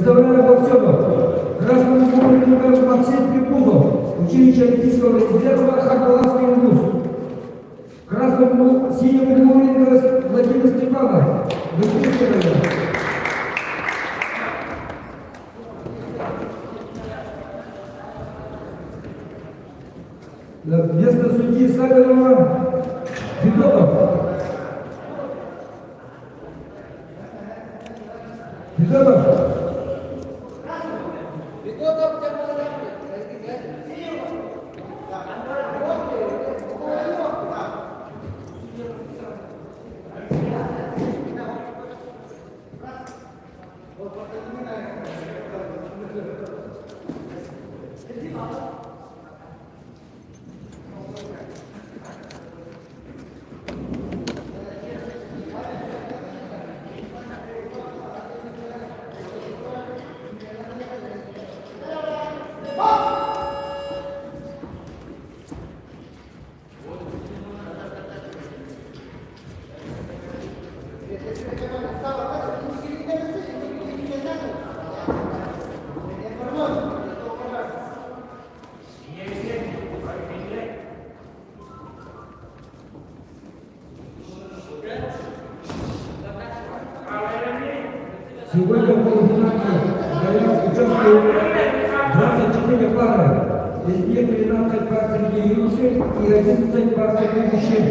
Представляю боксеров. Красному углу Максим Прикузов, училище Олимпийского резерва Хакаласский вуз. Красному синему углу Владимир Степанов, Иркутский район. Вместо судьи Сагарова Федотов. Федотов. Сегодня в полуфинале заявок участвуют 24 пары. Из них 13 пар среди юношей и 11 пар среди мужчин.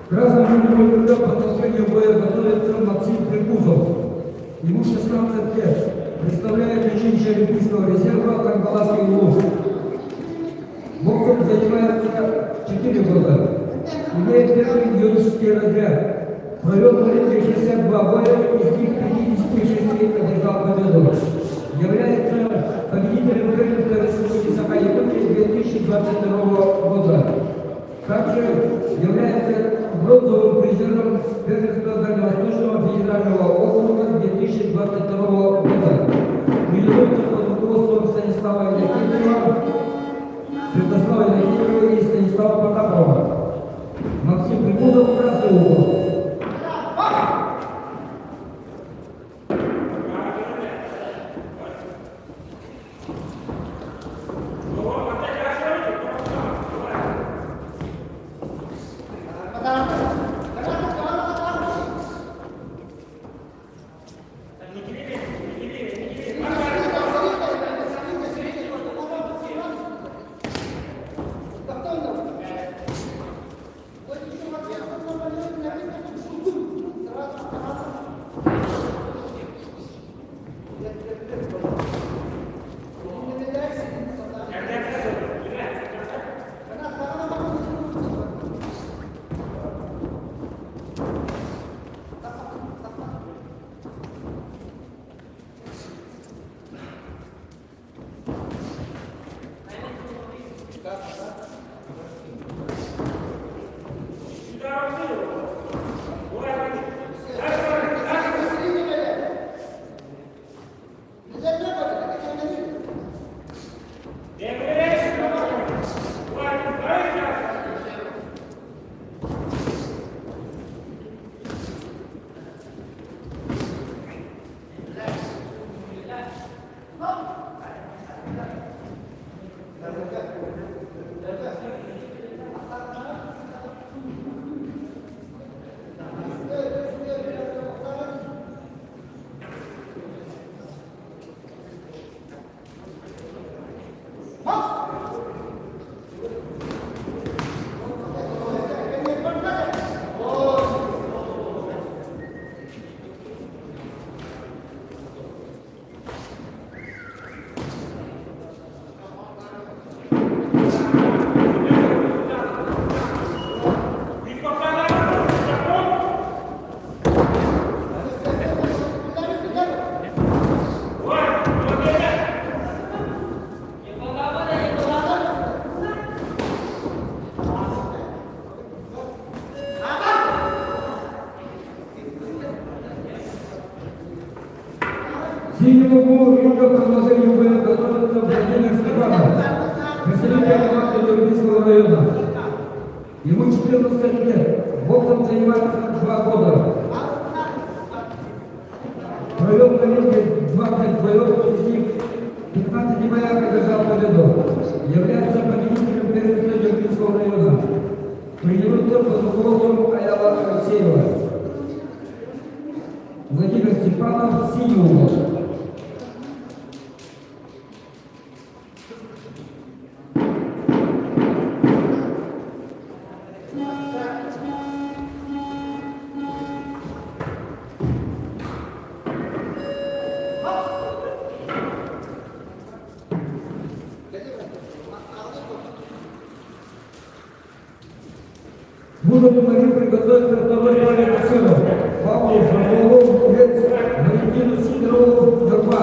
Красному для продолжения боя готовится Максим Прикузов. Ему 16 лет. Представляет училище Олимпийского резерва Кангаласский улус. Боксом занимается 4 года. Имеет первый юношеский разряд. Провел в ринге 62 боя, из них 56 одержал победу. Является победителем первенства Республики Саха-Якутия 2022 года. Также является бронзовым призером первенства Дальневосточного федерального округа 2022 года. Тренируется под руководством Станислава Иннокентьева, Святослава Иннокентьева и Станислава Потапова. Максим Прикудов, Красный угол. Синему углу ринга продолжение боя готовится Владимир Степанов, представитель команды Нюрбинского района. Ему 14 лет, боксом занимается 2 года. Провел на ринге 20 боев, из них 15 боях одержал победу. Является победителем первенства Нюрбинского района. Тренируется под руководством Аяла Алексеева. Владимир Степанов, синий угол. Будут помоги приготовиться второй паре боксеров. Павлу Фролову, Лец, Валентину Сидорову, Верба.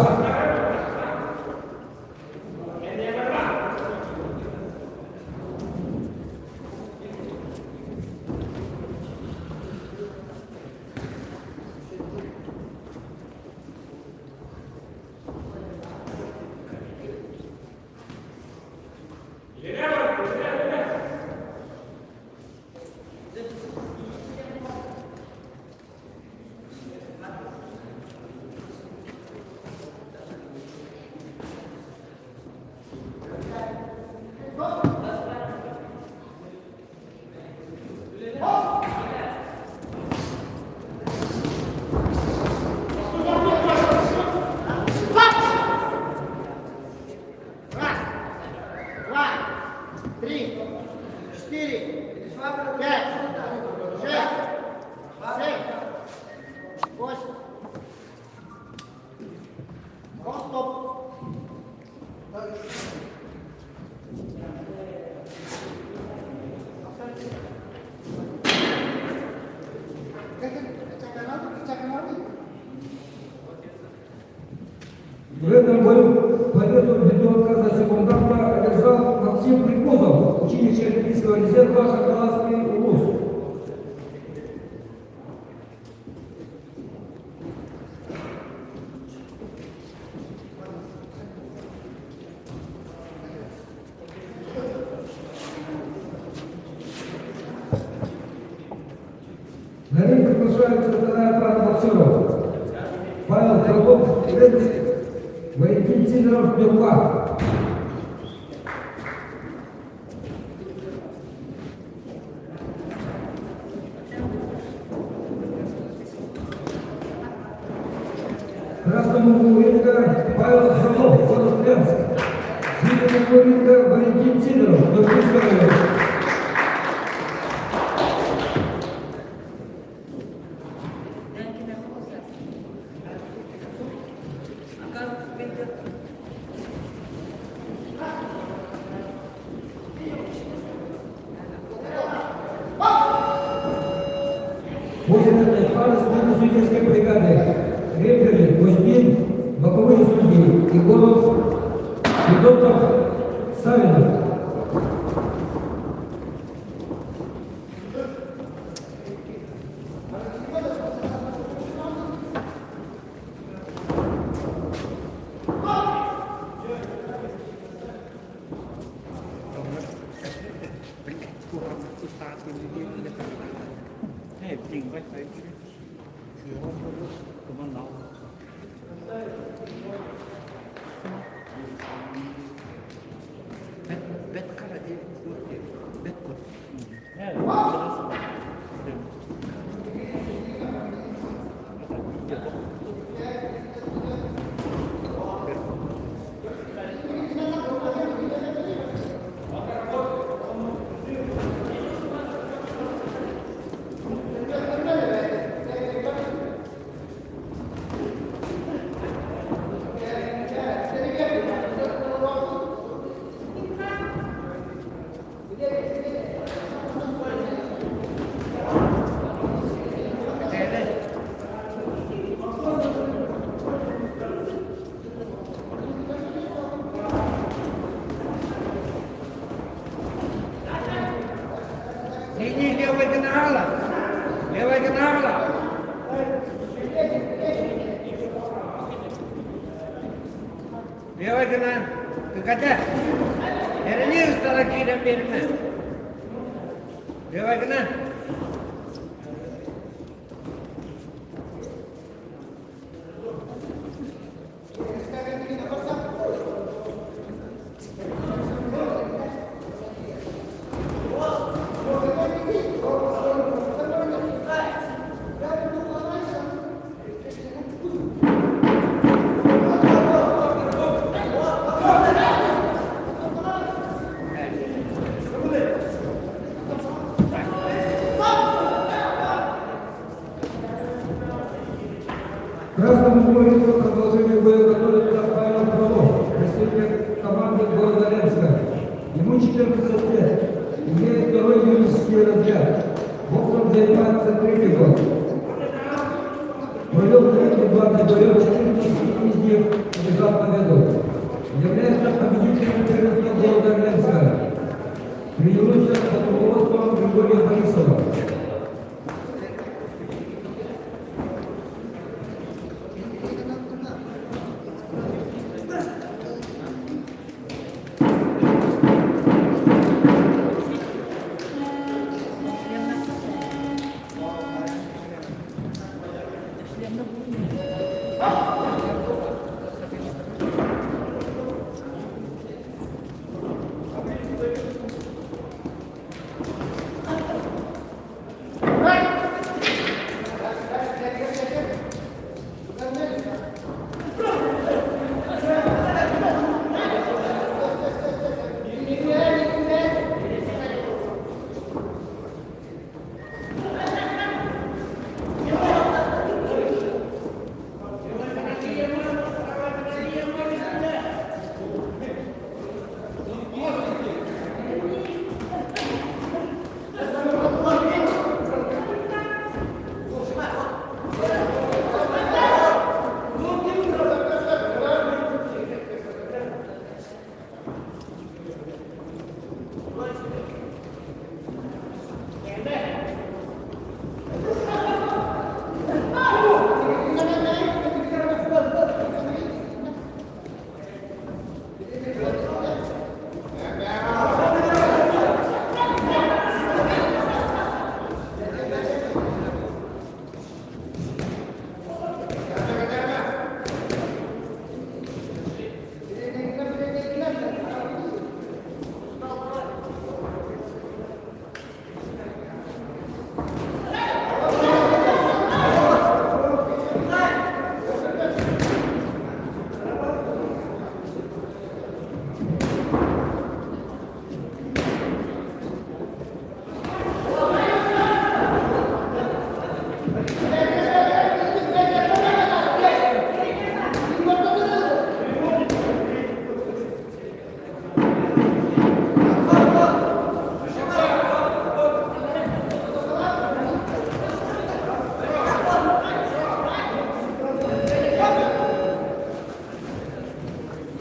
Раз, два, три, четыре, пять, шесть, семь, восемь. Стоп. В этом бою победу ввиду отказа секунданта одержал Максим Прикозов, училище Олимпийского резерва Шоколадский Улус. На ринг приглашается вторая пара боксеров. Павел Фролов, Ленск, Валентин Сидоров, Нюрба. Красному углу ринга Павел Фролов, город Ленск. Синему углу ринга Валентин Сидоров, Нюрбинский район. После этой пары смены судейской бригады рефери Кузьмин, боковые судьи Егоров, Федотов, Савинов. Левой генерала! Левой генерала! Левой гынан кыката! Эрэни ыстара киирэн биэримэ! Левой гынан! Красному углу продолжение боя готовится Павел Фролов, представитель команды города Ленска. Ему 14 лет, имеет второй юношеский разряд. Боксом занимается третий год. Провел 220 боев, 14 из них одержал победу. Является победителем первенства города Ленска. Тренируется под руководством Григория Борисова.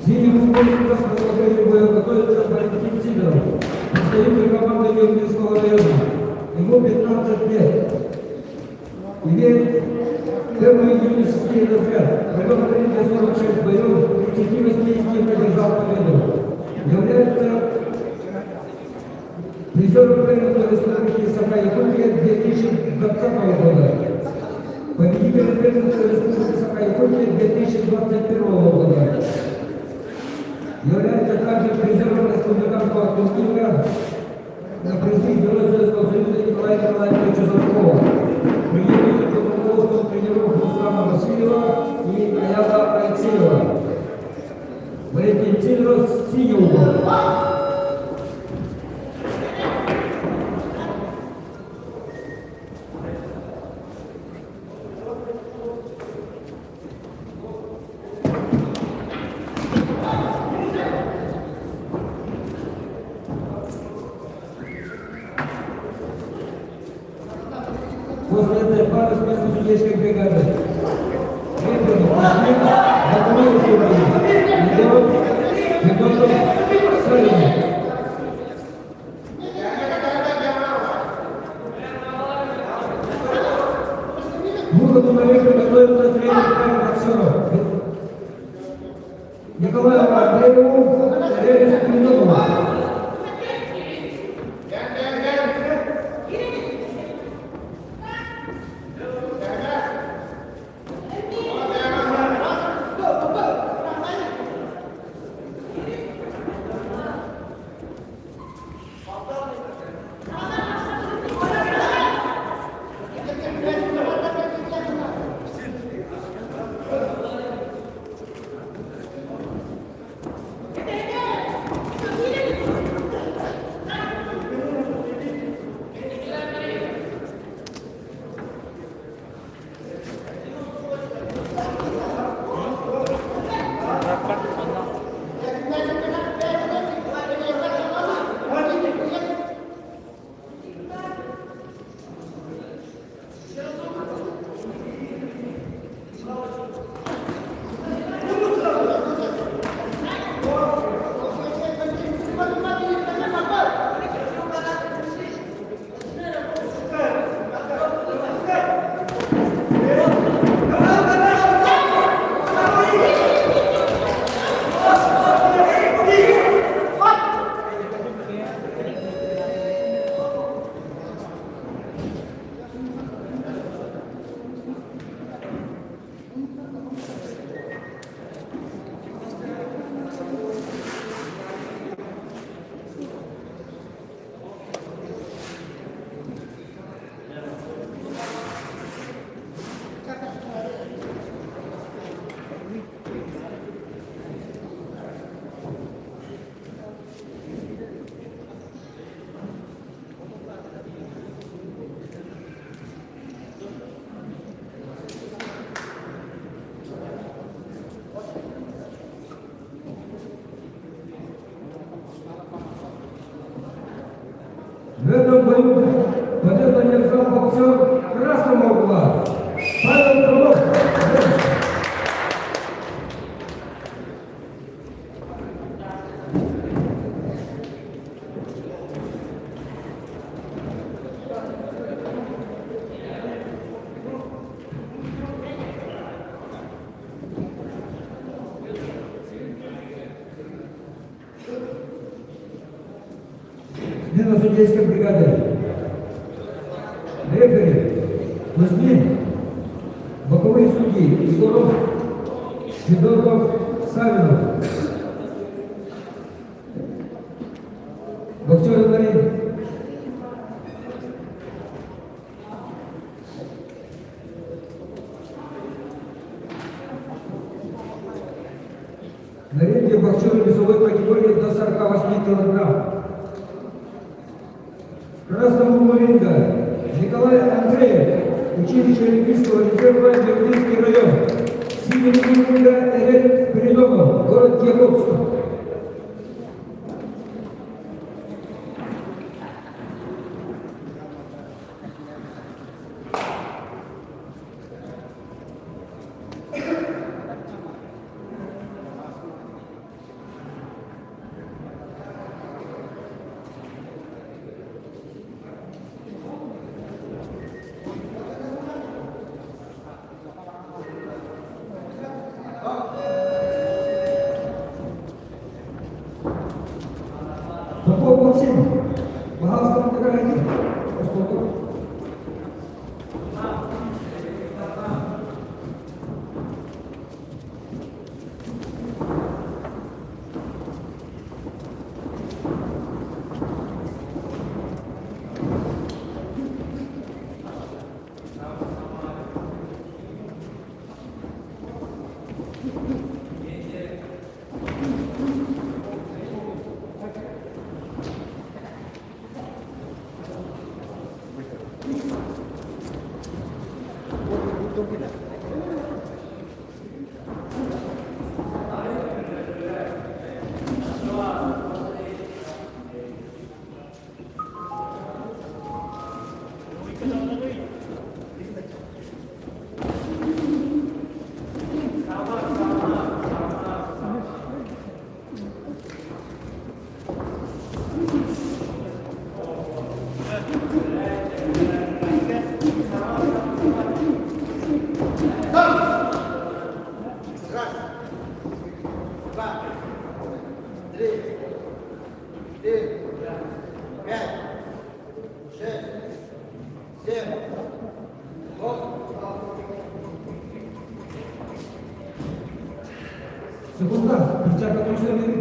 Синим угольником продолжение боя готовится Валентин Сидоров, представитель команды Юрьевского района. Ему 15 лет. Имеет первый юношеский разряд. Провел в ринге 46 боев, 38 из них одержал победу. Является призером первенства Республики Саха-Якутия 2020 года. Победителем первенства Республики Саха-Якутия 2021 года. Является также призером республиканского турнира на призы Героя Советского Союза Николая Николаевича Чузовкова. Тренируется под руководством тренеров Руслана Васильева и Аяла Алексеева. Валентин Сидоров, синий угол. После этой пары смену судейской бригады. Рефери Кузьмин, Бакунов Сергей, Егоров, Федотов, Савин. В этом бою победу одержал боксер красного угла Павел Крылов. Смена судейской бригады. Рефери Кузьмин, боковые судьи Егоров, Федотов, Савинов. Боксеры на ринг. На ринге боксеры весовой категории до 48 килограмм. В красном углу ринга Николай Андреев, училище Олимпийского резерва, Нерюнгринский район. В синем углу ринга Эрель Спиридонов, город Якутск. Попов Максим, пожалуйста, играйте. Поскольку Раз, два, три, четыре, пять, шесть, семь, восемь. Секунда, перчатка точно не.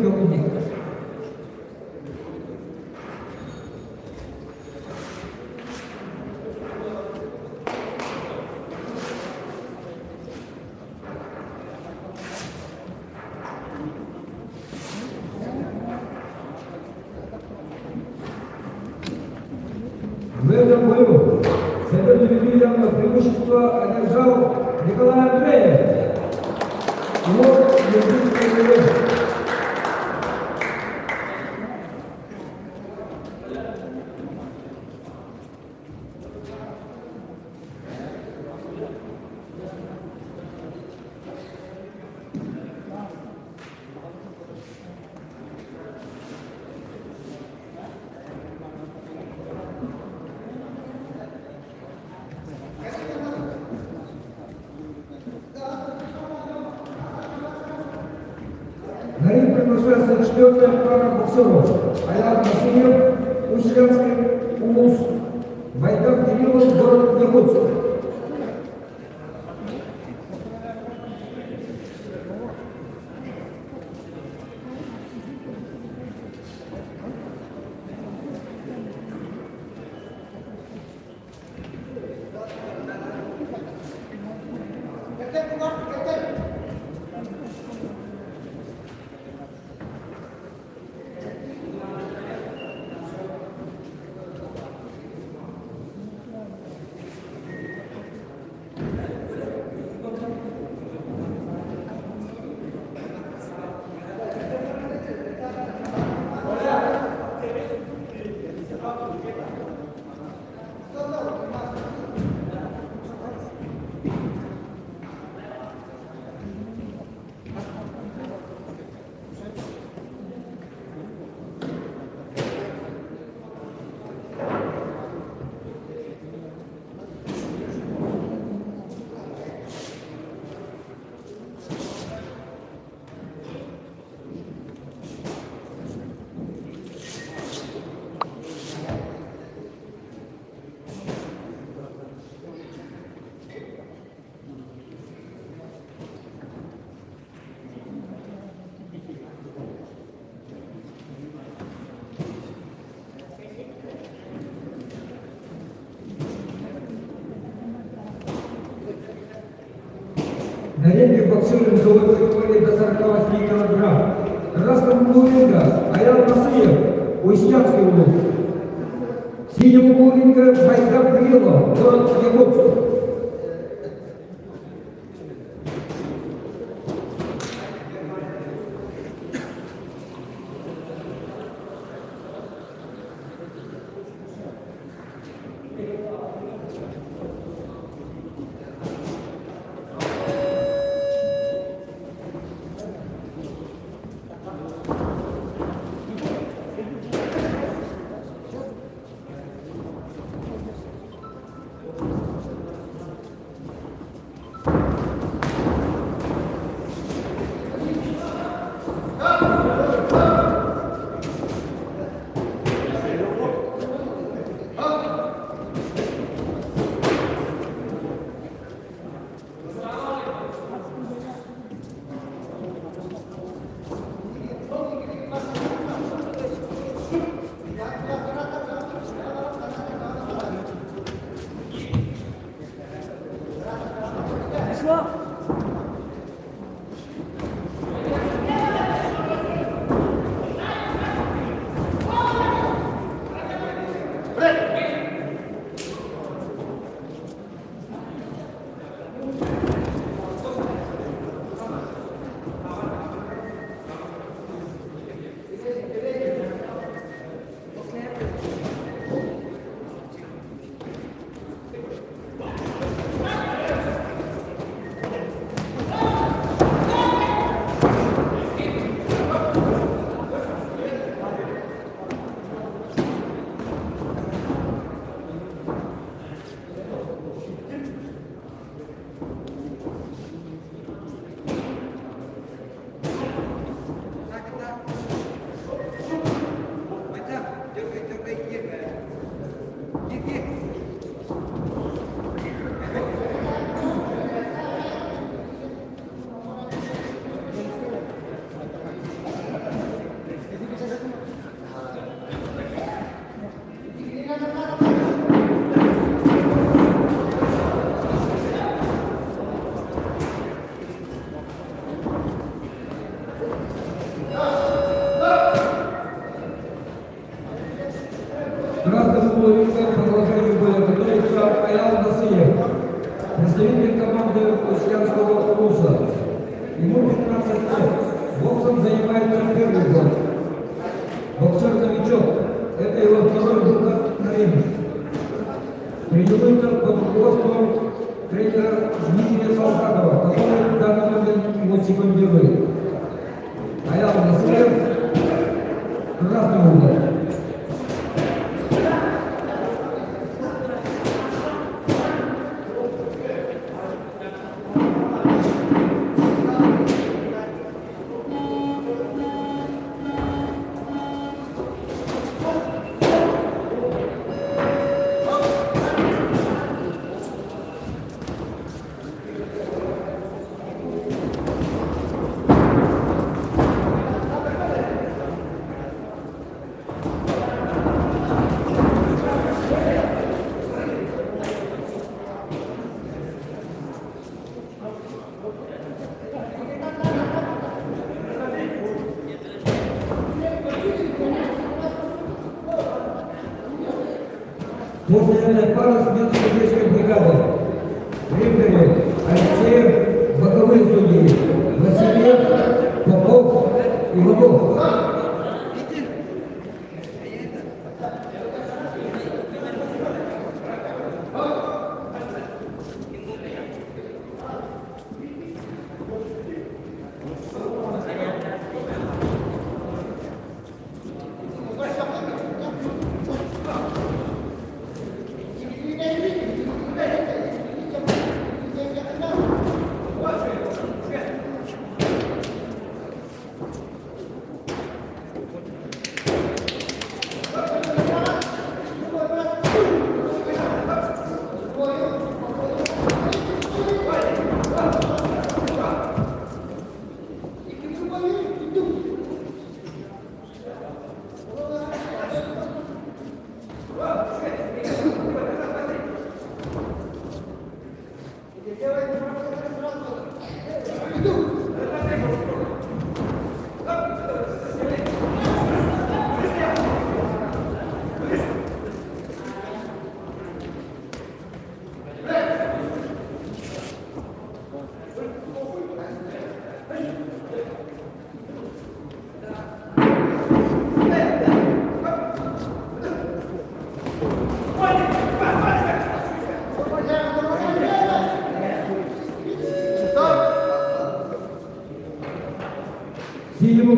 В этом бою победу ввиду явного преимущества одержал Николай Андреев. Его Нерюнгринский район. На ринг приглашается четвертая пара боксеров. Аян Васильев, Усть-Ленский, Улус, Байдак Кириллов, город Якутск. На ринге боксеры весовой категории до 48 килограмм. Красном углу ринга Аян Насыев, Устьянский улус. В синем углу ринга Байкап Брилов, город Якутск. Красным углу ринга продолжение боя готовится Аял Насыев, представитель команды Устьянского улуса. Ему 15 лет. Боксом занимается первый год. Боксер-новичок. Это его второй выход на ринг. Тренируется под руководством тренера Дмитрия Солдатова, который в данный момент его секундирует. Аял Насыев, красный угол. После этой пары смена судейской бригады. Рефери Алексеев, боковые судьи Васильев, Попов, Иванов.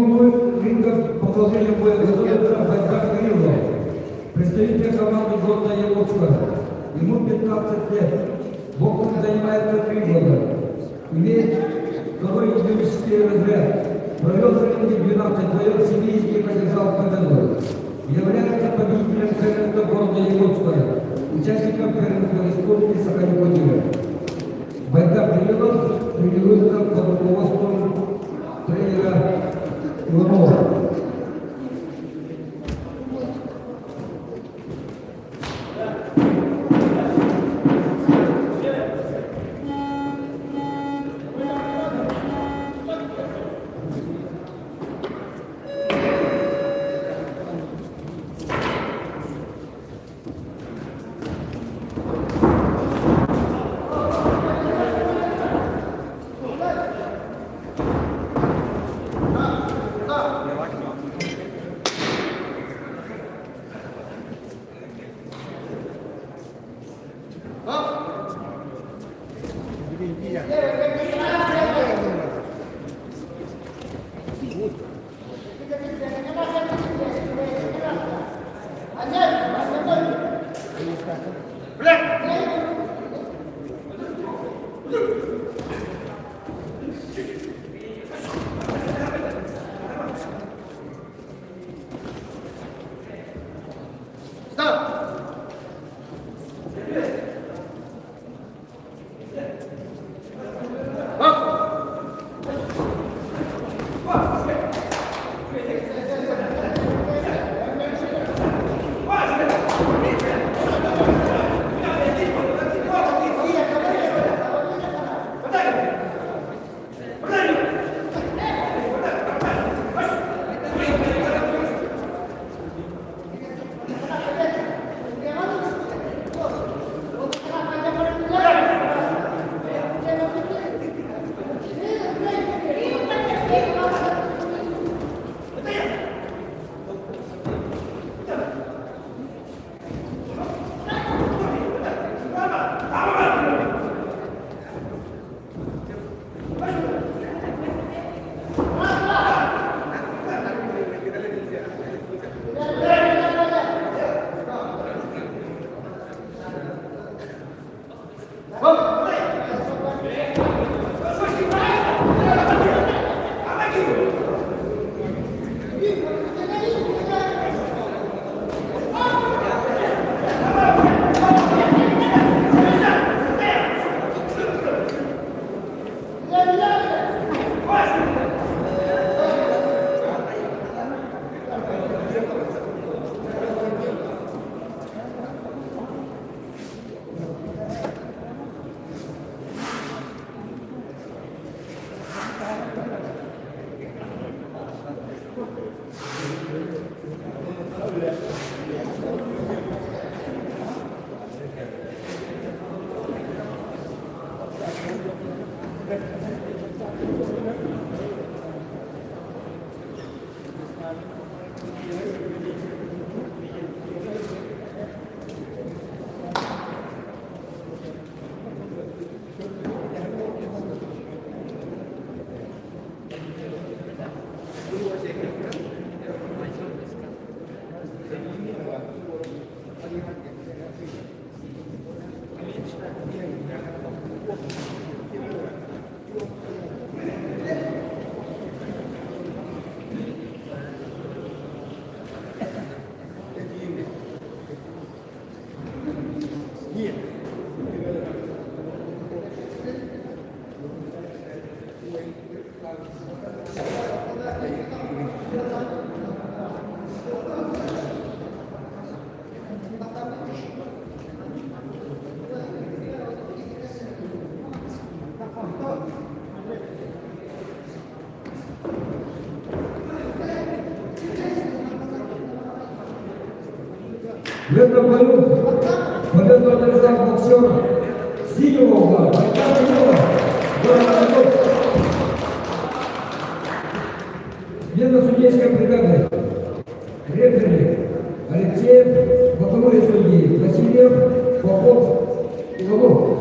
углу ринга по положению боя готовится Байдар Кириллов, представитель команды города Якутска. Ему 15 лет. Боксом занимается 3 года. Имеет второй юношеский разряд. Провел в ринге 12 боев, 7 из них одержал победу. Является победителем первенства города Якутска, участником первенства республики Саха-Якутия. Байдар Кириллов тренируется под руководством тренера Иванова. В этом бою победу одержал боксер синего угла Байдар Кириллов, город Якутск. Смена судейской бригады. Рефери Алексеев, боковые судьи Васильев, Попов, Иванов.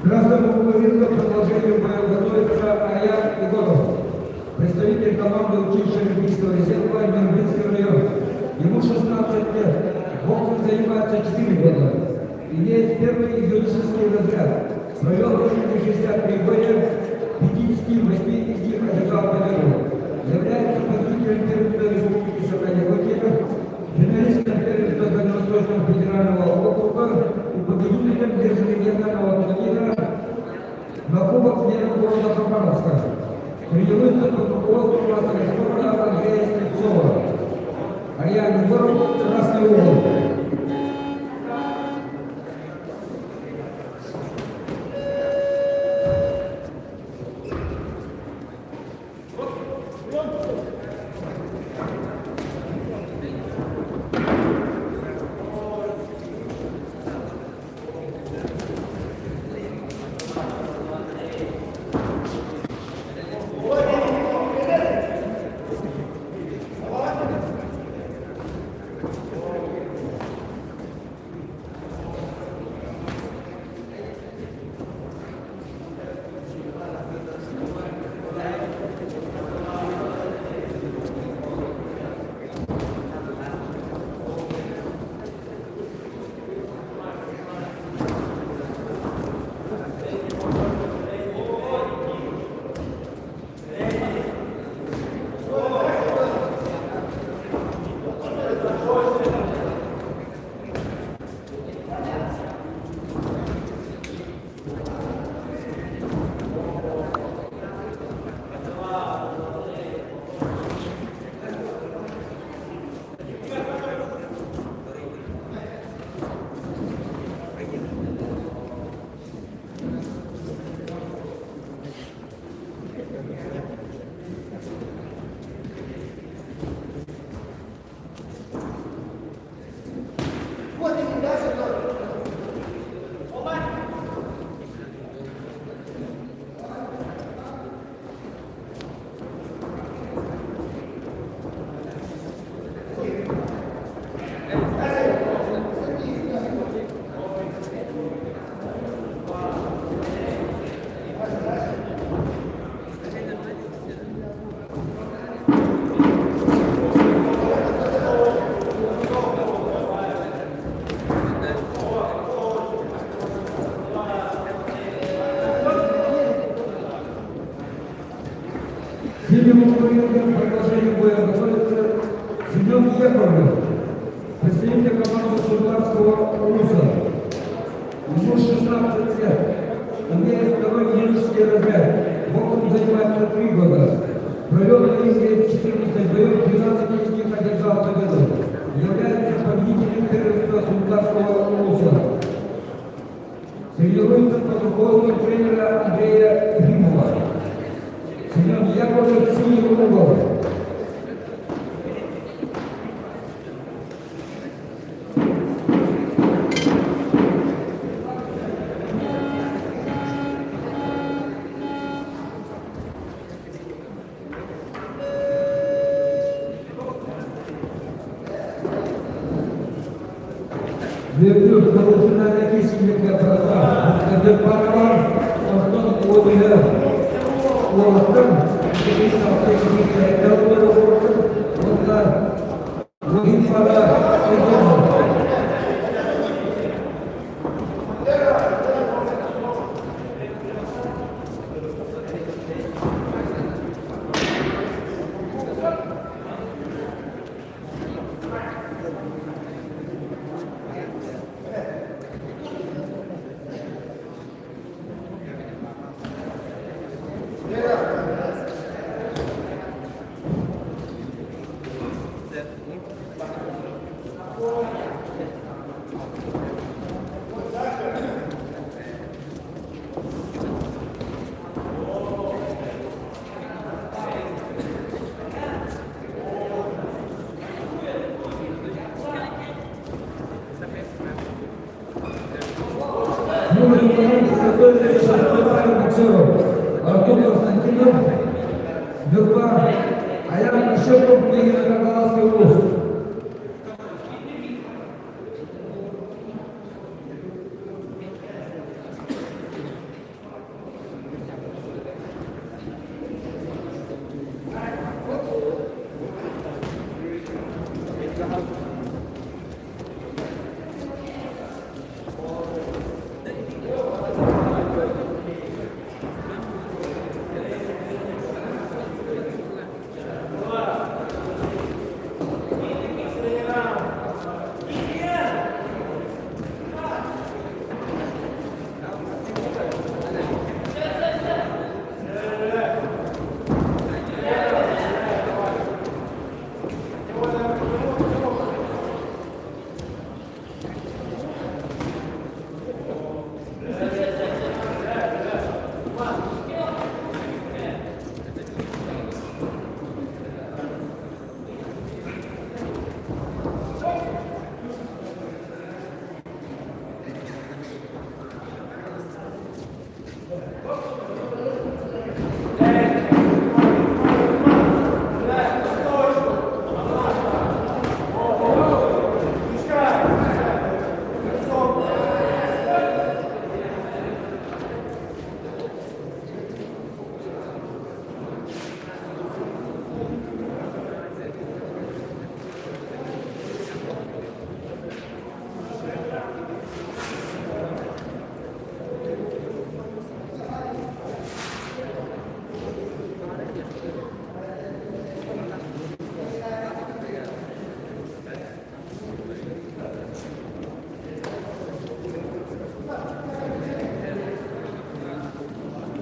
Красному углу к продолжению боя готовится Аян Егоров, представитель команды училища Олимпийского резерва, Нюрбинский район. Ему 16 лет, боксом занимается 4 года. Имеет первый юношеский разряд. Провел в 63 боя, 58 из них одержал победу. Является победителем первенства Республики Саха-Якутия, финалистом первенства Дальневосточного федерального округа и победителем межрегионального турнира на Кубок мира города Хабаровска. Тренируется под руководством мастера спорта Андрея Стрельцова. Арьян Егоров, Красный угол. Синему углу продолжение боя готовится Семен Яковлев, представитель команды Сунтарского УЛУСа. Ему 16 лет. Имеет второй юношеский разряд. Боксом занимается 3 года. Провел на ринге 14 боев, 12 из них одержал победу. Является победителем первенства Сунтарского УЛУСа. Тренируется под руководством тренера Андрея Ефимова. Семен Яковлев, синий угол. Верблюд полуфинале кисиммиккэ барда. Кырдьык онтон уолуйар уолаттар уонна Уһун Новый вариант подготовили шестой паре боксеров. Артур Константинов, Нюрба, Аян Ишепов, Княгино-Кангаласский улус.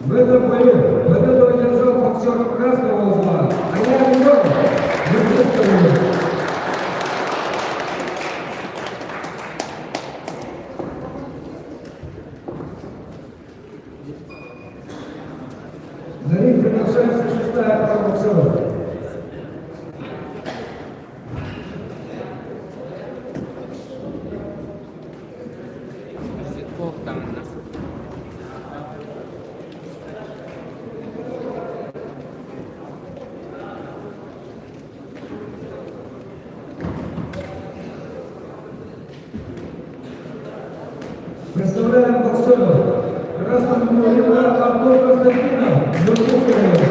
В этом бою победу одержал боксер красного угла Аян Иванов, Иркутский район. На ринг приглашается шестая пара боксеров. Туох даҕаны Представляем боксеров. Красного угла Артур Константинов, Иркутский район.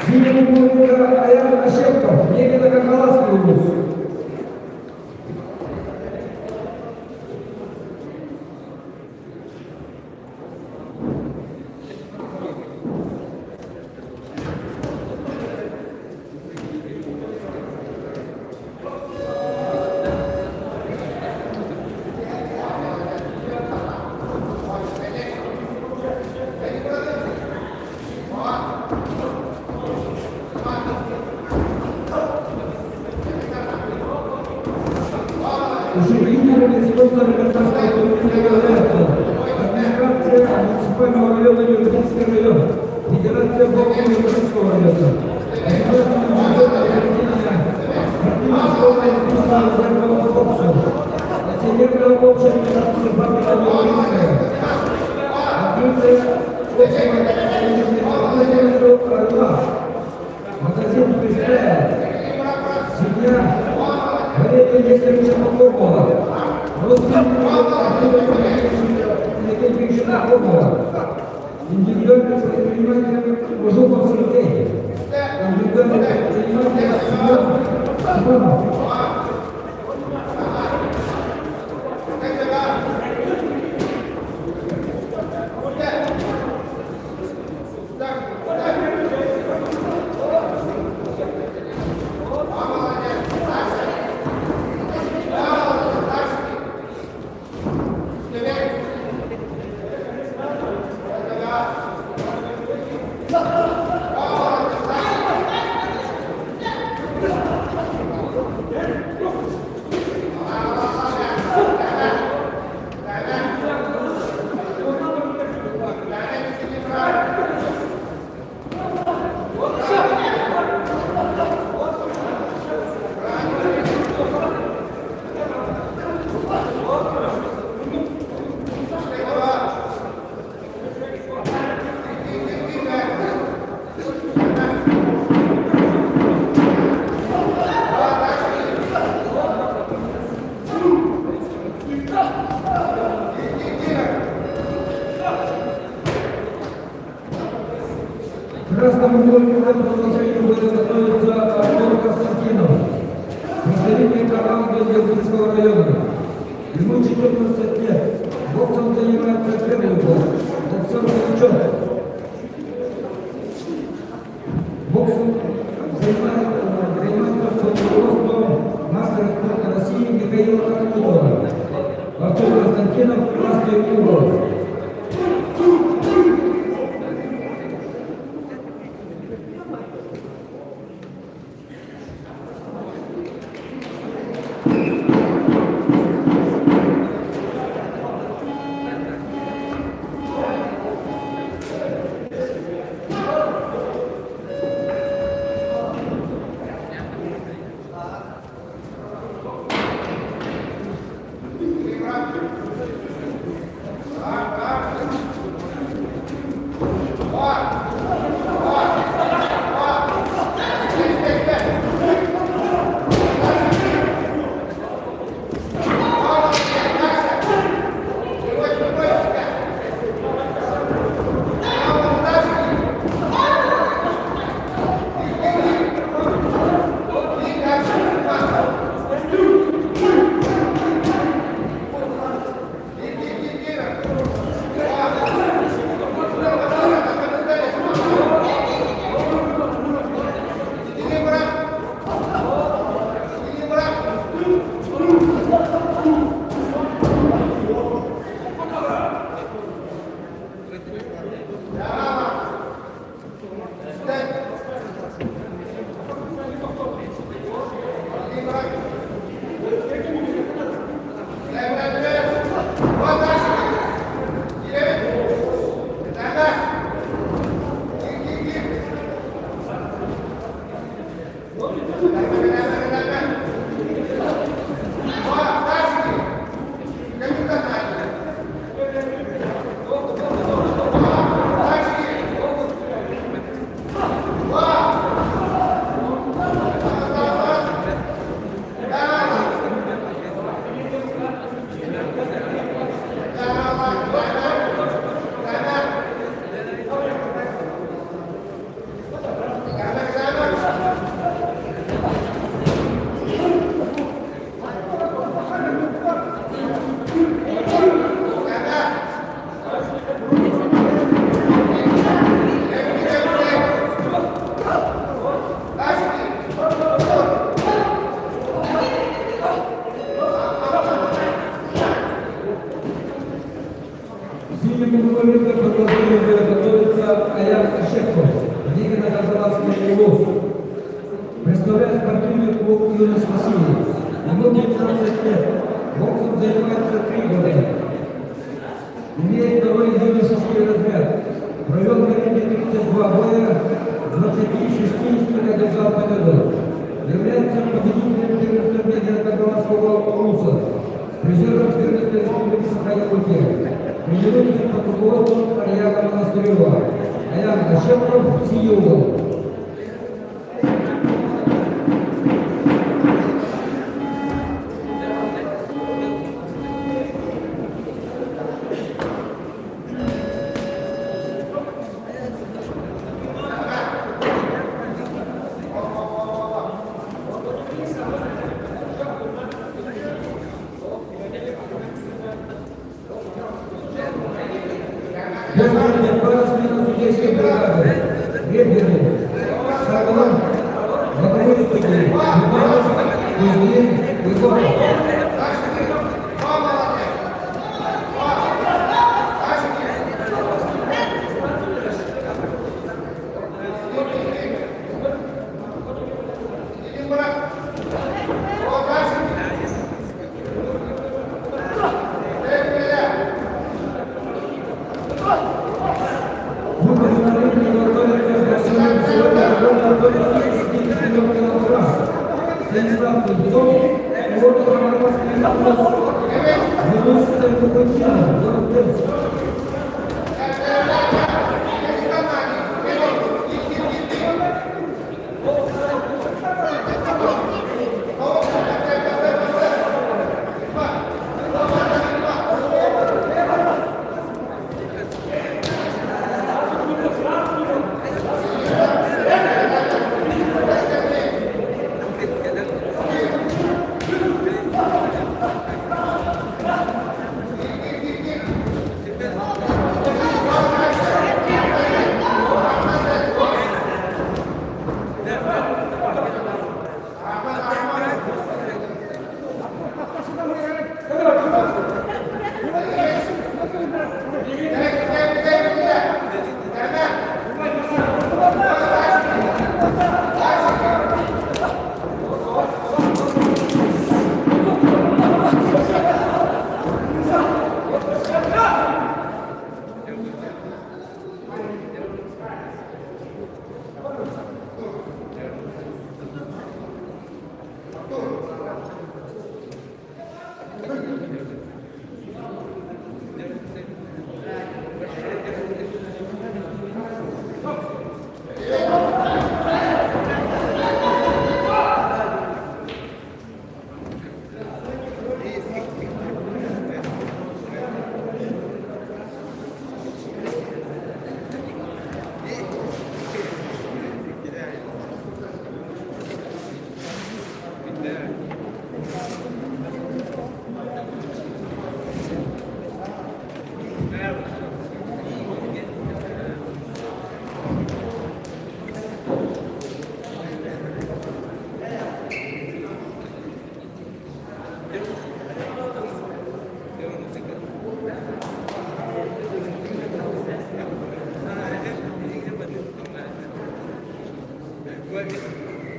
Синего угла Аян Ощепков, Княгино-Кангаласский улус. Учредителями и спонсорами гражданского турнира являются администрация муниципального района Нюрнбергский район, Федерация бокса Нюрнбергского района, Государственный бюджет объединения, спортивная школа искусства резервного бокса, Акционерное общество «Фабрика Нюрнбергская», Открытое общество «Орла», магазин «Фристайл», семья Валерия Нестеровича Прокопова, родственники Иннокентьевича Прокопова, индивидуальный предприниматель Мужуков Сергей, индивидуальный предприниматель Семен Степанов. В красном углу к продолжению боя готовится Артур Константинов, представитель команды Иркутского района. Ему 14 лет. Боксом занимается первый год. Боксер-новичок. Боксом занимается под руководством мастера спорта России Михаила Карпулова. Артур Константинов, красный угол. В синем углу ринга к продолжению боя готовится Аян Ошепков, Лениногорский улус. Представляет спортивный клуб «Юность России». Ему 19 лет. Боксом занимается 3 года. Имеет второй юношеский разряд. Провел в ринге 32 боя, в 26 из них одержал победу. Является победителем первенства Нижегородского улуса. Призером первенства Республики Саха-Якутия. Тренируется под руководством Арьяна Монастырева. Аян Ошепков, синий угол. Без смена судейской бригады. Рефери. Саргалан, боковые судьи. Михайлов, Кузьмин, Егоров. Выход на ринг готовится к 74 килограмм. Станислав Кузнецов, Город Хабаровский область, выносится Кукутинов, город Перск.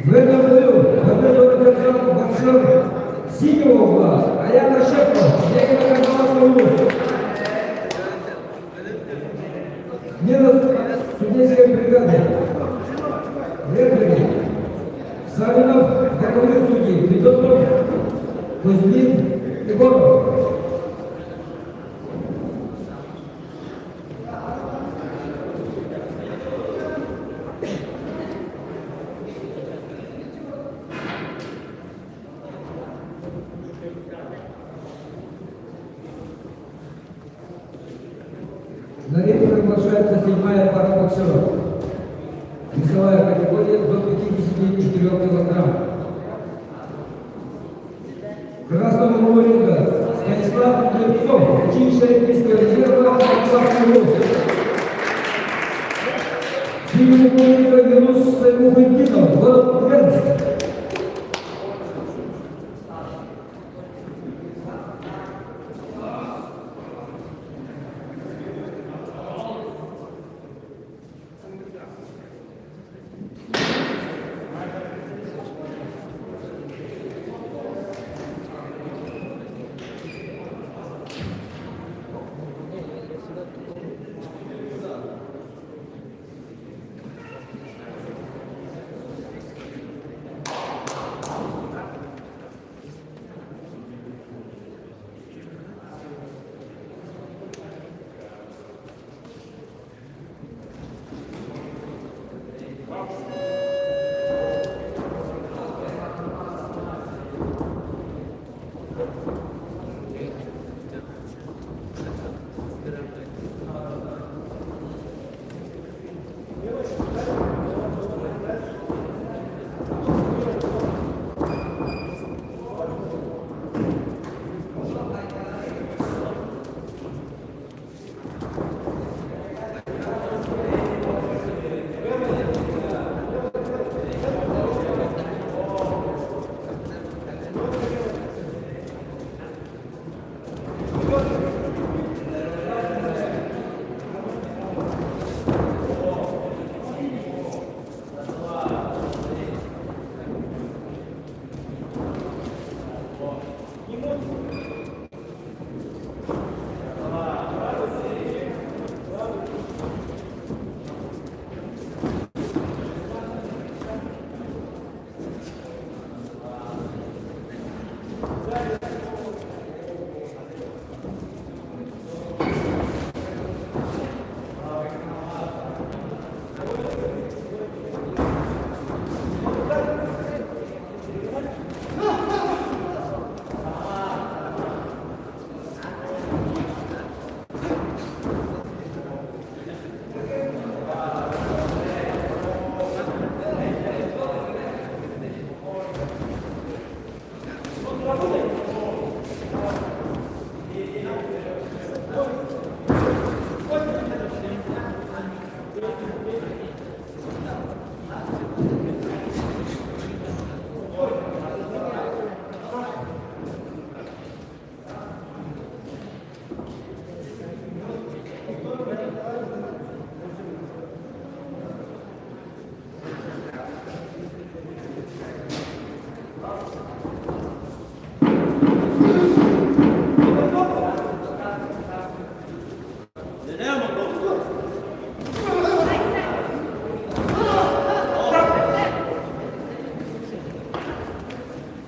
В этом бою победу одержал боксер синего угла Аян Рашепов, Лениногорский область. Смена судейской бригады. Рефери Савинов, боковые судьи Федотов, Кузьмин, Егоров. На ринг приглашается седьмая пара боксеров. Весовая категория до 54 килограмм. В красном углу ринга Станислав Кузнецов, училище Олимпийского резерва, Москва, область. В синем углу ринга Юнус Саймухутдинов, город Брянск.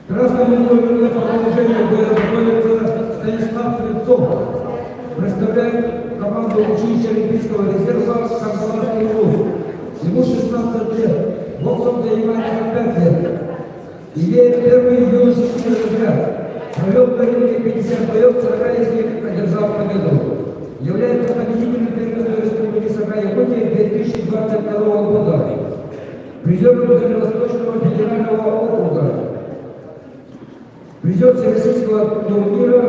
Красный угол для продолжения боя готовится Станислав Слепцов. Представляет команду училища Олимпийского резерва Кангаласский улус. Ему 16 лет. Боксом занимается 5 лет. Имеет первый юношеский разряд. Провел в ринге 50 боев, 40 из них одержал победу. Является победителем первенства Республики Саха-Якутия 2022 года. Призером Дальневосточного федерального округа. Призер Всероссийского турнира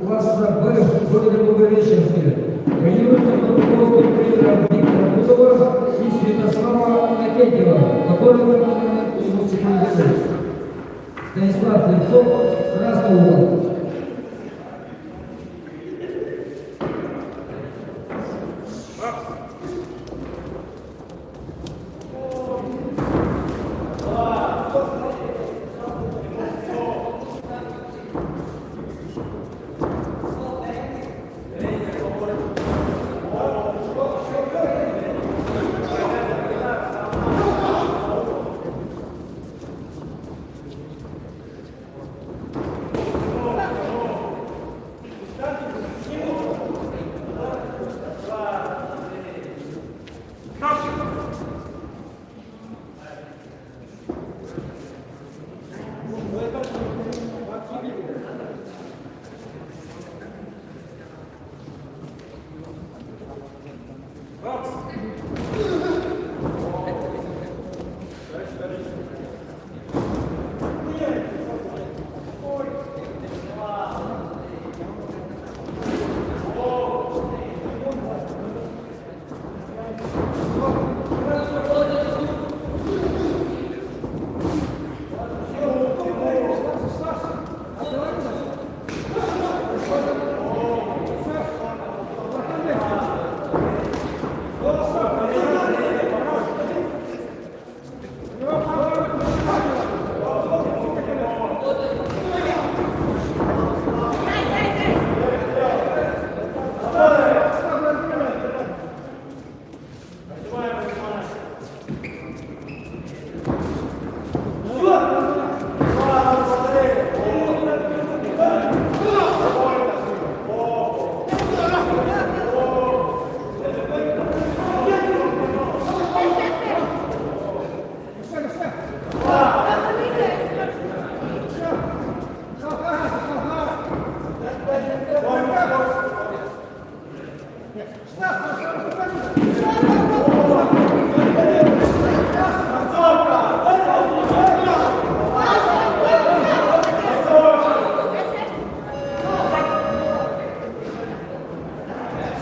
класса Б в городе Благовещенске. Тренируется под руководством тренера Виктора Бутова и Святослава Иннокентьева, который в этот момент ему секундирует. Станислав Слепцов, красный угол.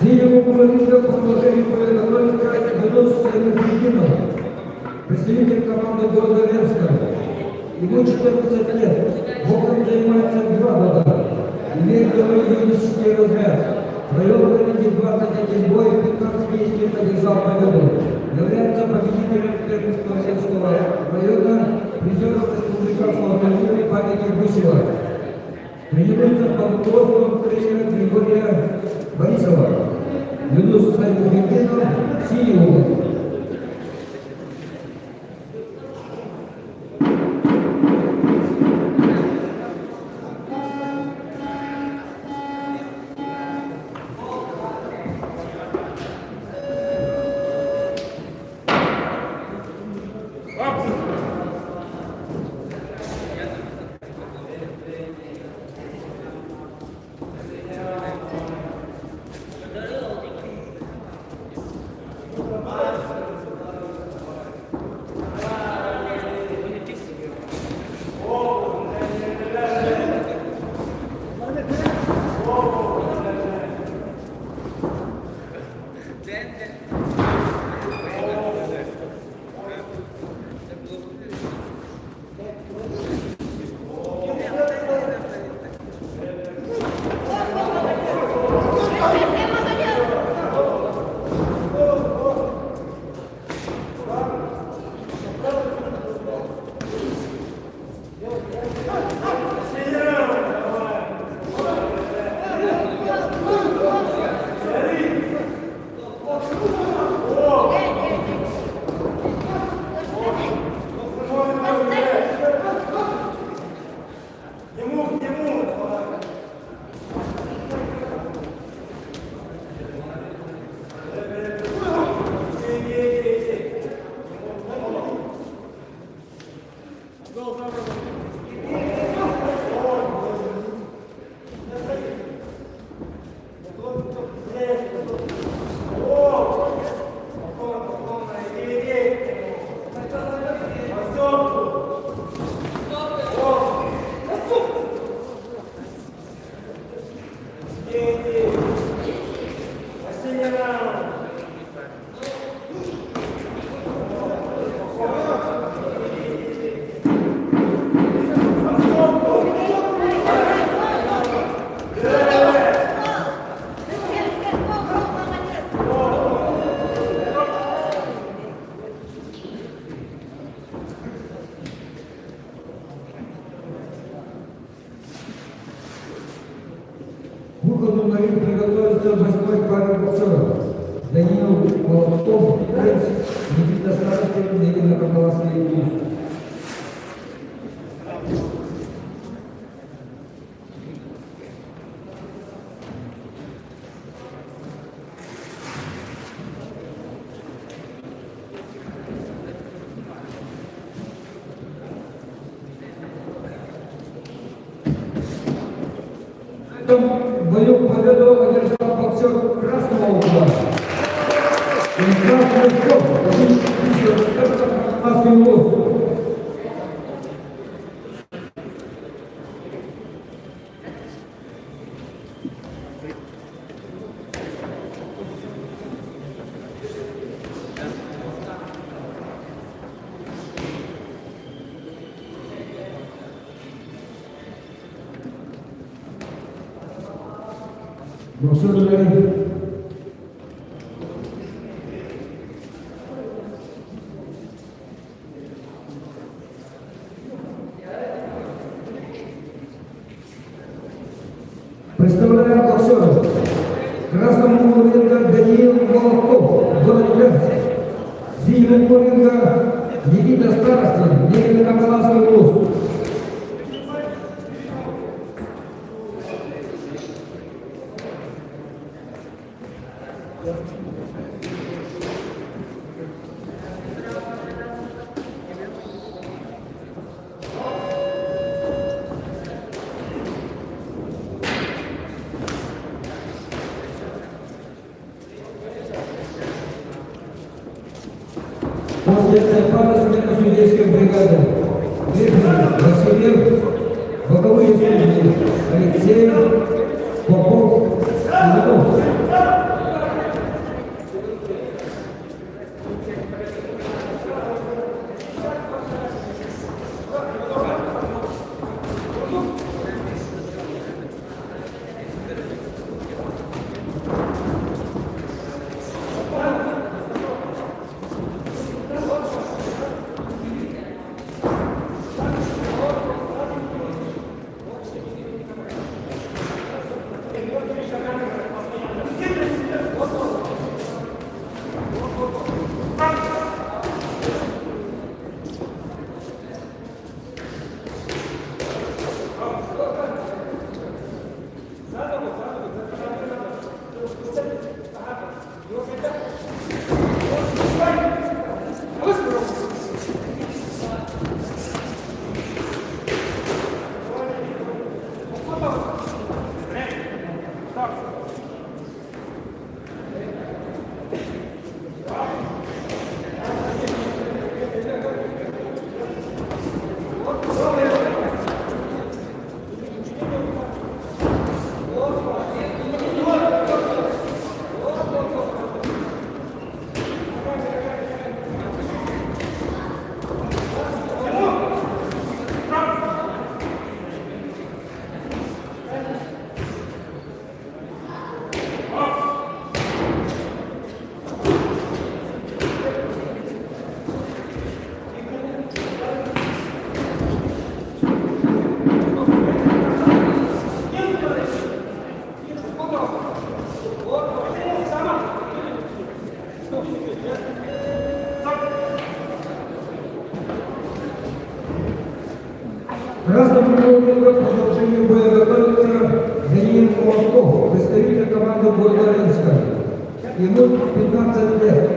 Синему углу продолжение боя готовится Юнус Сайфутдинов, представитель команды города Ленска. Ему 14 лет. Боксом занимается 2 года. Имеет первый юношеский разряд. Провел в ринге 21 бой, 15 из них одержал победу. Является победителем первенства Ленского района, призером республиканского турнира памяти Гусева. Тренируется под руководством тренера Григория Борисова. Юнус Сайфутдинов, синий угол. Нижнекандаловский улус. В этом бою победу одержал боксер красного угла. Станислав Левков, Красный улус. Боксер Представляем боксеров. Красному углу ринга Даниил Молотков, город Ленск. Синему углу ринга Никита Старостин, Нижнекандаловский улус. После этой пары смена судейской бригады. Рефери Васильев, боковые судьи Алексеев, Попов, Иванов. Красному углу к продолжению боя готовится Даниил Молотков, представитель команды города Ленска. Ему 15 лет.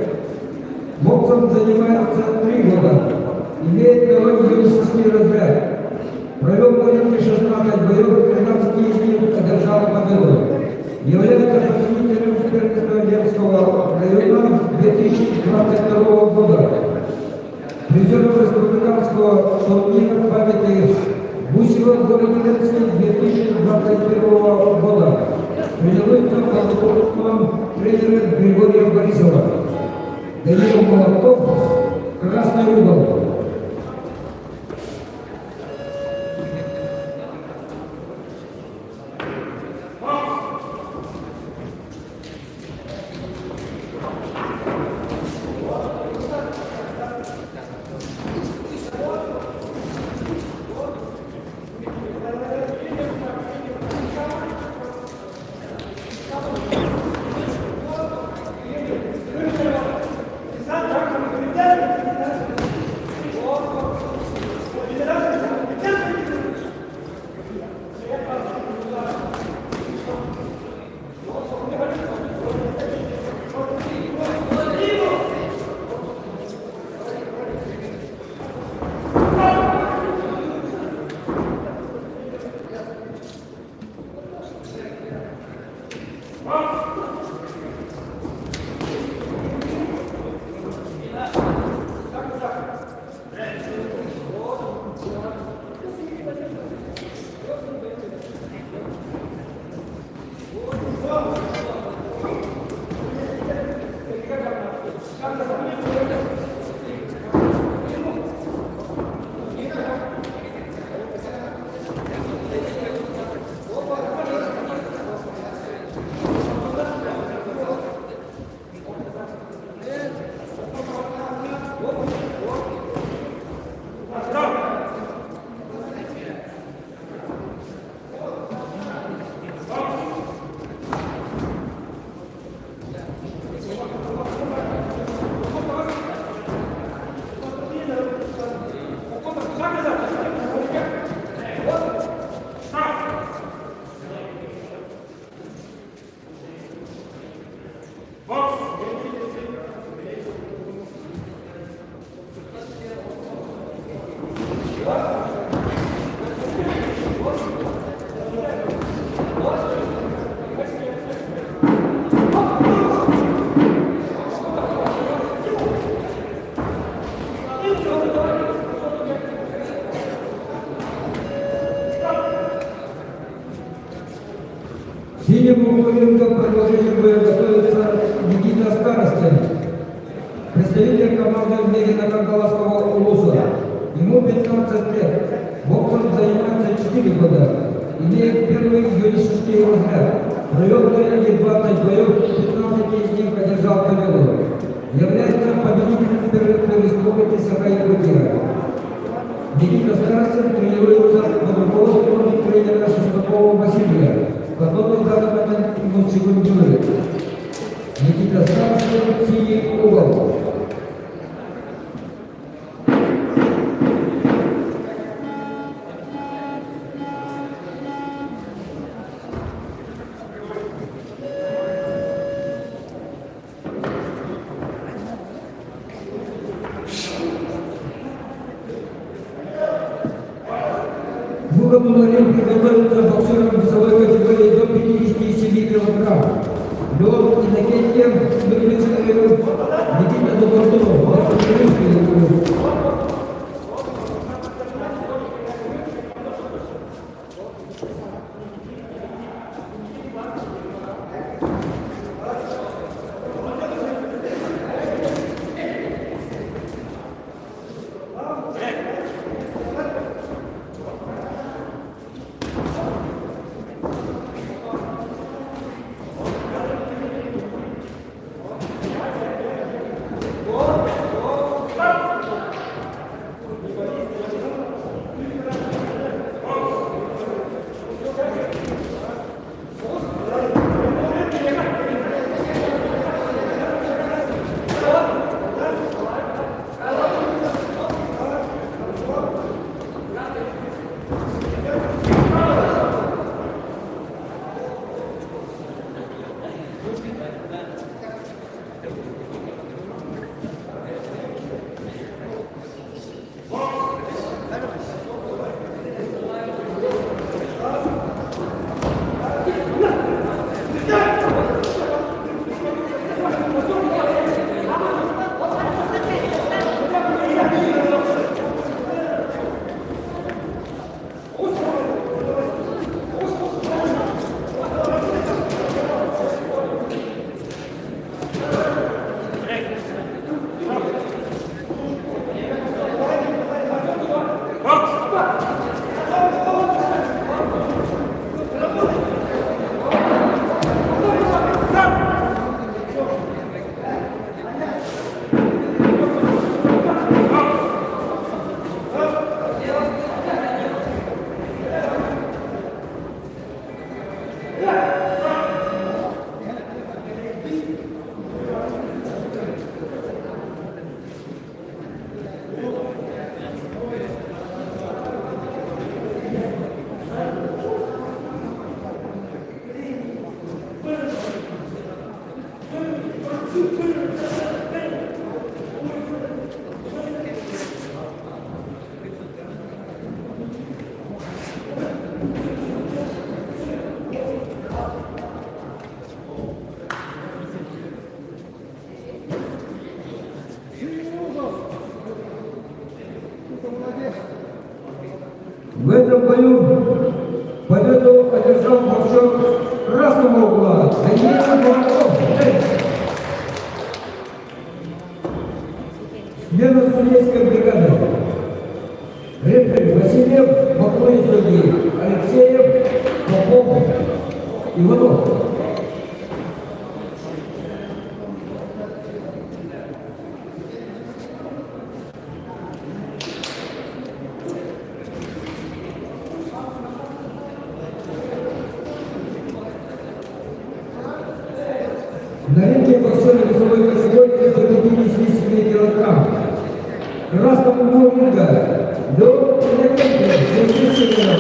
Боксом занимается 3 года. Имеет второй юношеский разряд. Провел на ринге 16 боев, 13 из них одержал победу. Является победителем первенства Ленского района 2022 года. Призером республиканского турнира памяти Гусева в городе Ленске 2021 года. Тренируется под руководством тренера Григория Борисова. Даниил Молотков, Красный угол. В синем углу ринга к продолжению боя готовится Никита Старостин, представитель команды Мегино-Кангаласского улуса. Ему 15 лет. Боксом занимается 4 года. Имеет первый юношеский разряд. Провел в ринге 20 боев, 15 из них одержал победу. Является победителем первенства республики Саха-Якутия. Никита Старостин тренируется под руководством тренера Шестакова Василия, который в данный момент ему секундирует. Никита Старостин, синий угол. К выходу на ринг приготовиться боксерам весовой категории до 57 килограмм. Леон Иннокентьев, Мирнинский район, Никита Добротунов, Верхнеколымский район. В этом бою победу одержал боксер красного угла Даниил Морозов. Членов судейской бригады. Рефери Васильев, боковые судьи Алексеев, Попов, Иванов. На ринге боксеры весовой категории до 57 килограмм. В красном углу ринга Леон Иннокентьев, Верховный район.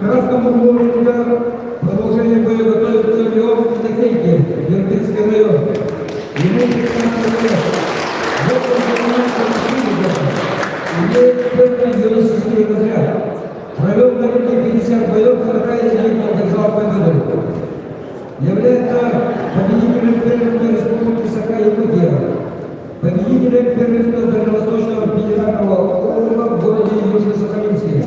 В красном углу ринга продолжение боя готовится Леон Иннокентьев, Ирбитский район. Ему 15 лет. Вот он занимается насильником. Имеет первый юридический разряд. Провел на ринге 50 боев, 40 из них он одержал победу. Является победителем первенства Республики Саха-Якутия, победителем первенства Дальневосточного федерального округа в городе Южно-Сахалинске.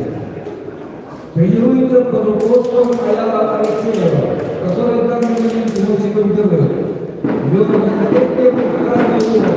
Тренируется под руководством Аяла Алексеева, который также его секундирует. Леон Иннокентьев, красный угол.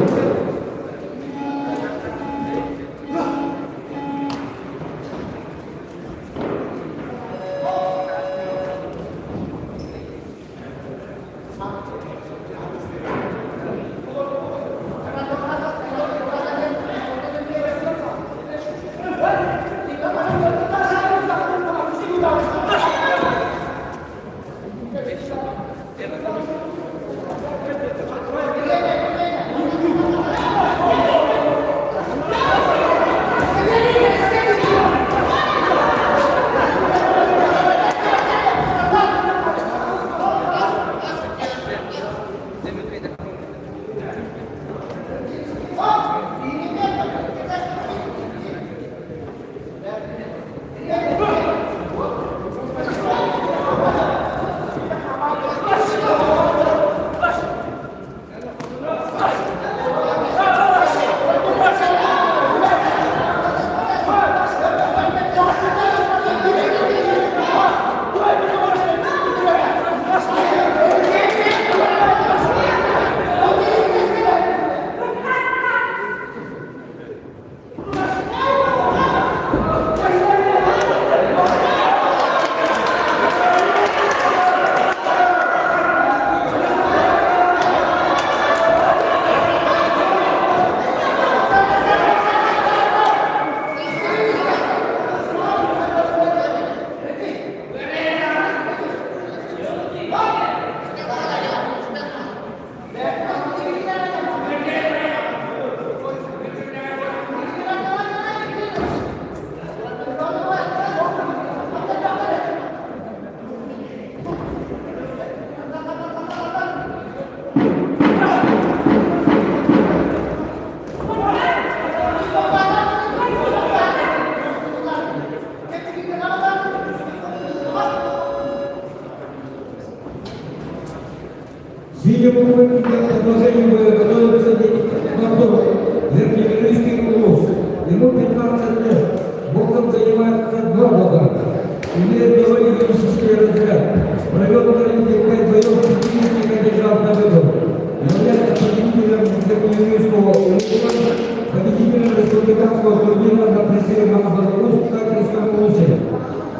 республиканского турнира на призы Махбалаус в Катринском улусе.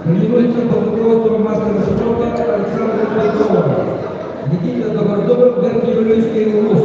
Тренируется под руководством мастера спорта Александра Бойкова. Никита Добродобов, Верхневилюйский улус.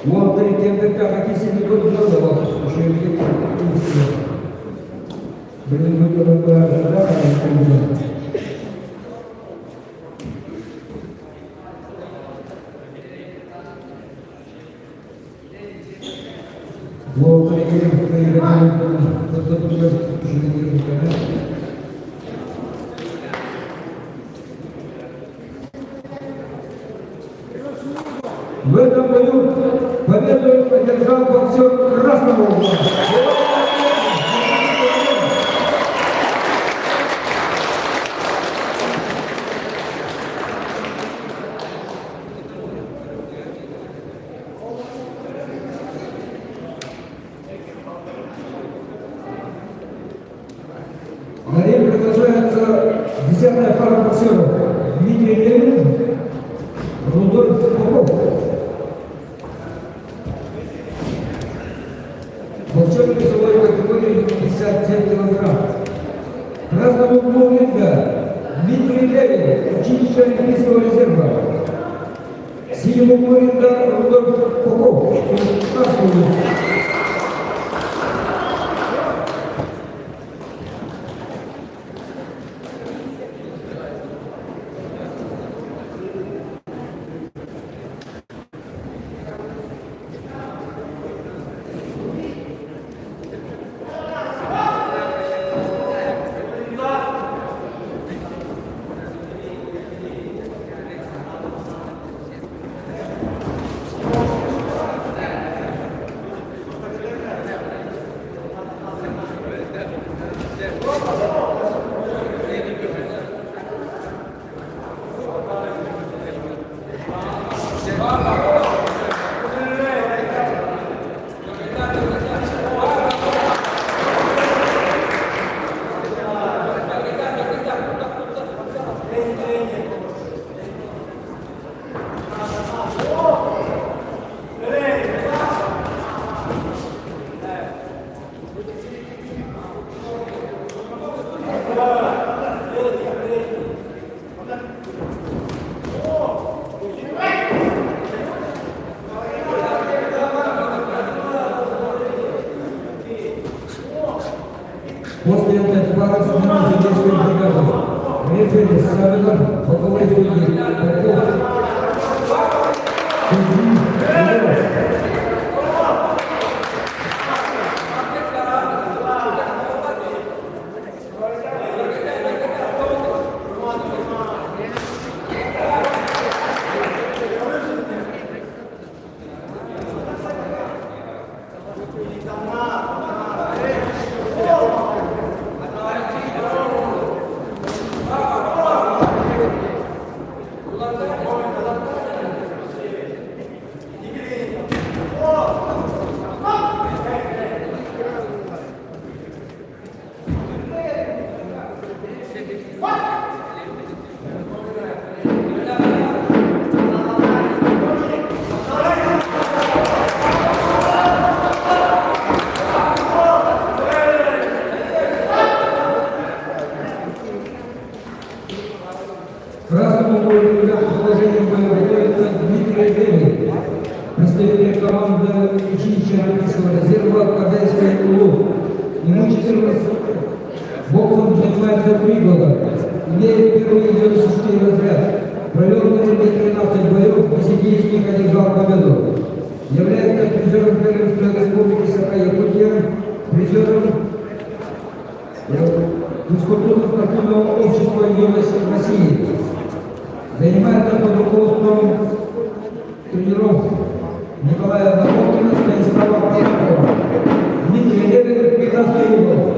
Уолаттар иккиэн хоккей В этом бою победу одержал боксер красного угла. На ринг приглашается 10-я пара боксеров. Дмитрий Левин, Рудольф Попов. Боксеры весовой категории 57 килограмм. В красном углу ринга Дмитрий Левин, училище Олимпийского резерва. В синем углу ринга Рудольф Попов, Сумского улус. пары смену судейской бригады. Рефери Савинов, боковой судьи Попов, Кузьмин, Егоров. Красному углу положению боя готовится Дмитрий Левин, представитель команды училища Олимпийского резерва Кадетской УЛУ. Ему 14 Боксом занимается 3 года. Имеет первый юношеский разряд. Провел на ринге 13 боев, 10 из них одержал победу. Является призером первенства Республики Саха-Якутия, призером физкультурно-спортивного общества юности России. Занимается под руководством тренеров Николая Находкина, Станислава Потапова. Дмитрий Лебедев, 15 угол.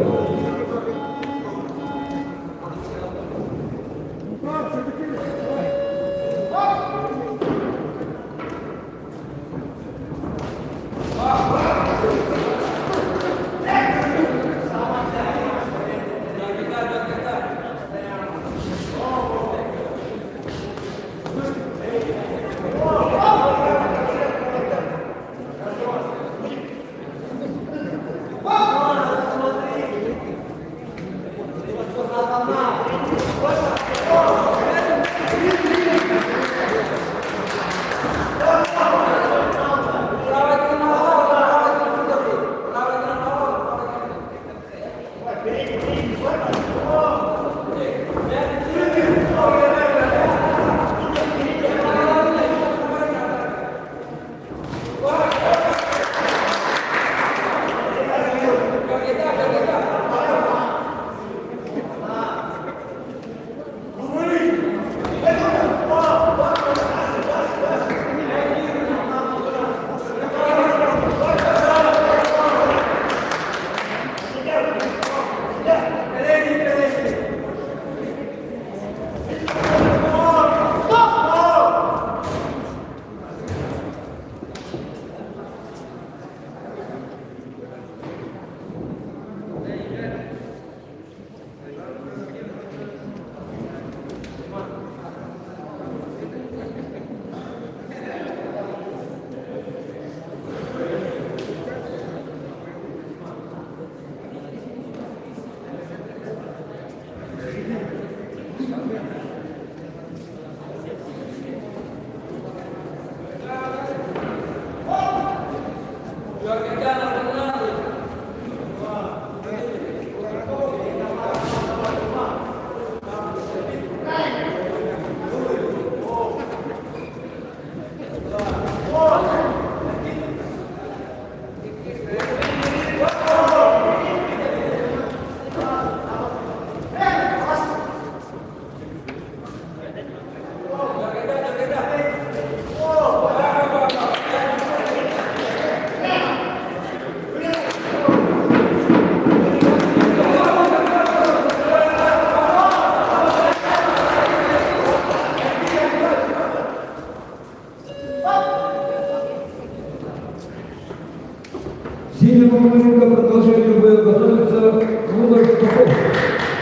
Синему ринга продолжению боя готовится Рудольф Попов,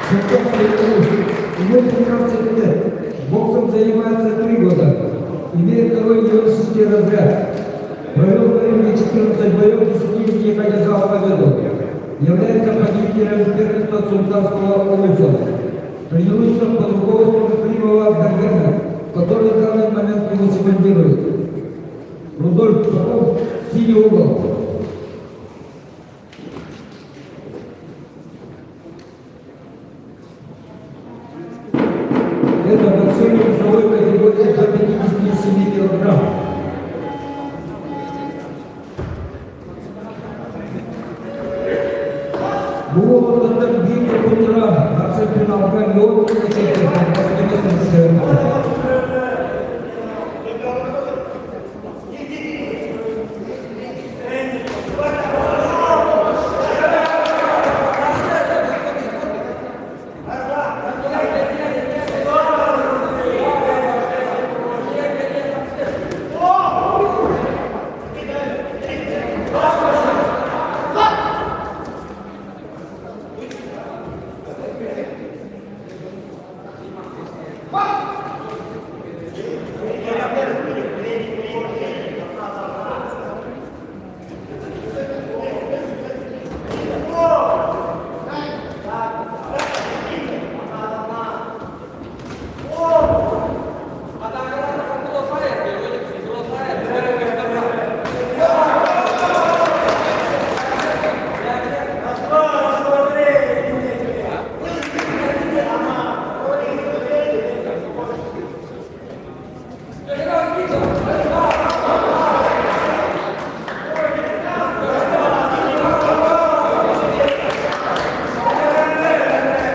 Свердловский улус. Ему 15 лет. Боксом занимается 3 года. Имеет второй юношеский разряд. Провел на ринге 14 боев, 10 из них одержал победу. Является победителем первенства Султанского улуса. Тренируется под руководством Климова Бергена, который в данный момент его секундирует. Рудольф Попов, синий угол. Бу уолаттар биир курдуктара тахсар финалга Леон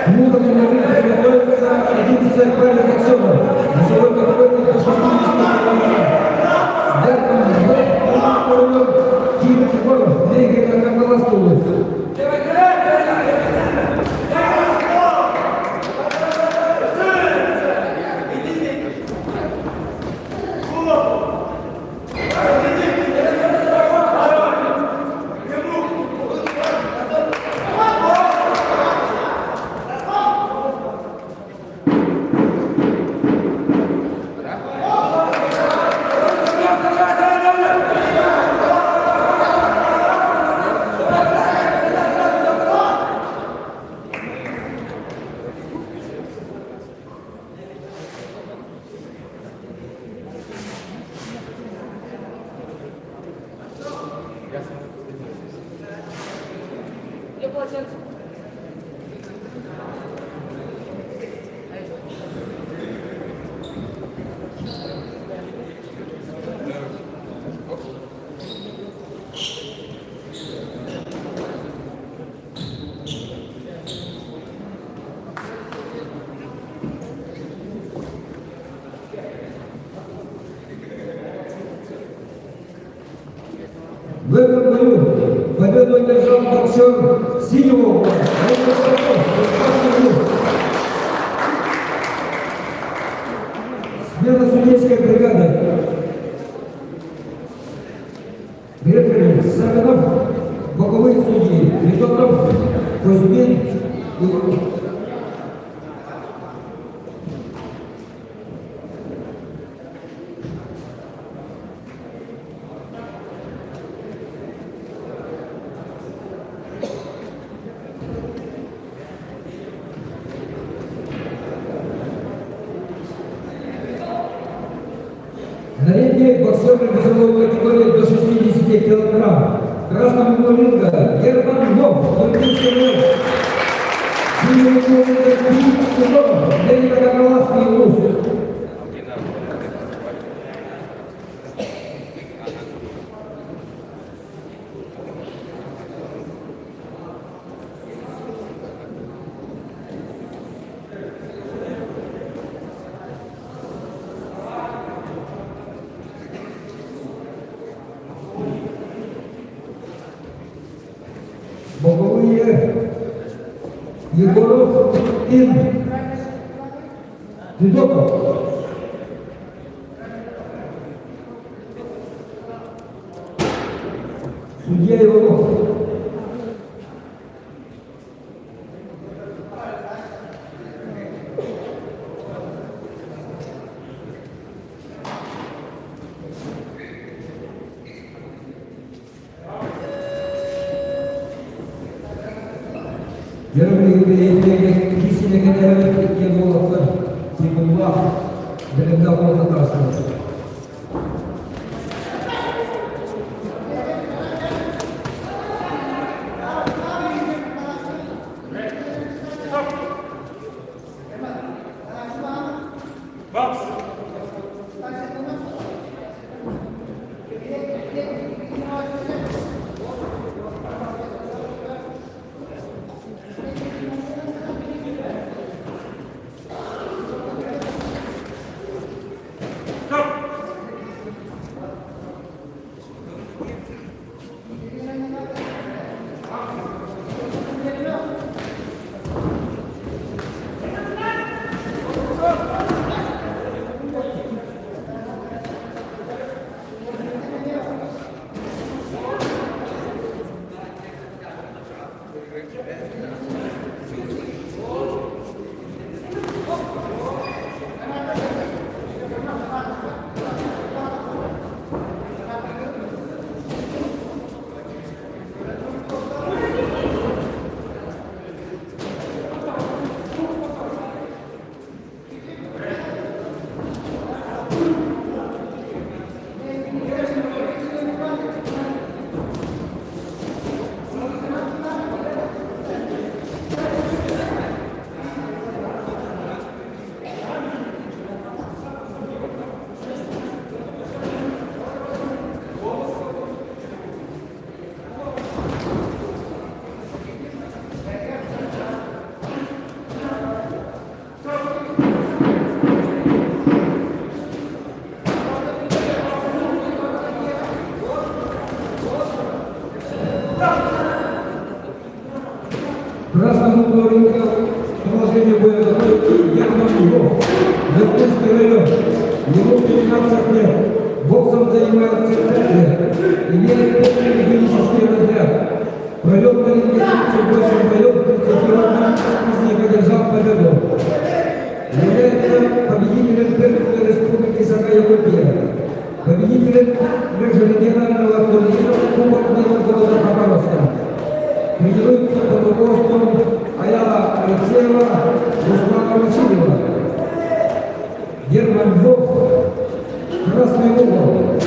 Муромом приготовится 11 правильных аксенов. Весовой категории до 60 килограмм. Дякон В. Ким Егоров, Легия Кангаласской области. В этом бою победу одержал боксер синего угла. Смена судейской бригады. Рефери Савинов, боковые судьи Федотов, Кузьмин и На ринге боксеры весовой категории до 60 килограмм. В красном углу ринга Герман Львов, Нурбинский район. Синий угол ринга Ким Егоров, Лениногорский улус. Боковые Егоров и Федотов. Судья Иванов. Кисилэкэнээбит иккиэн уолаттар тикуллаах бэлэмнээх уолаттар таҕыстылар. Красному углу ринга продолжение боя готовится Герман Львов, Иркутский район. Ему 15 лет. Боксом занимается 5 лет. Имеет полный юношеский разряд. Провел на ринге 38 боев, 31 из них одержал победу. Является победителем первенства Республики Саха-Якутия. Победителем межрегионального турнира Кубок мира города Хабаровска. Тренируется под руководством Аяла Алексеева, Руслана Васильева. Герман Львов, Красный угол.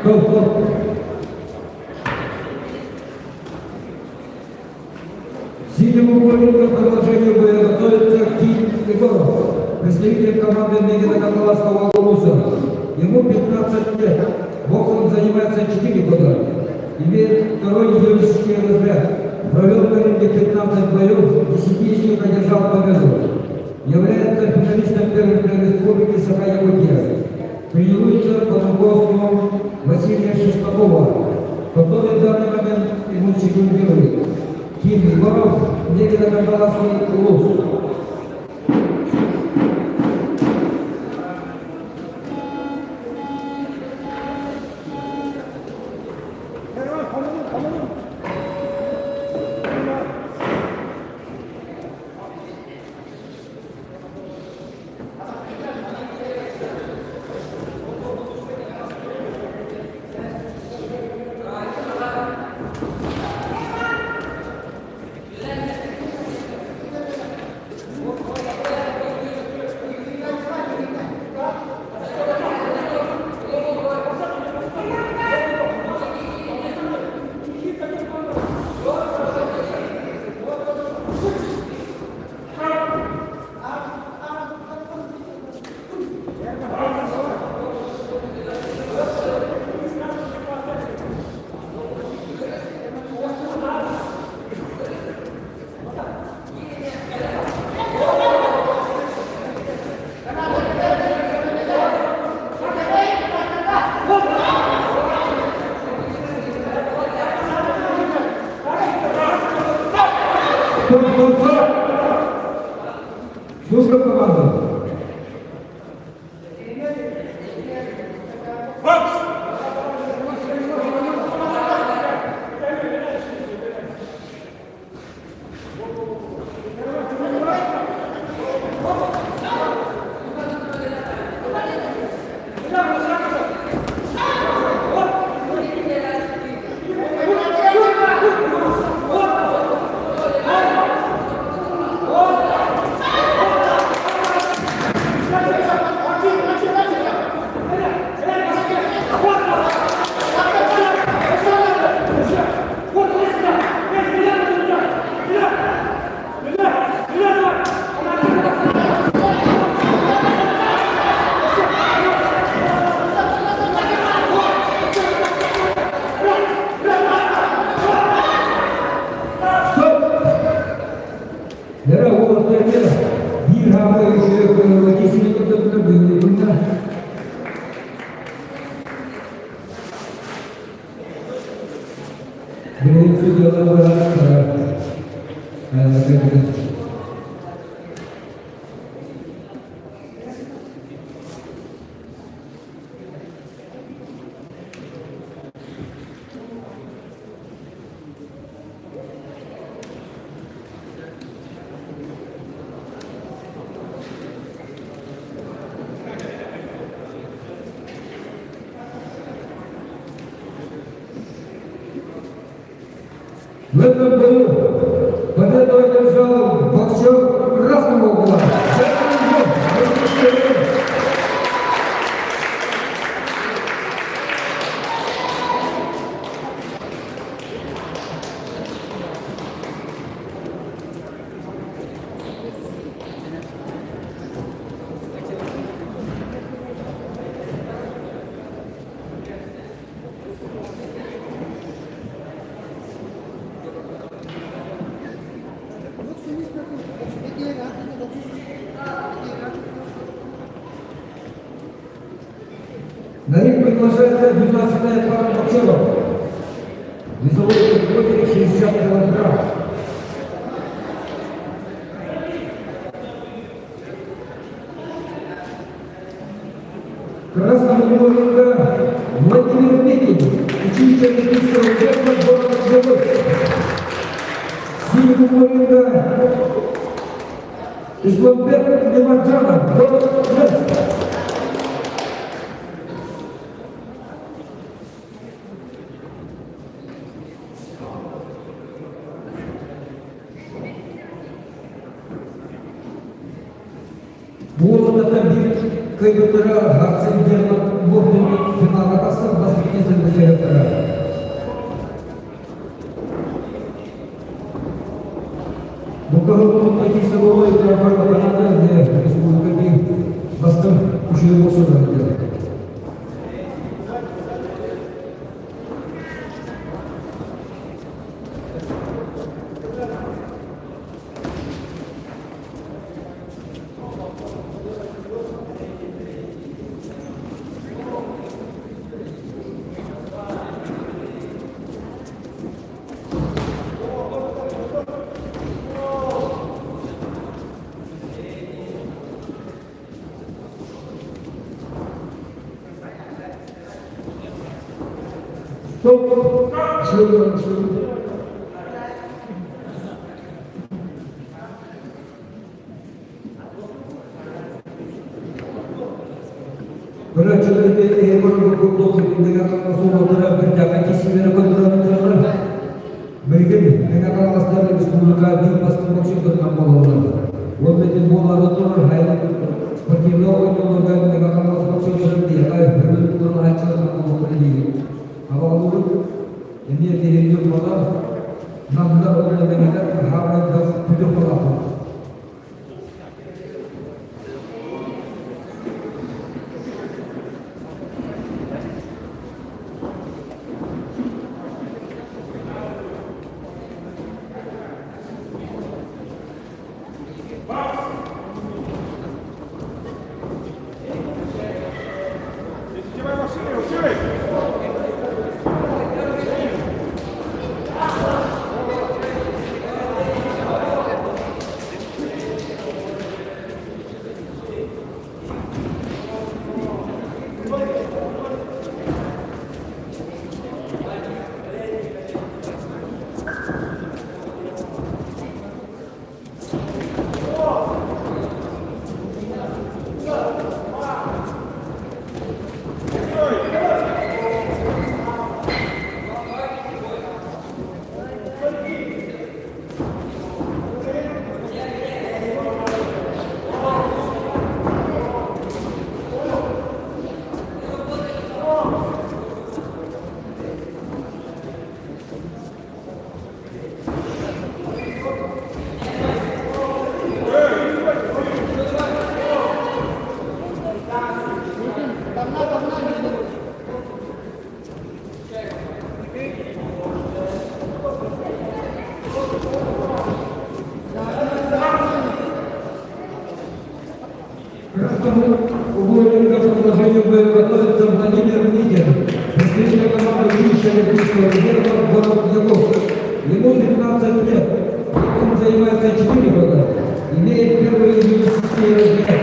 Стоп, стоп. В синем углу ринга продолжение боя готовится Ким Егоров, представитель команды Мегино-Кангаласского улуса. Ему 15 лет. Боксом занимается 4 года. Имеет второй юношеский разряд. Провел на ринге 15 боев, 10 из них одержал победу. Является финалистом первенства Республики Саха-Якутия. Тренируется под руководством Василия Шестакова, который в данный момент ему секундирует. Ким Егоров, Мегино-Кангаласский улус. Слушаем команду. Лера уолаттар биир хаамыы үчүгэй кисили көрдөрдүлэр бүгүҥҥү күҥҥэ. Билигин судьялар быһаарар В этом бою победу одержал боксер красного угла. На ринг приглашается 12-я пара боксеров. Весовой категории 60 килограмм. Красного угла ринга Владимир Пекин, училище Олимпийского резерва город Беларусь. Синего угла ринга Исламбек Немаджанов, город Минск. Буолата биир кыайбыттара Арсен Герман Мордун финалга тахсан бастакы кыайбыттара. Бу кыһыл киирсэ Канада республика бастыҥ үчүгэй боксердар. Стоп! Шлю, Көрөөччүлэргэ эһиги курдук суолтара бирдэҕэ киссилэрэ көрдөрөн Билигин Мэҥэ Хаҥаластар республика биир бастыҥ боксердарынан буолаллар. Уонна ити буолаары турар спортивнай оонньууларга Мэҥэ Хаҥалас боксердарын биһиэхэ өрүн туруорааччыларынан буолуохтара диибит. Абаҕалыыбыт эмиэ биһиги буолар Намнар уонна Мэҥэлэр хааман бүтүн холоохпут. Красному углу ринга продолжению боя готовится Владимир Никин, представитель команды училища Олимпийского резерва, город Якутск. Ему 15 лет. Он занимается 4 года. Имеет первый юношеский разряд.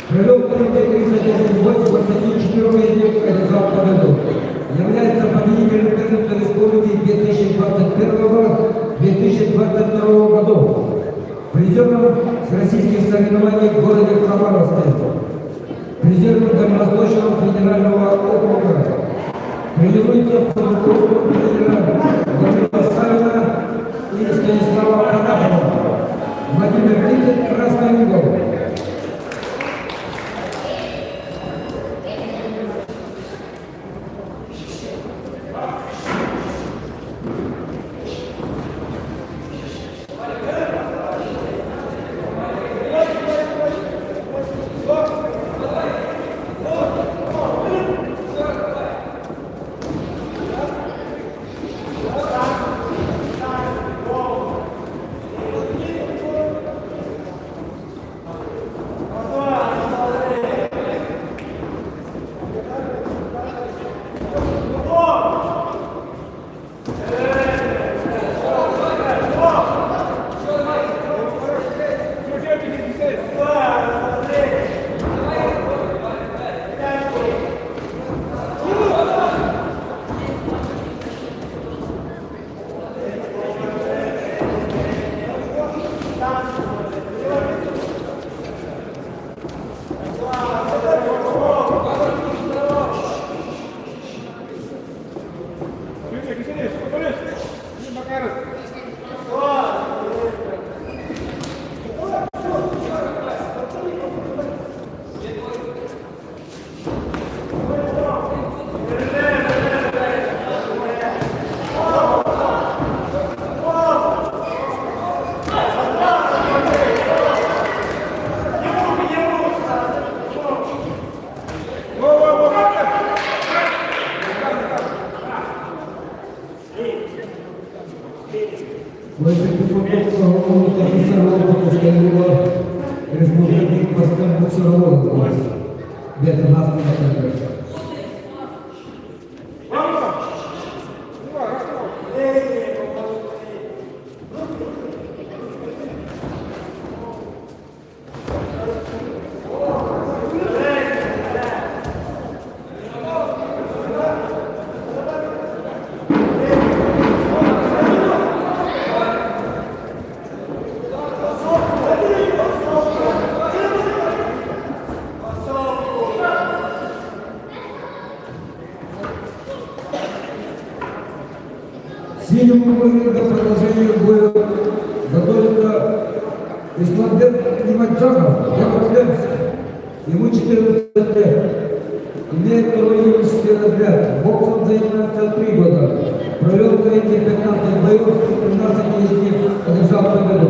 Провел в 31 бой, 24 из них одержал победу. Является победителем первенства республики 2021-2022 годов. Призером российских соревнований в городе Хабаровске. Призером Дальневосточного федерального округа. Тренируется под руководством тренера Владимира Савина и Станислава Канапова. Владимир Никин, красный угол. Республика бастыҥ боксеролог бэрт аһаастык. Синему углу к продолжению боя готовится Исламбек Нимаджанов, Яков. Ему 14 лет. Имеет второй юношеский разряд. Боксом занимается 3 года. Провел в рейтинге 15 боев, 13 из них одержал победу.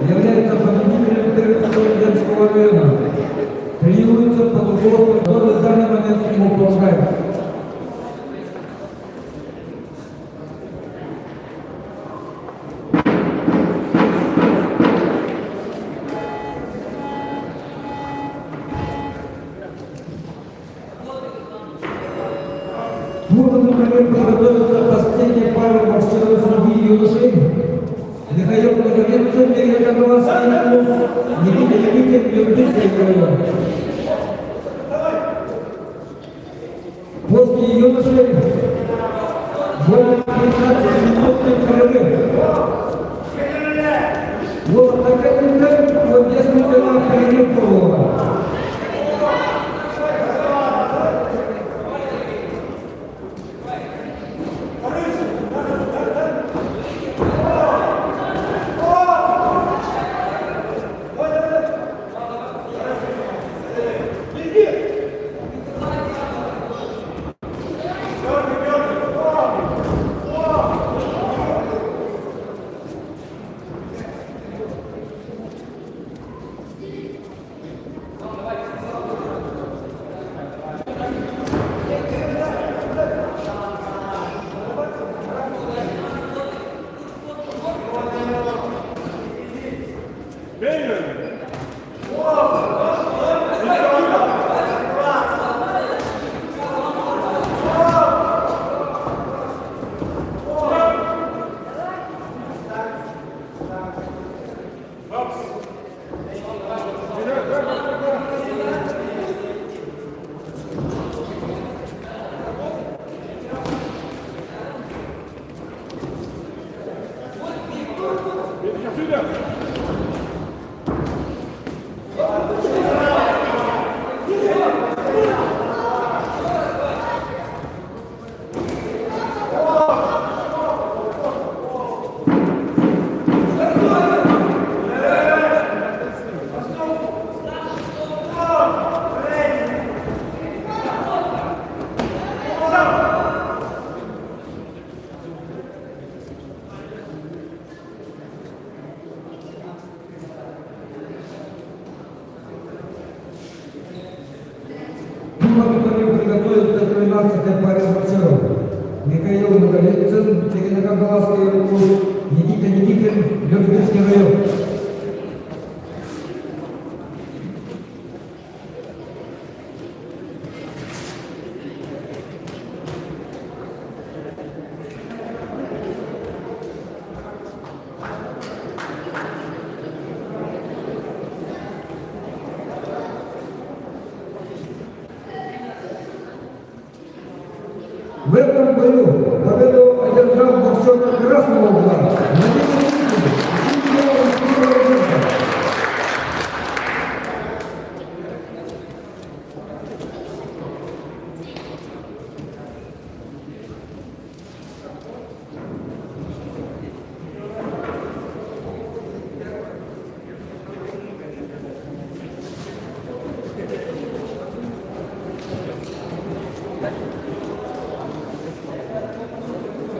Является победителем первенства Ленского района. Тренируется под руководством, который в данный момент ему помогает. К турниру подготовится последняя пара боксеров среди юношей. Михаил Наговицын, Нижнекамский клуб, Никита Никитин, Нюрбинский район. После юношей будет 15-минутный перерыв. Вот такой темп, вот несколько перерыв было. Седьмой приготовиться к 13-й паре боксеров. Михаил Наговицын, Чегино-Кангаласский клуб, Никита Никитин, Нюрнбергский район. В этом бою победу одержал боксер красного угла Владимир Никитин, чемпион Европы.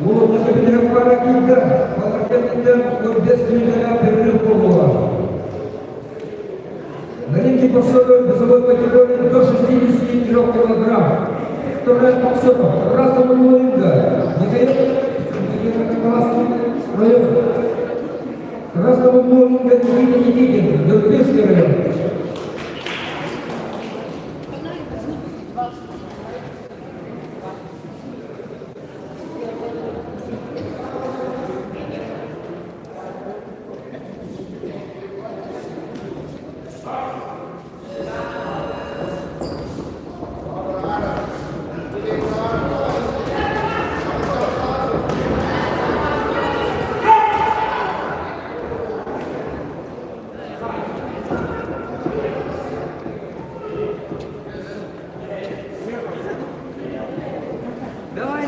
Улуус киирдэ, балар кэнниттэн 15 мүнүүтэлээх перерыв буолуоҕа. На ринге боксеры весовой категории до 63 килограмм. Вторая боксер красного ринга Михаил Кангаласский район. Красного ринга Никита Никитин, Нюрнбергский район. Давай.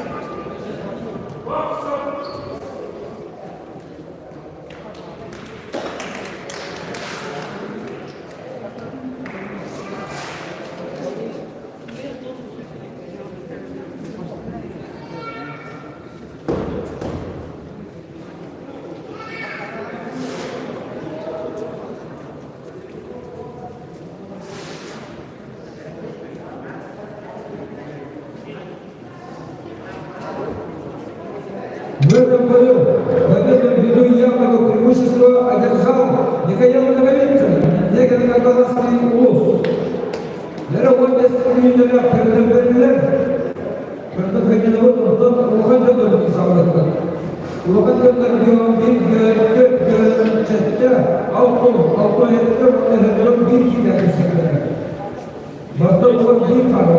В этом бою победу ввиду явного преимущества одержал Михаил Наговицын, Егин-Кангаласский улус. Лера 15 мүнүүтэлээх перерыв бэрдилэр. Предохраненного онтон улахан дьоннор саҕалаттар. Улахан дьоннор 1 1, 4, 7, 6, 6, 7, 1 киирэн кэллилэр. Бартон 1 пара.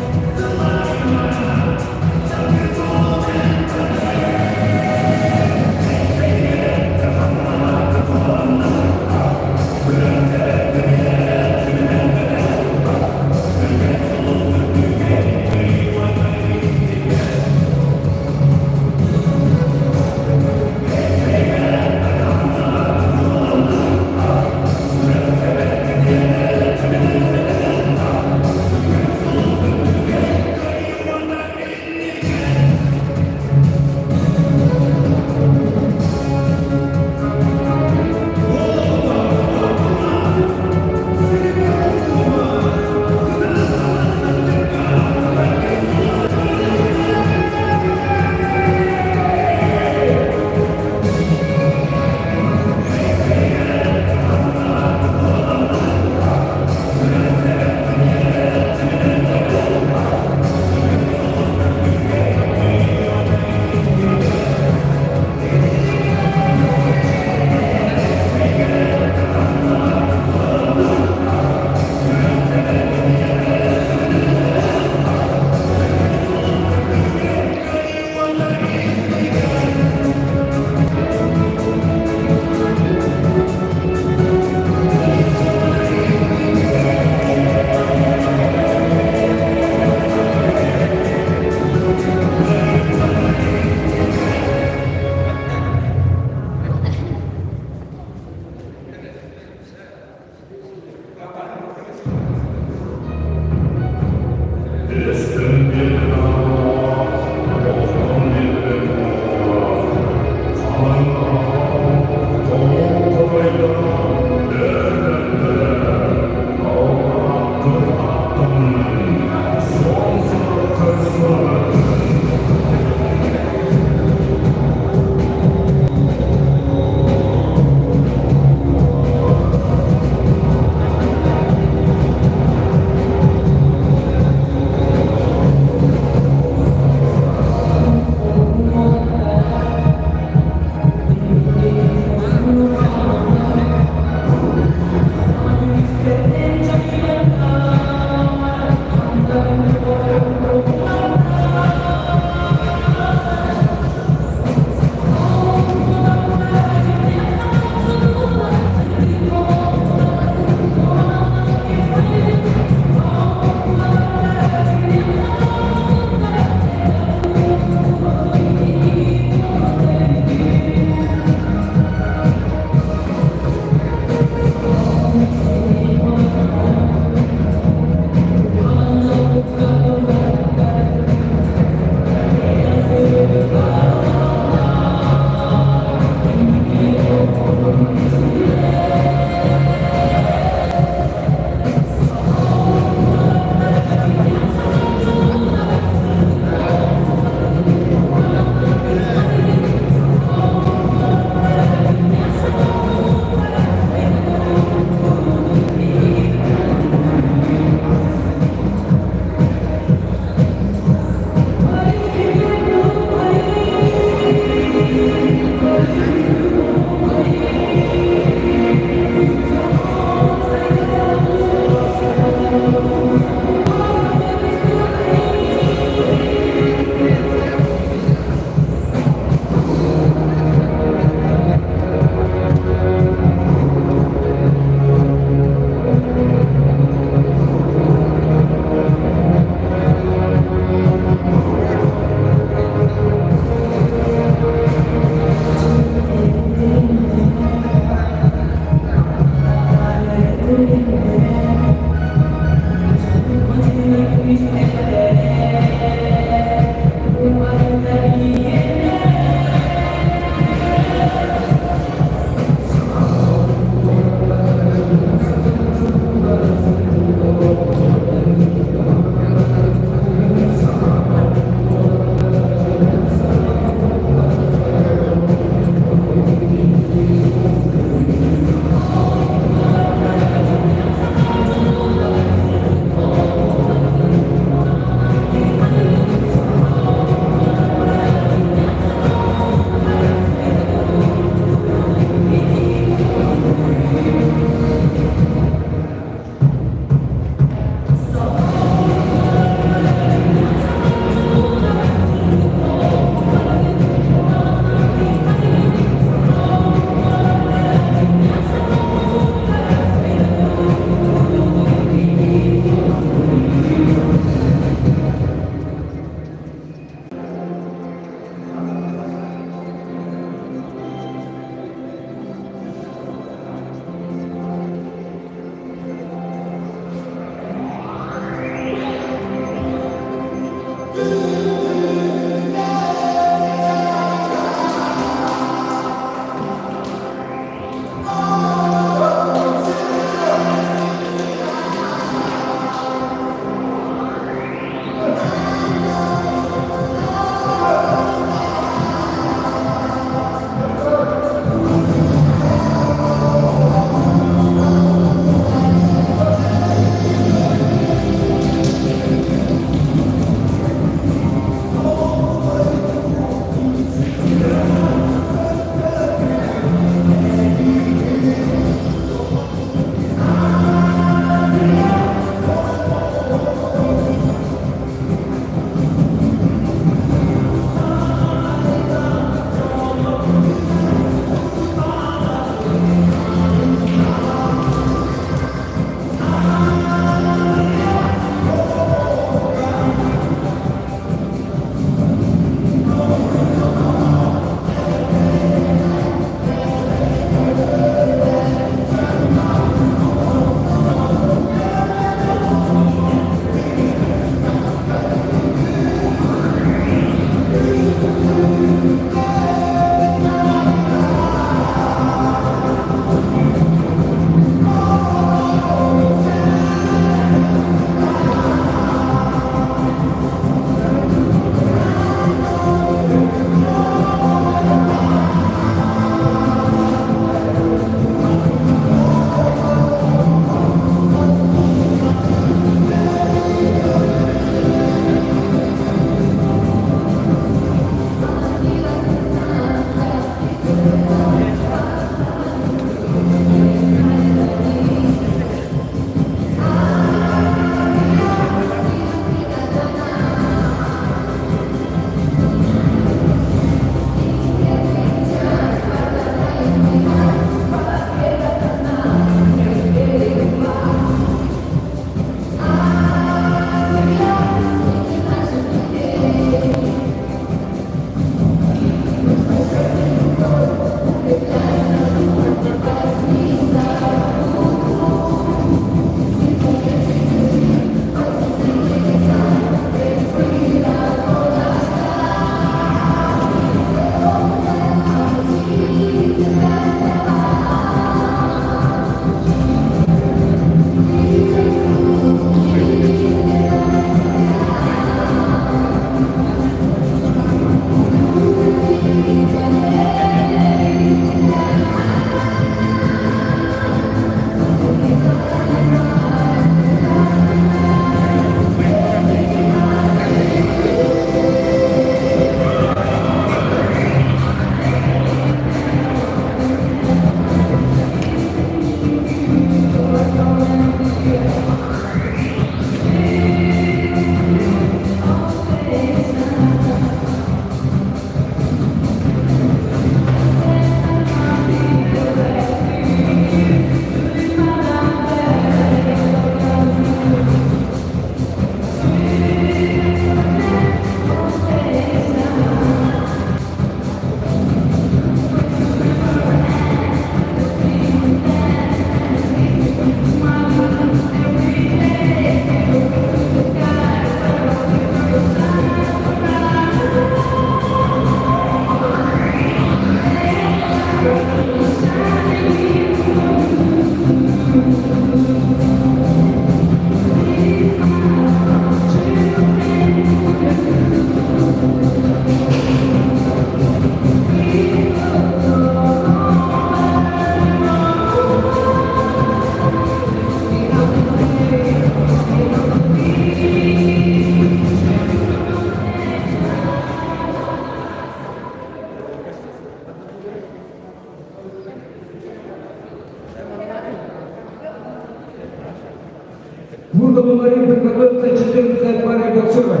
выходу на ринг приготовится 14 паре боксеров.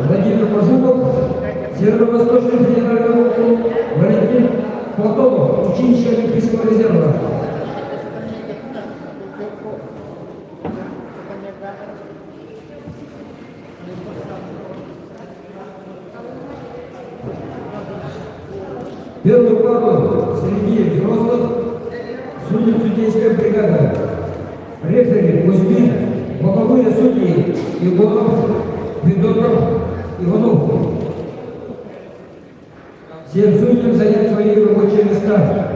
Владимир Мажуков, Северо-Восточный федеральный округ, Валентин Платонов, училище Олимпийского резерва. Первую пару среди взрослых судит судейская бригада. Рефери Кузьмин, боковые судьи Егоров, Федотов, Иванов. Всем судьям занять свои рабочие места.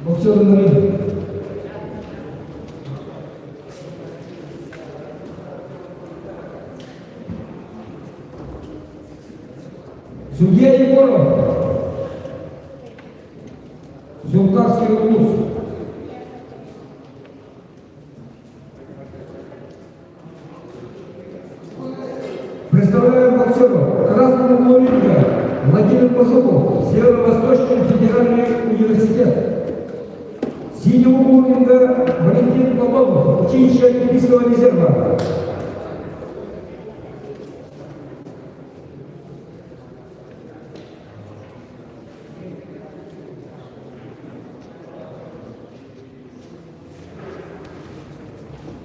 Боксеры на ринг. Судья Егоров. Сунтарский улус. Представляем боксеров красного углу ринга Владимир Мажуков, Северо-Восточный федеральный университет. Синего углу ринга Валентин Платонов, училище Олимпийского резерва.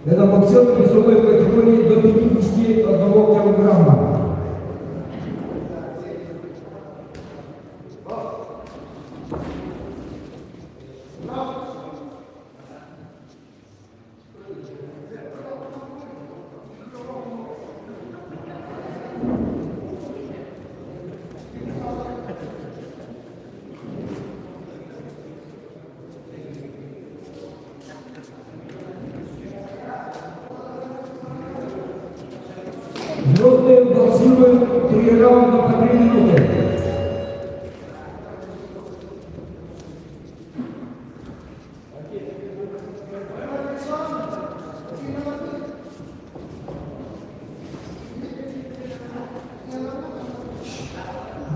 Это боксер весовой категории до 51 килограмма. Взрослые боксируют три раунда по 3 минуты.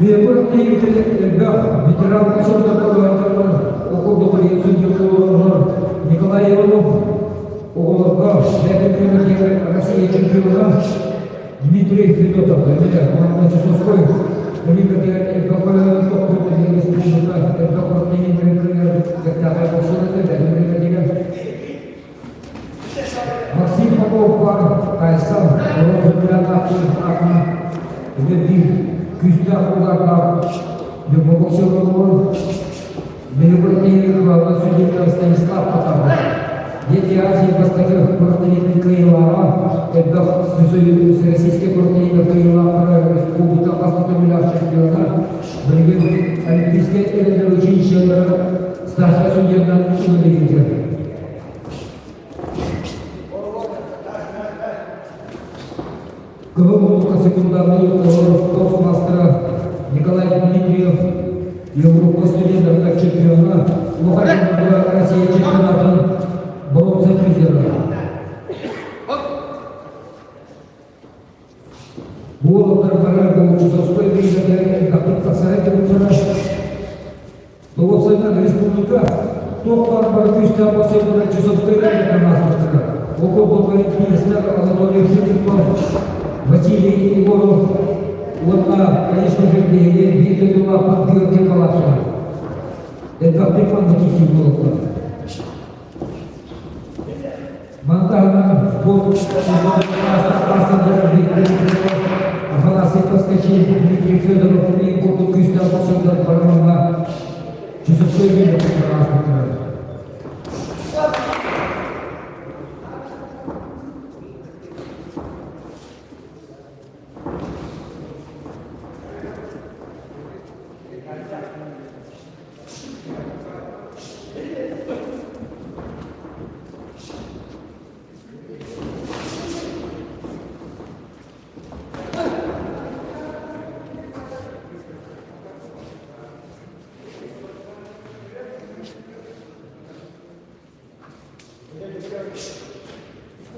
Биэбэр тиийбитин элбэх ветеран учууталлар окурдук судьялар Николай Иванов оҕолорго бэйэтин Россия чемпиона Дмитрий Федотов, эмиэ Чусовской Олимпиада элбэх республика элбэх Максим Попов баар Кайсан биир күүстээх удардаах боксер Биһиги судья Станислав Потапов. Дети Азии бастакы күрэхтэһиитин кыайыылааҕа, элбэх российскай күрэхтэһиилэр кыайыылаахтара, республика хас да төгүллээх чемпиона, билигин Олимпийскай эрэллэр училищелара старшай судьянан үлэлиир. Кыһыл муннукка секундарный спорт мастера Николай Дмитриев Европа студенттарга чемпиона, Улахан Россия чемпионатын бронза призера. Бу уолаттар бары Чусовской биригэдэ элбэхтик тахсара кэлбиттэрэ. Тоҕус республика туох баар бары күүстээх боксердара Чусовской районынан ааспыттара. Ол курдук министр Анатолий Филиппов, Василий Егоров уонна, конечно же, биһиги биир дойдулаахпыт Георгий Палашев. Элбэхтик манна киирсии буолуохтаах. Маны таһынан спорт Афанасий Поскачин, Дмитрий Федоров мин курдук күүстээх боксердар барымаҥҥа Чусовской ааспыттара.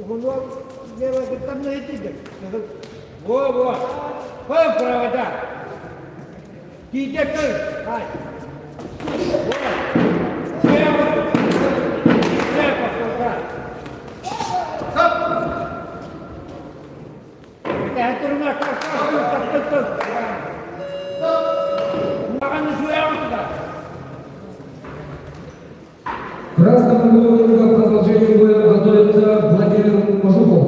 Во, во. Пой провода. Тиийдэ көр. Хай. Во. В красном углу к продолжению боя готовится Владимир Мажуков,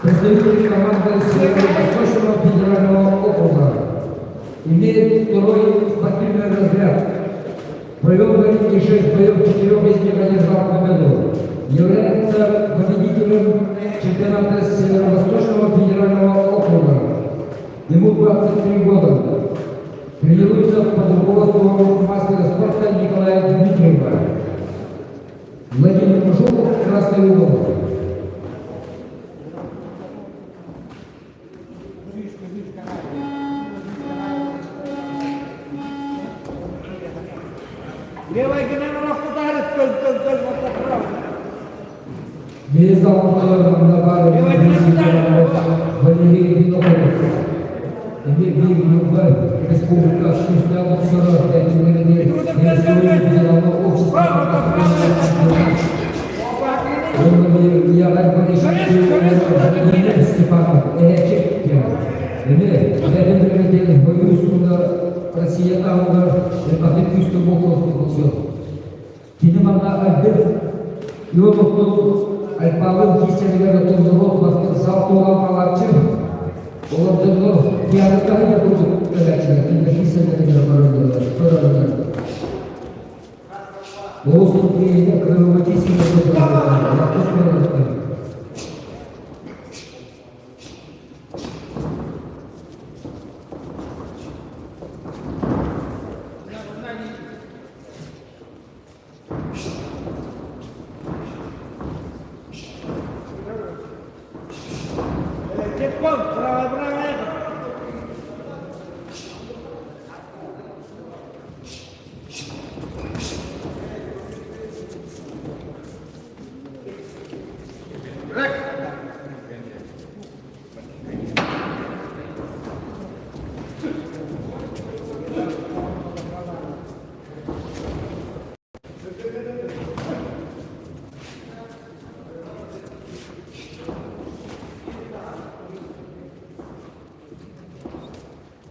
представитель команды Северо-Восточного федерального округа. Имеет второй спортивный разряд. Провел в рейтинге 6 боев, 4 из них одержал победу. Является победителем чемпионата Северо-Восточного федерального округа. Ему 23 года. Тренируется под руководством мастера спорта Николая Дмитриева. Владимир Мажуков, красный угол. Левай гынан олохтутаары төл төл төл Валерий Винокуров. Эмиэ биир группа республика күүстээх охсоро тэтимнэрин федерального общества Уонна Владимир Степанов эһэчик диэн. Эмиэ бэдэн бойуу сууда Россия таһыгар элбэхтик күүскэ буолуохтук Кини манна Альберт Ионовтуун Альпалын киисэлигэр отонноруох бастыҥ сал туолан хаалааччы. Олордоннор театрга да курдук кэлээччилэр кинилэр киисэлэригэр көрөллөр. Олус киһини кырыллатыйсыҥа көрөллөр.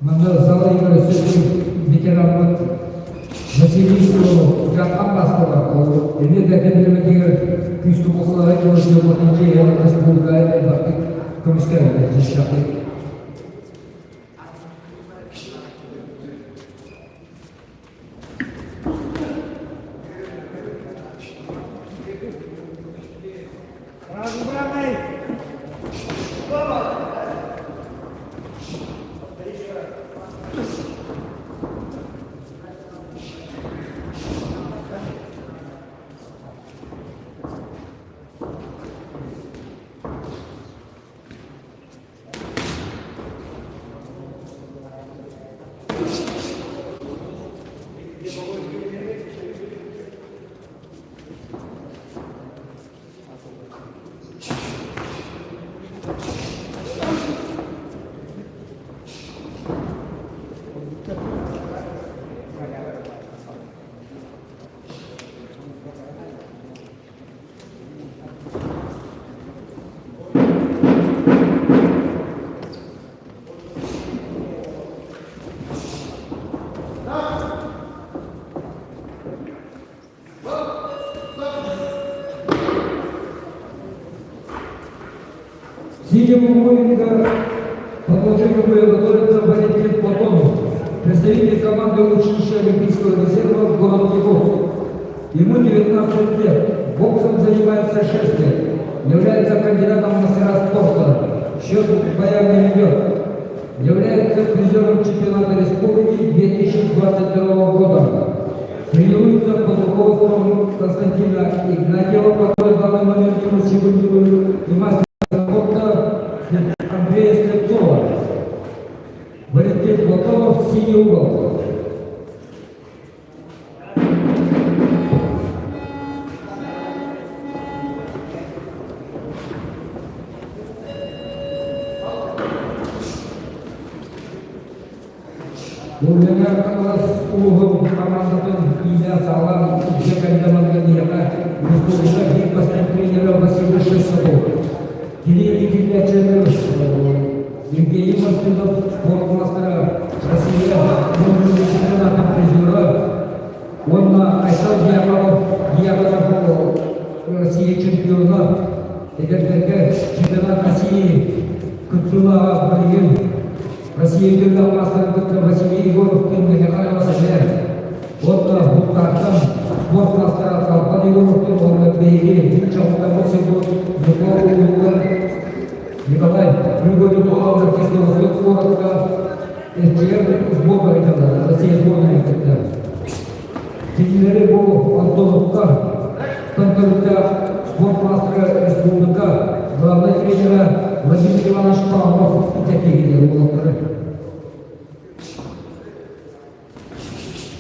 Манна зал иһигэр өссө ветераммыт Василий Иванов Дьаххан Бастова эмиэ да кэмилэмэтигэр күүскэ буолсалара дьиэ республика элбэхтик көмүскээбитэ дьиссэхтик. Синему Мовенко продолжение боя готовится Валентин Платонов, представитель команды училища Олимпийского резерва город Егорск. Ему 19 лет, боксом занимается 6 лет, является кандидатом в мастера спорта, счет в боях не ведет, является призером чемпионата республики 2022 года. Тренируется под руководством Константина Игнатьева, который в данный момент ему сегодня и мастер спорта Андрея Слепцова. Валентин Платонов, синий угол. Мэҥэ Хаҥалас улууһун хамаандатын иилээн-саҕалаан илдьэ кэллэ манна биһиэхэ республика биир бастыҥ тренерэ Василий Шестаков. Кини иитиллээччилэр Евгений Мартынов спорт маастара, Россия чемпионатын призера уонна Айсал Дьяконов Дьяконов Россия чемпиона, эдэрдэргэ чемпионат России кыттыылааҕа билигин Россия үтүөлээх маастарын кытта Василий Егоровтыын Мэҥэ Сэмээр уонна Бултаартан спорт маастара Талбан Егоровтыын уонна биһиги биир чаҕылхай боксербут Николай Уйгун Николай Григорьев буолаллар Кисловодск куоракка эрчийэр сборга ыыталлар Россия сборнайын кытта. Кинилэри бу Антоновка төрүттээх спорт маастара республика главнай тренера Владимир Иванович Павлов итэкиигилэр уолаттары.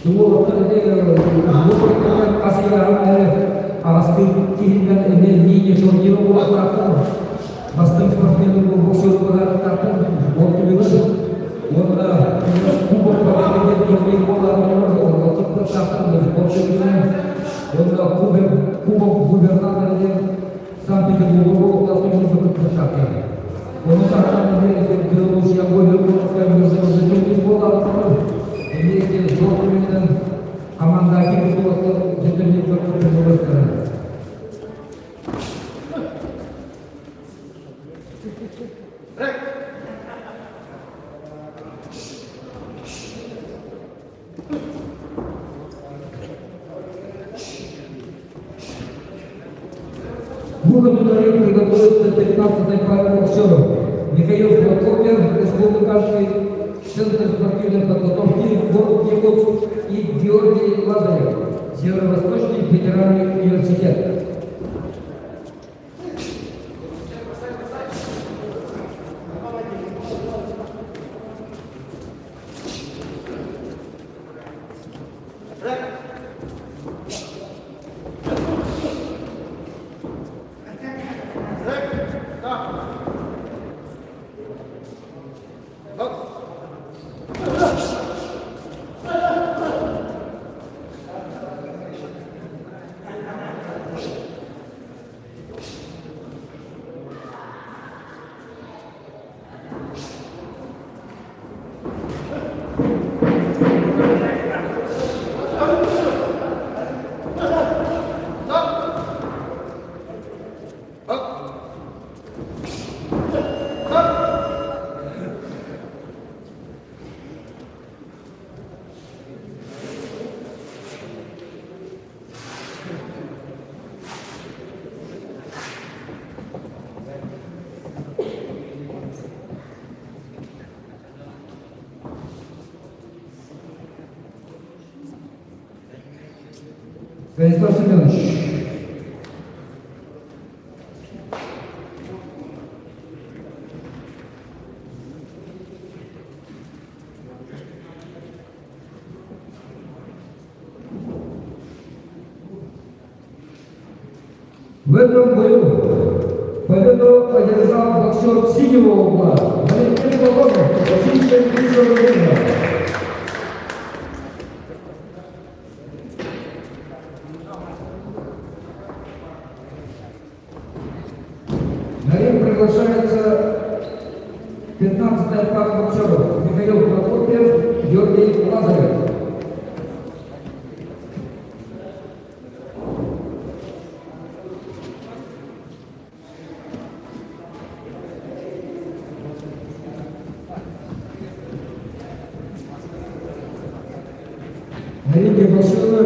Уолаттар аҕастыы киһиннэн эмиэ мини турнир буолуохтаахтар. Бастыҥ спортсмен боксер буолуохтаахтар. Ол түмүгэр уонна кубок победы турнир буолар Уонна кубок губернатора диэн Санкт-Петербурга буолуохтаах турнирга кыттыахтаахтар. Ону таһынан эмиэ Белоруссия турнир буолаахтар. Эмиэ жол түмүгүнэн команда ким турнирга кыттыһыллар. К выходу на ринг приготовится 15-й пара боксеров. Михаил Прокопьев, Республиканский центр спортивной подготовки, город Якутск и Георгий Лазарев, Северо-Восточный федеральный университет. Станислав Семенович. В этом бою победу одержал боксер синего угла Валентин Володов, Российская Федерация. На ринг приглашается 15-я пара боксеров Михаил Прокопьев, Георгий Лазарев. На ринге боксеры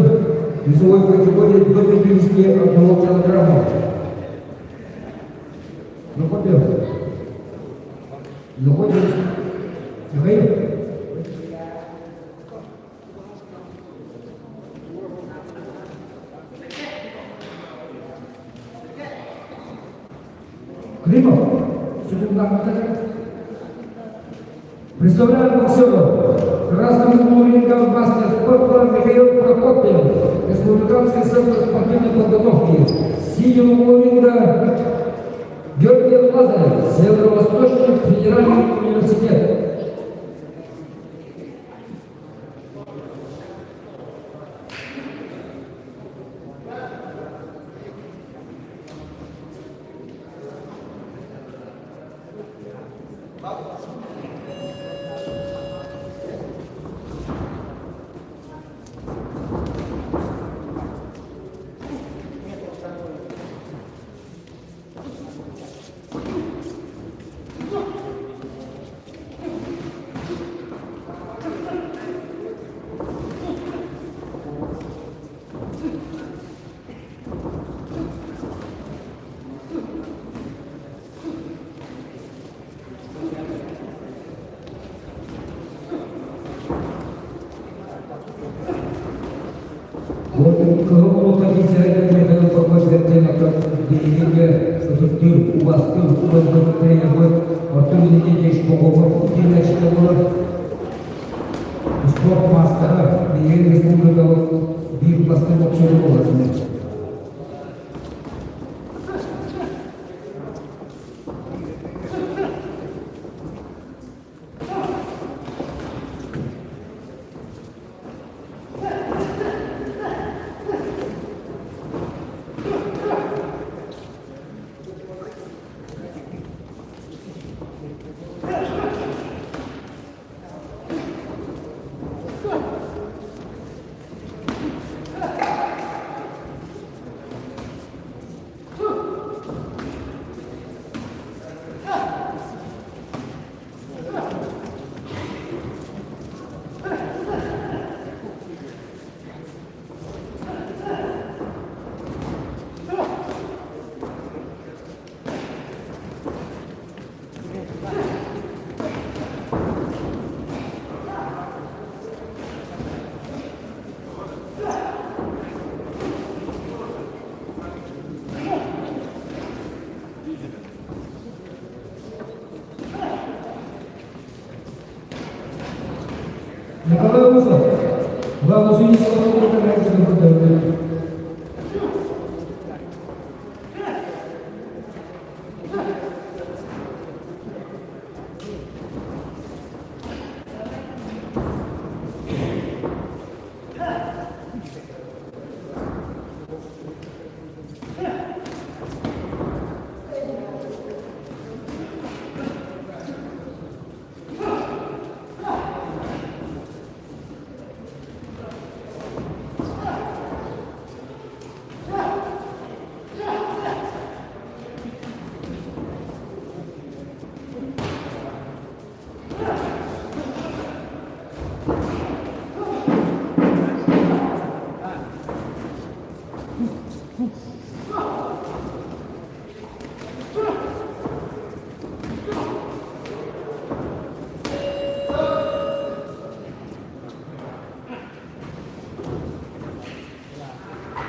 весовой категории до 51 килограмма. Прокопьев. Заходит. Михаил. Климов, Представляю боксеров. В красном углу ринга мастер спорта Михаил Прокопьев, Республиканский центр спортивной подготовки. В синем углу ринга Георгий Лазарев, Северо-Восточный федеральный университет. Кыһыл улута киисэрэ Михаил Прокопьев диэн оттон биһиги ытыктыыр, убастыыр убайбыт тренербыт Артур Никитич Попов иитиллээччитэ буолар. Спорт маастара биһиги республикабыт биир бастыҥ боксеру буолар. Николай Усов, главный судья Саратовской.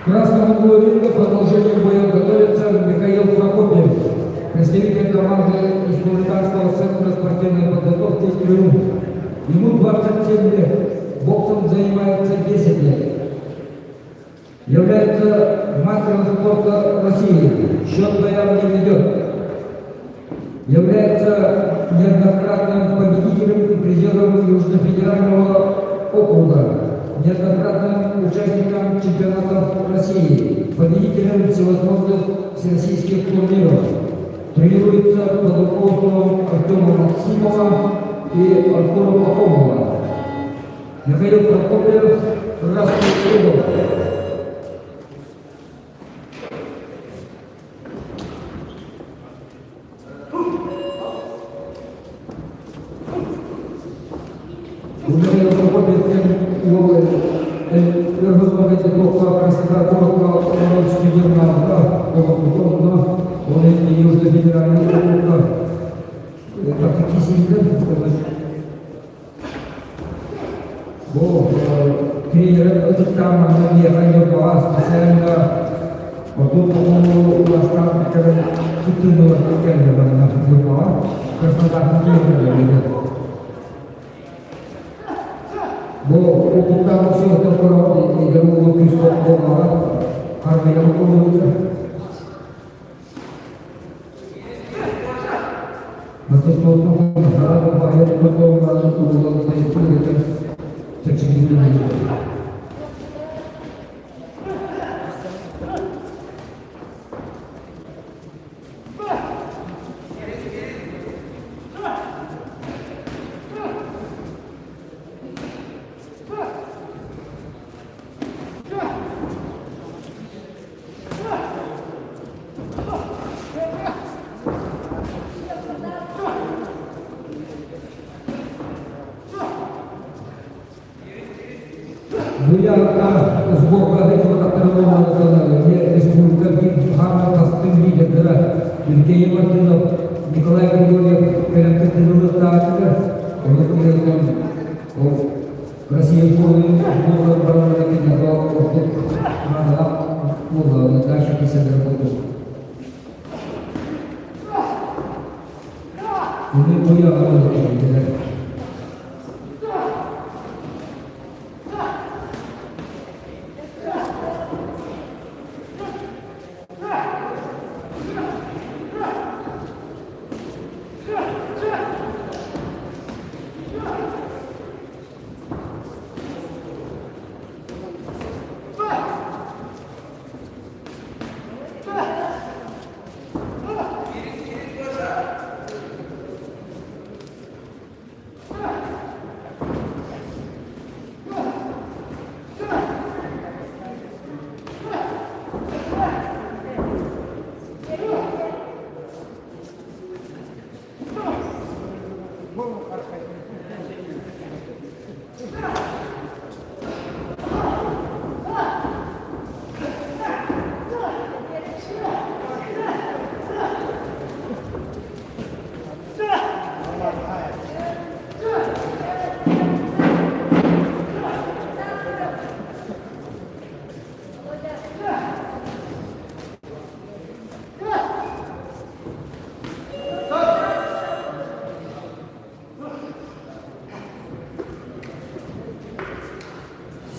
Красному углу ринга продолжение боя готовится Михаил Прокопьев, представитель команды Республиканского центра спортивной подготовки «Триумф». Ему 27 лет, боксом занимается 10 лет. Является мастером спорта России, счет боям не ведет. Является неоднократным победителем и призером Южнофедерального округа, неоднократным участником чемпионатов России, победителем всевозможных всероссийских турниров. Тренируется под руководством Артема Максимова и Артура Пахомова. Михаил Прокопьев, Красный угол. Михаил Прокопьев уол Өргөспөкөтө туохха Краснодар куоракка олорон студеннаабыта, олохпутун ол иннинэ Южный федеральный округка тактикисиилэр Бу тренерин ытыктаан манна миэхэ Ньурбаҕа специально ордук оҕолору улаастаан кэлэн кыттыыны ылан кэллэ манна Ньурбаҕа Краснодарга тренердэригэр. Бу опыттаах усуйаттан көрөн эдэр уолу күүстээх буоллаҕа харбайан курдук. Быйаҥҥа сборга аттарыллыбыт республика биир хаамар тастыҥ лидердара Евгений Мартынов, Николай Григорьев кэлэн кыттыылыахтаахтар. Ону ол Россия сборын бараларыгар ордук. киирсэллэрэ буолуо. Bunu boyu alalım.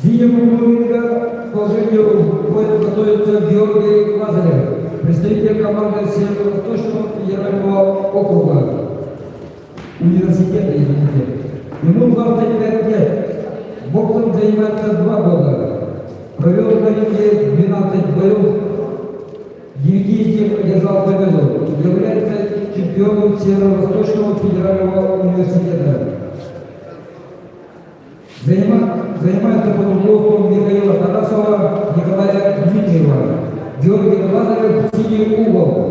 Синему углу ринга к положению будет готовиться Георгий Лазарев, представитель команды Северо-Восточного федерального округа, университета, извините. Ему 25 лет. Боксом занимается 2 года. Провел на ринге 12 боев, 9 из них одержал победу. Является чемпионом Северо-Восточного федерального университета. Занимается под руководством Михаила Тарасова, Николая Дмитриева. Георгий Лазарев, синий угол.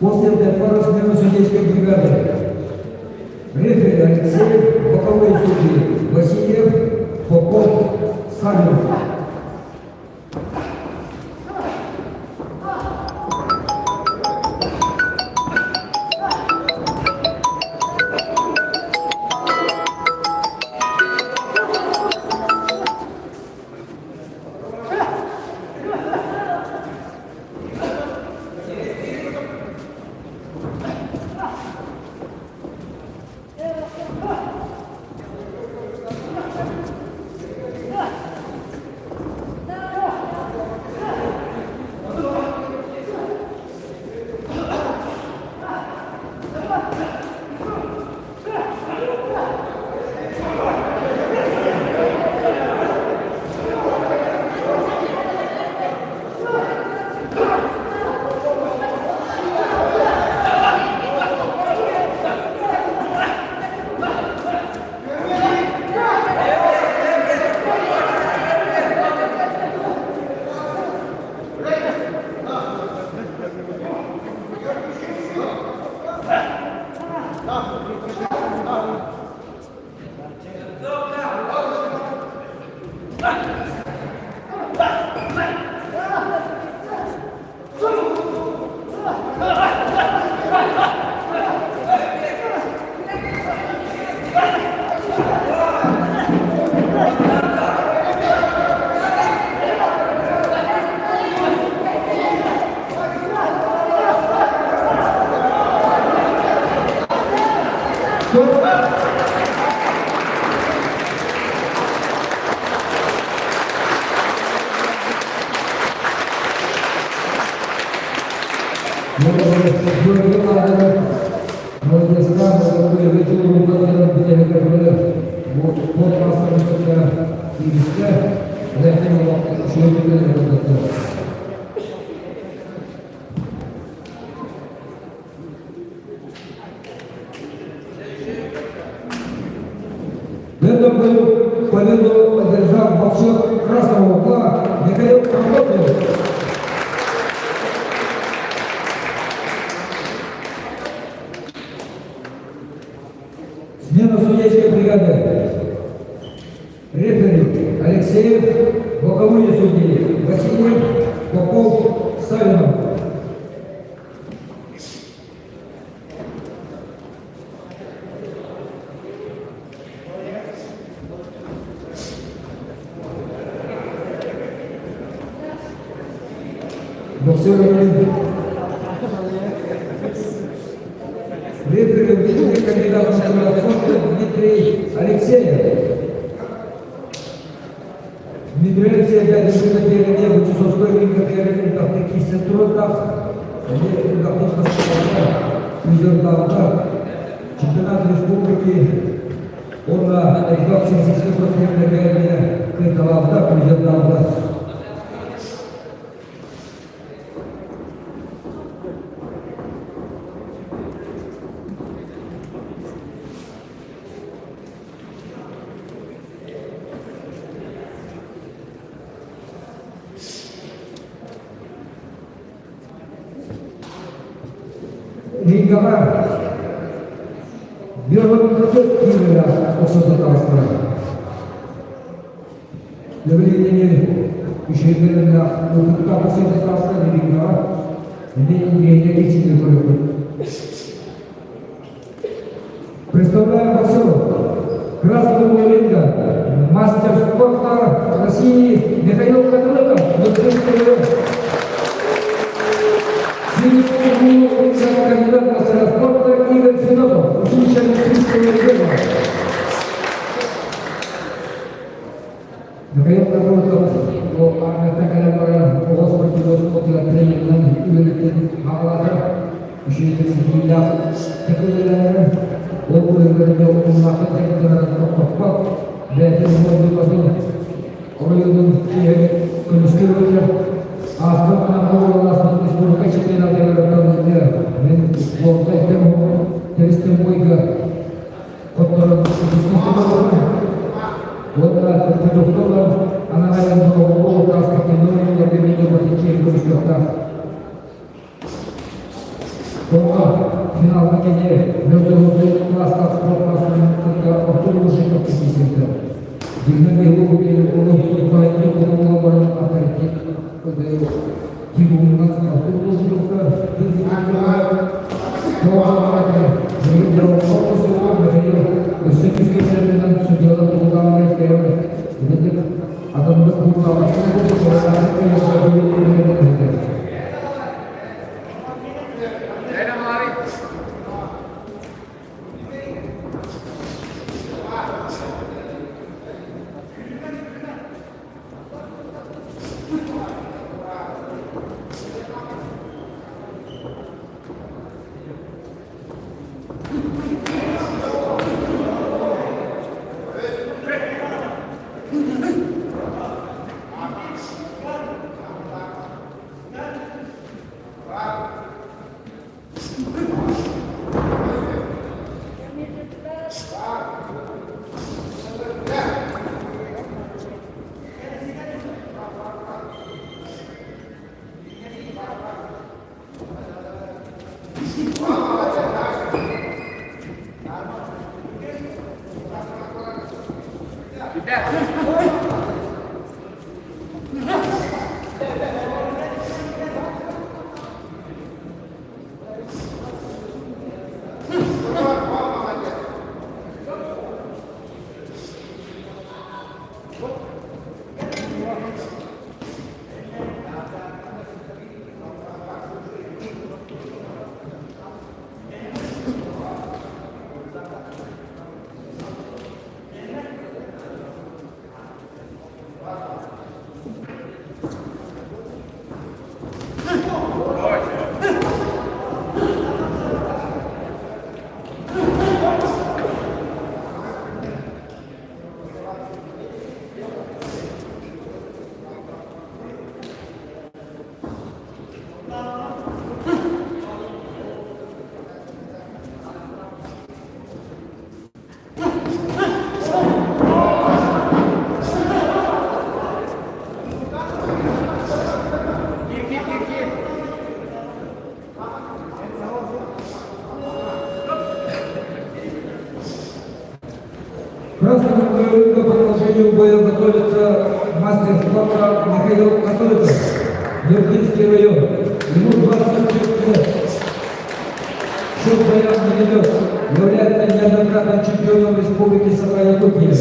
После этой пары смена судейской бригады. Рефери Алексеев, боковые судьи Васильев, Попов, Савин. Стоп! В этом бою победу одержал боксер красного угла Михаил Прокопьев. Смена судейской бригады. Рефери Алексеев, боковые судьи Васильев, Попов, Савинов. Боксеры рефери Дмитрий кандидат в мастера спорта Дмитрий Алексеев. Дмитрий Алексеев бэйэтин Бучусовской ринга элбэхтик киирсэн туруохтаах, эмиэ элбэхтик бастаабыта, призердаабыта. Чемпионат республики уонна элбэх сенсация спортсменнарга эмиэ кыайталаабыта, призердаабыта. Рингаҕа биологическай киинэлэр охсута таҕыстылар. Явление үчүгэйдэринээх опыттаах охсута таҕыста рингаҕа эмиэ инженер иччитин көрөбүт. Представляем боксеров Красного ринга мастер спорта России Михаил Каталыков, Синий кандидат мастера спорта Игорь Федотов, училище Олимпийского резерва. Михаил Каталыков ол армияттан кэлэн баран оҕо спортивной оскуолатыгар тренеринэн үлэлэтин хаалаата. Үчүгэйдик ситиилээх үлэлэһэр. Ол быыһыгар умнаахтык дьарыктанарын тохтоппот. Бэйэтин уһуйбатын оройуонун киэһэ көмүскэ ылар. Ааспыт Анаабыр республика чемпионатыгар мин спорта икки тэбистим бойга хотторон уонна кытыктылар анаҕайан оҕолор спортивной көмүскүөхтээх. Тоҕо финалга кини мөлтөһүрдүк класстаах спорт маастарын кытта Артур Лужников киирсибитэ. Дьиҥнэн биһиги олох баайдык олоҥҥо баран авторитет титулунан Артур Лужниковка Өссө күүскэ бэлэмнэнэн судьуйалар туһулаан итинник атыннык Красным к продолжению боя готовится мастер спорта Михаил Католиков, Нюрбинский район. Ему 25 лет. Счет боям не ведет. Является неоднократным чемпионом Республики Саха-Якутия,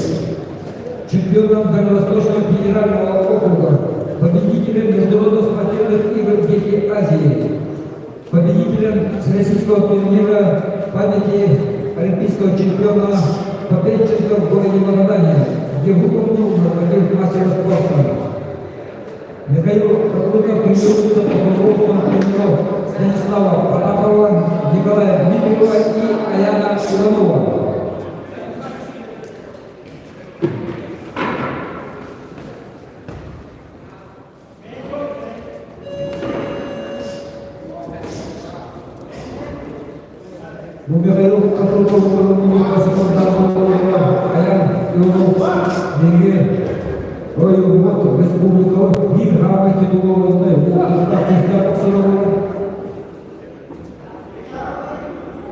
чемпионом Дальневосточного федерального округа, победителем международных спортивных игр «Дети Азии», победителем Всероссийского турнира памяти олимпийского чемпиона Попенченко в городе Магадане, где выполнил норматив мастера спорта. Михаил Катлыков тренируется под руководством тренеров Станислава Потапова, Николая Дмитриева и Аяна Иванова. Бу Михаил Катруков Аян Иванов биһиги оройуоммут республикабыт биир хаамай титулованнай уопуттаах тахсараллар.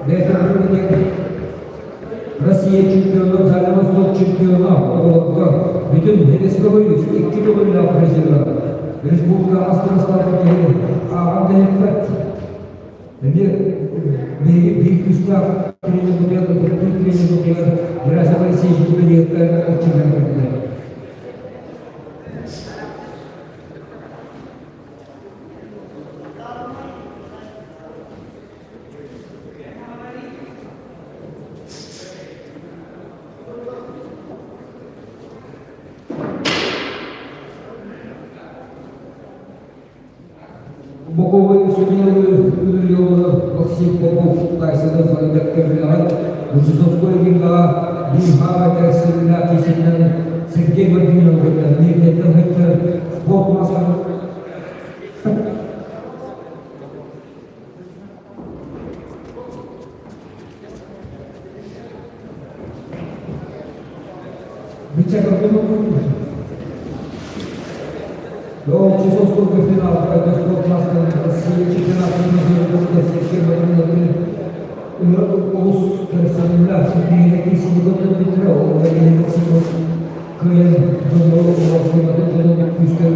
Бэйэтэ Россия чемпиона, Дальний Восток чемпиона оҕолорго бүтүн Союз икки төгүллээх призера республика астырыстаах киһи ааҕан да иһиппэт. Эмиэ биһиги биир күүстээх тренербитигэр, ытыктыыр тренербитигэр Герасим Алексеевич Дмитриевка эрчиллэн кэллэ. Боковой судьялыы Ильёлы Максим Попов Тайсыны Фарабекка билэҕин Лучезовской рингаҕа Бимхаҕа кэрсиллээх киисинэн Сергей Владимиров Мирнэттэн сылдьар спорт маастарын До часов сколько финал пройдет спорт мастер России чемпионат Улус персональна Петров кыайан дьоннору күүскэ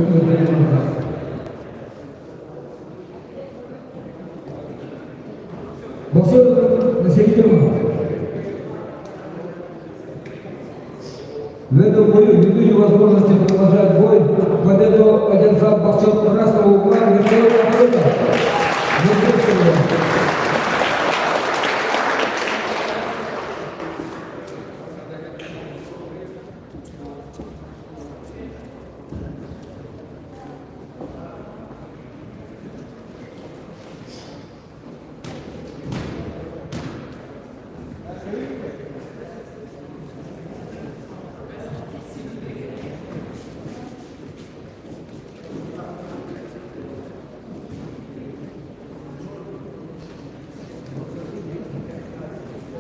Боксер Василий В этом бою, не видя возможности продолжать бой, победу одержал боксер красного угла Михаил Копытов.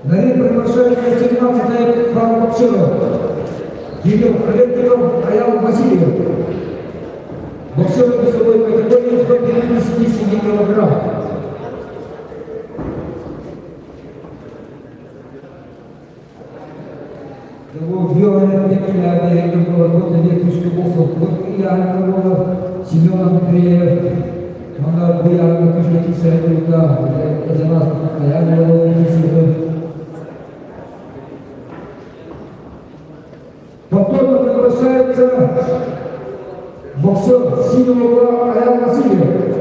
На ринг приглашается 17-я пара боксеров. Кирилл Хлебников, Аял Васильев. Боксеры весовой категории до 57 килограмм. Семен Андреев, Манна Буян Кушники Повторно приглашается боксер синего угла Аял Васильев.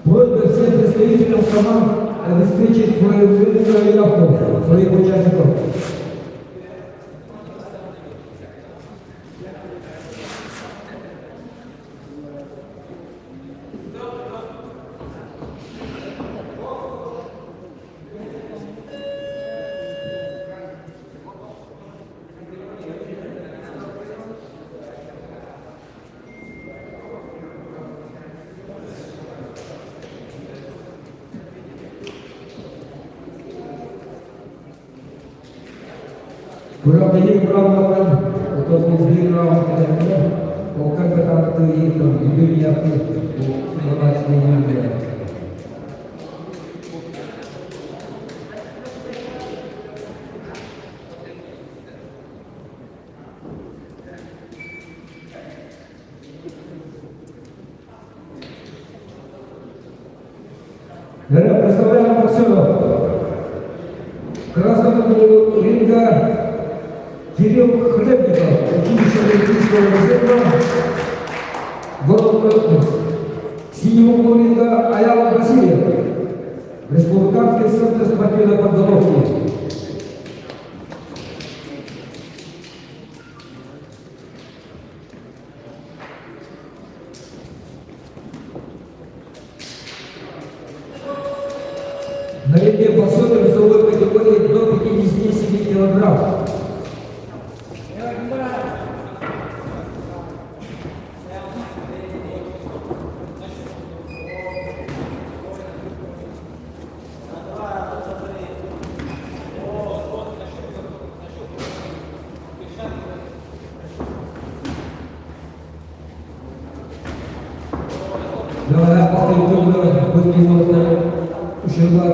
Просьба всем представителям команд обеспечить своевременную явку своих участников. Күрэхтэһии быраабылатынан отон биир раунд кэлэргэ Олкан кытаанахтыы Юрий Яков Представляем боксеров. Красного ринга Кирилл Хлебников, училище Олимпийского резерва, город Иркутск. Синего ринга Аял Васильев, Республиканский центр спортивной подготовки. На ринге боксеры весовой категории до 57 килограмм. Бэҕэһээ бастакы ушуга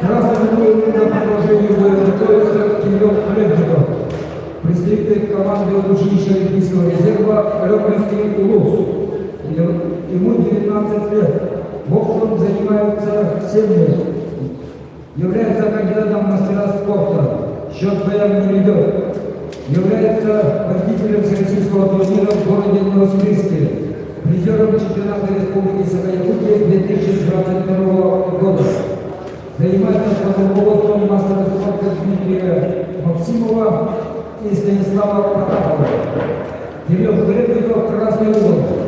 Красный на продолжение боя готовится Кирилл Хлебников, представитель команды училища Олимпийского резерва Рёклинский Улус. Ему 19 лет. Боксом занимается 7 лет. Является кандидатом в мастера спорта. Счет боям не ведет. Является победителем всероссийского турнира в городе Новосибирске. призером чемпионата Республики Саха-Якутия 2022 года. Занимается под руководством мастера спорта Дмитрия Максимова и Станислава Потапова. Кирилл Хлебников, Красный угол.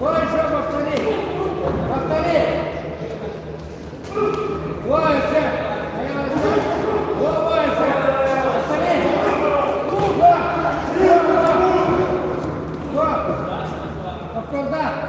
Больше повтори! Повтори! Больше! Больше! Повтори! Во! Во! Во!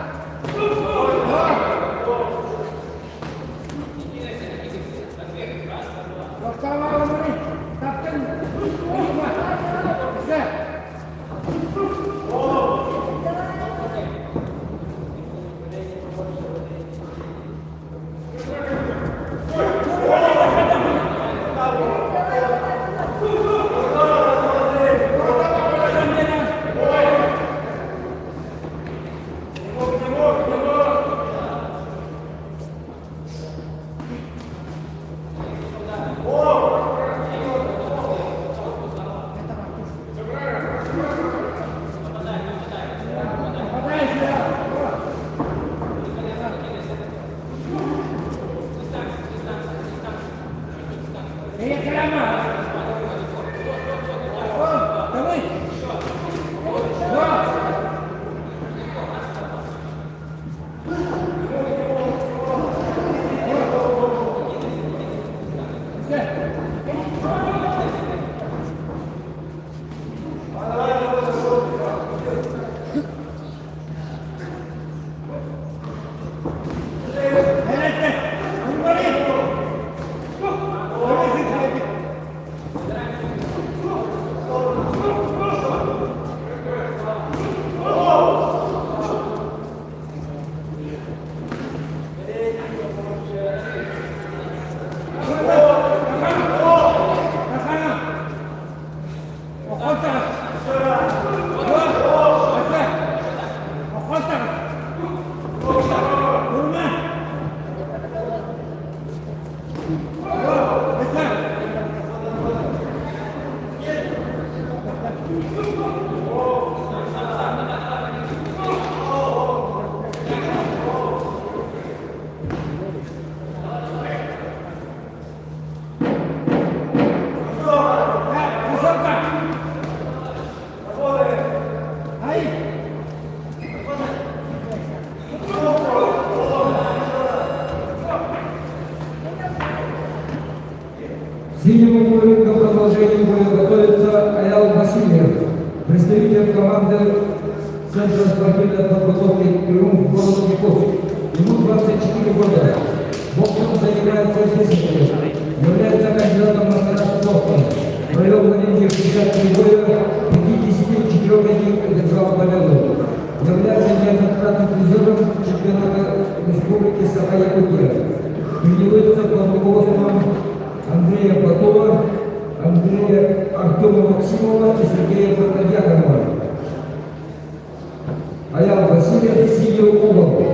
В синем углу ринга продолжение боя готовится Аял Васильев, представитель команды Центра спортивной подготовки «Триумф» город Якутск. Ему 24 года. Боксом занимается 10 лет. Является кандидатом в мастера спорта. Провел на ринге 63 боя, 54 из них одержал победу. Является неоднократным призером чемпионата Республики Саха-Якутия. Тренируется под руководством Андрея Батова, Андрея Артема Максимова и Сергея Протодьяконова. Аял Васильев, синий угол.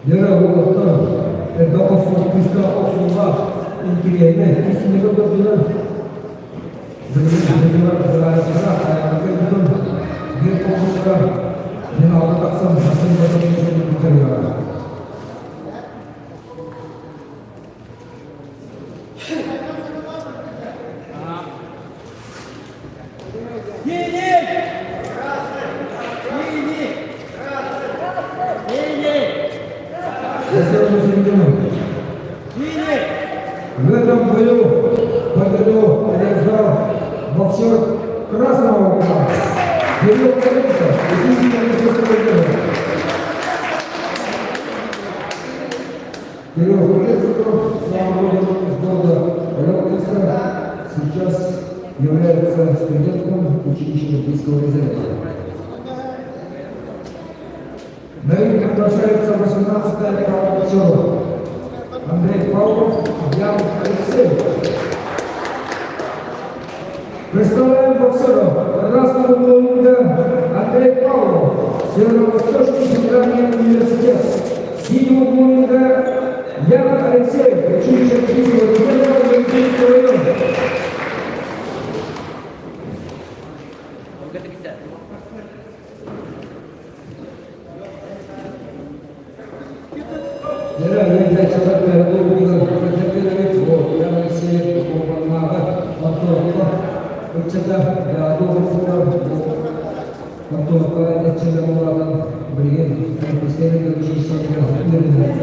Дьэ, уолаттар, элбэх охсуох, күүстээх охсуулаах, интириэһинэй киирсиини көрдөрдүлэр. Билигин быраастара айаҕа биир холбуктара финалга тахсан атын бары. В этом бою победу одержал боксер красного угла Кирилл Колесов, Якутского региона. Кирилл Колесников, сам родом из города Рябинска, сейчас является студентом училища Олимпийского резерва. На ринг приглашается 18-я игра боксеров. Андрей Павлов, Ян Алексеев. Представляем боксеров красного угла Андрей Павлов, Северо-Восточный федеральный университет. Синего угла Ян Алексеев, училище Олимпийского резерва Олимпийского района. Дьэ, ыалдьааччылар Ян Алексеев Антонова ыччата Антоновка эрчиллэ буолан билигин Олимпийскай училищеҕа үөрэнэр.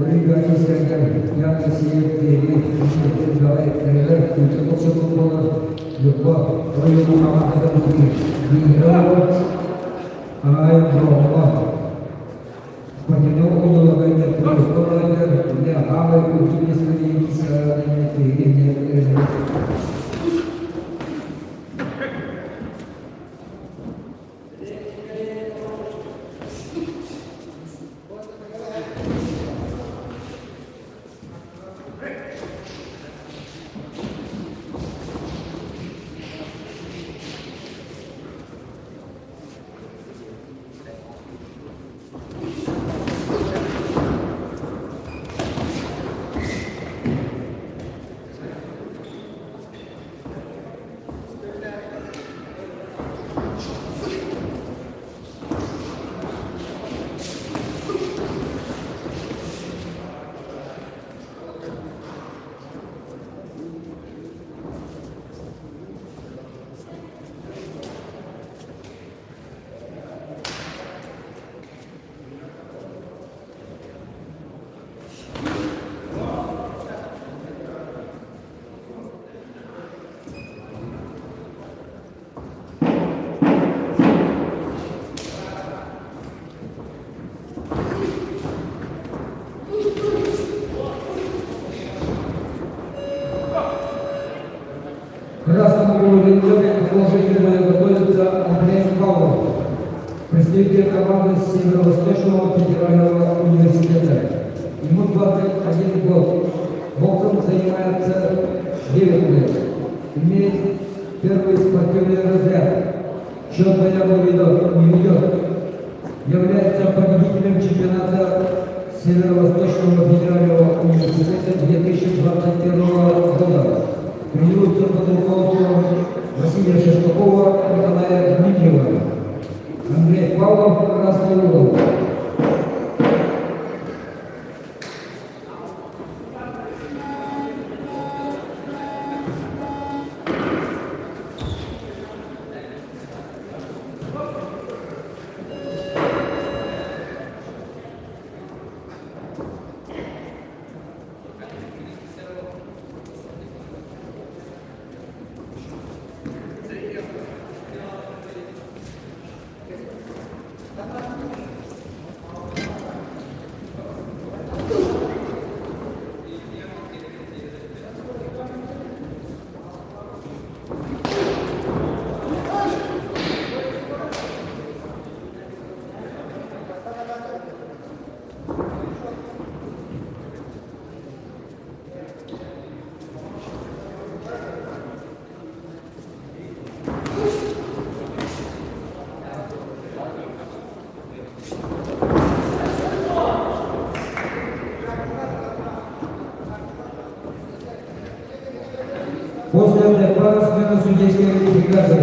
Олимпийскайга Ян Алексеев биһиги Ньурба оройуонун хамаандатын Бииргэ Аай Дроҥҥо спортивнай оҕолорго Хаамай үрдүк Красному углу продолжительно готовится Андрей Павлов, представитель команды Северо-Восточного федерального университета. Ему 21 год. Боксом занимается 9 лет. Имеет первый спортивный разряд. Счет боя не ведет. Является победителем чемпионата Северо-Восточного федерального университета 2021 года. Тренируется под руководством Василия Шестакова, Николая Дмитриева. Андрей Павлов, Красный угол. После отдыха смена судейской бригады.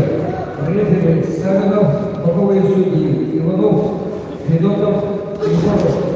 Рефери Савинов, боковые судьи Иванов, Федотов, Егоров.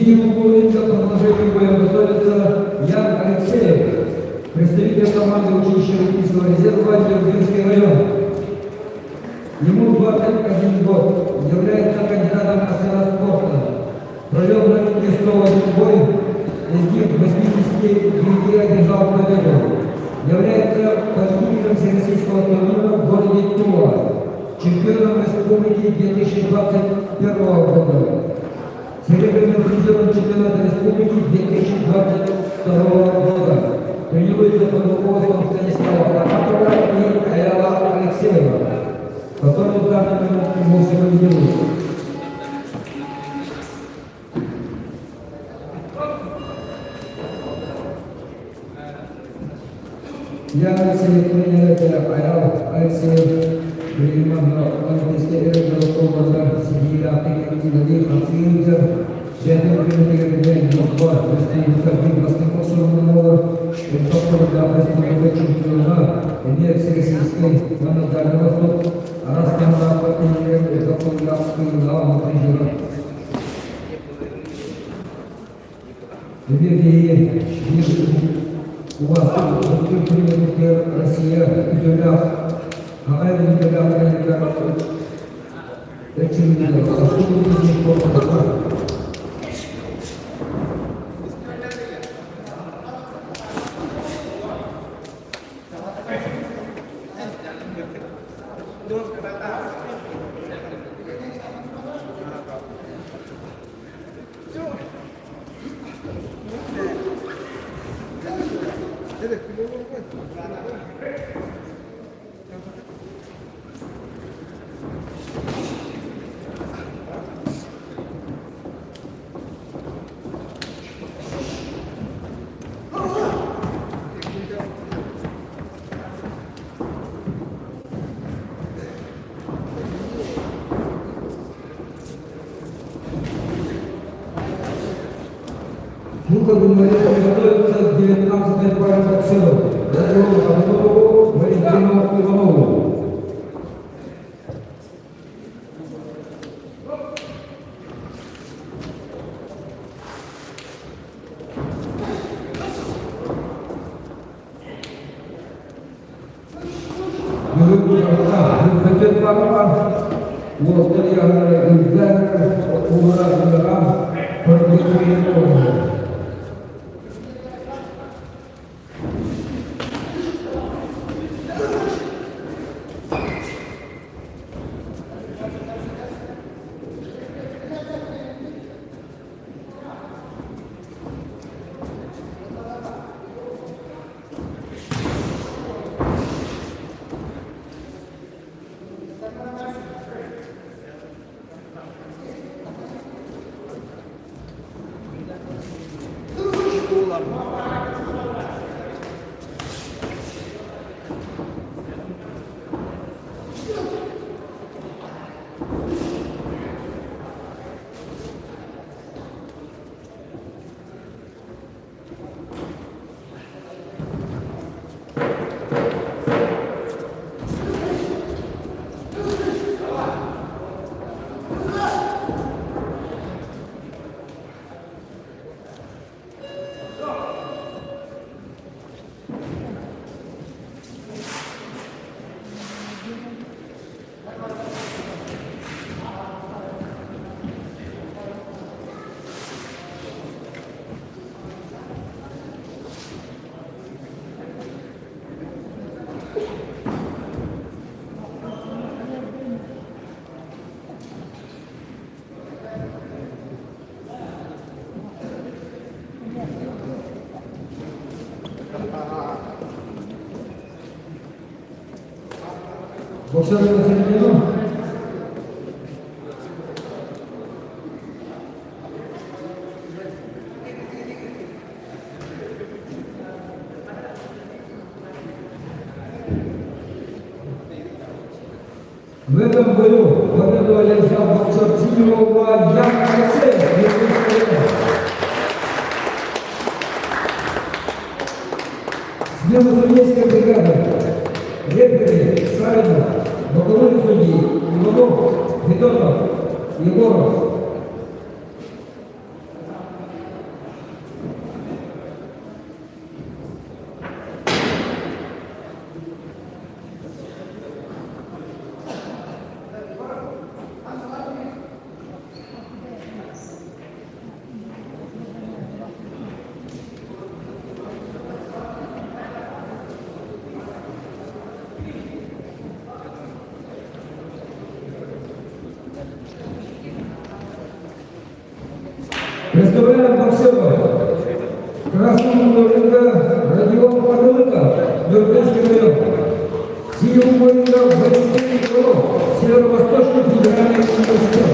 Нижнему углу к продолжению боя готовится Ян Алексеев, представитель команды училища Олимпийского резерва, Нерюнгринский район. Ему 21 год, является кандидатом в мастера спорта. Провел на ринге 101 бой, из них 89 одержал победу. Является победителем Всероссийского турнира в городе Тула, чемпионом республики 2021 года, серебряным призером чемпионата республики 2022 года. Тренируется под руководством Станислава Карапатова и Аяла Алексеева, который в данный момент ему секундирует. Ян Алексеев тренер Аял Алексеев Олимпийскай эрэ ситиһиилээхтик үлэлии хамсыы сылдьар, бэйэтин күнүтүгэр Москва республика бастыҥ охсуһунан буолар, Тохтобуллаах республика чемпиона, эмиэ Всероссийскай уонна Дальний Восток араас таһымнаах тренерэ Тохтобуллаах кыайыылаах призера. Эбиэ киһи биир убаастыыр тренербитигэр Россия үтүөлээх аҕай үтүөлээх тренергэ эрчиммитигэр Бастыыр К выходу на ринг приготовиться к 19-й паре боксеров Родиону Антонову, Валентину Иванову. Бүгүн баҕалаах уолтан ыйаһыннара үрдээн уулара көрдөрүү оҥоһуо. Боксеры на середину. В этом бою победу одержал боксер синего угла Ян Алексеев. Смена судейской бригады. Рефери Савинов, боковые судьи Иванов, Федотов, Егоров. Представляем боксеров. Красного угла ринга Родион Патылыков, Нюрнбергский район. Синего угла ринга Валентин Фролов, Северо-Восточный федеральный университет.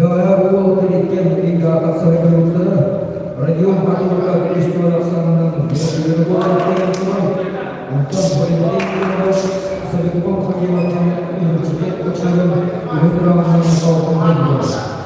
Бэҕэһээ уол кэлиттэн ыйга тахсарыгар Родион Павловка Христова ахсаанынан туран, онтон Валентин Иванов Советком Хакимовтан университет боксерын үһүс раундынан нокаутун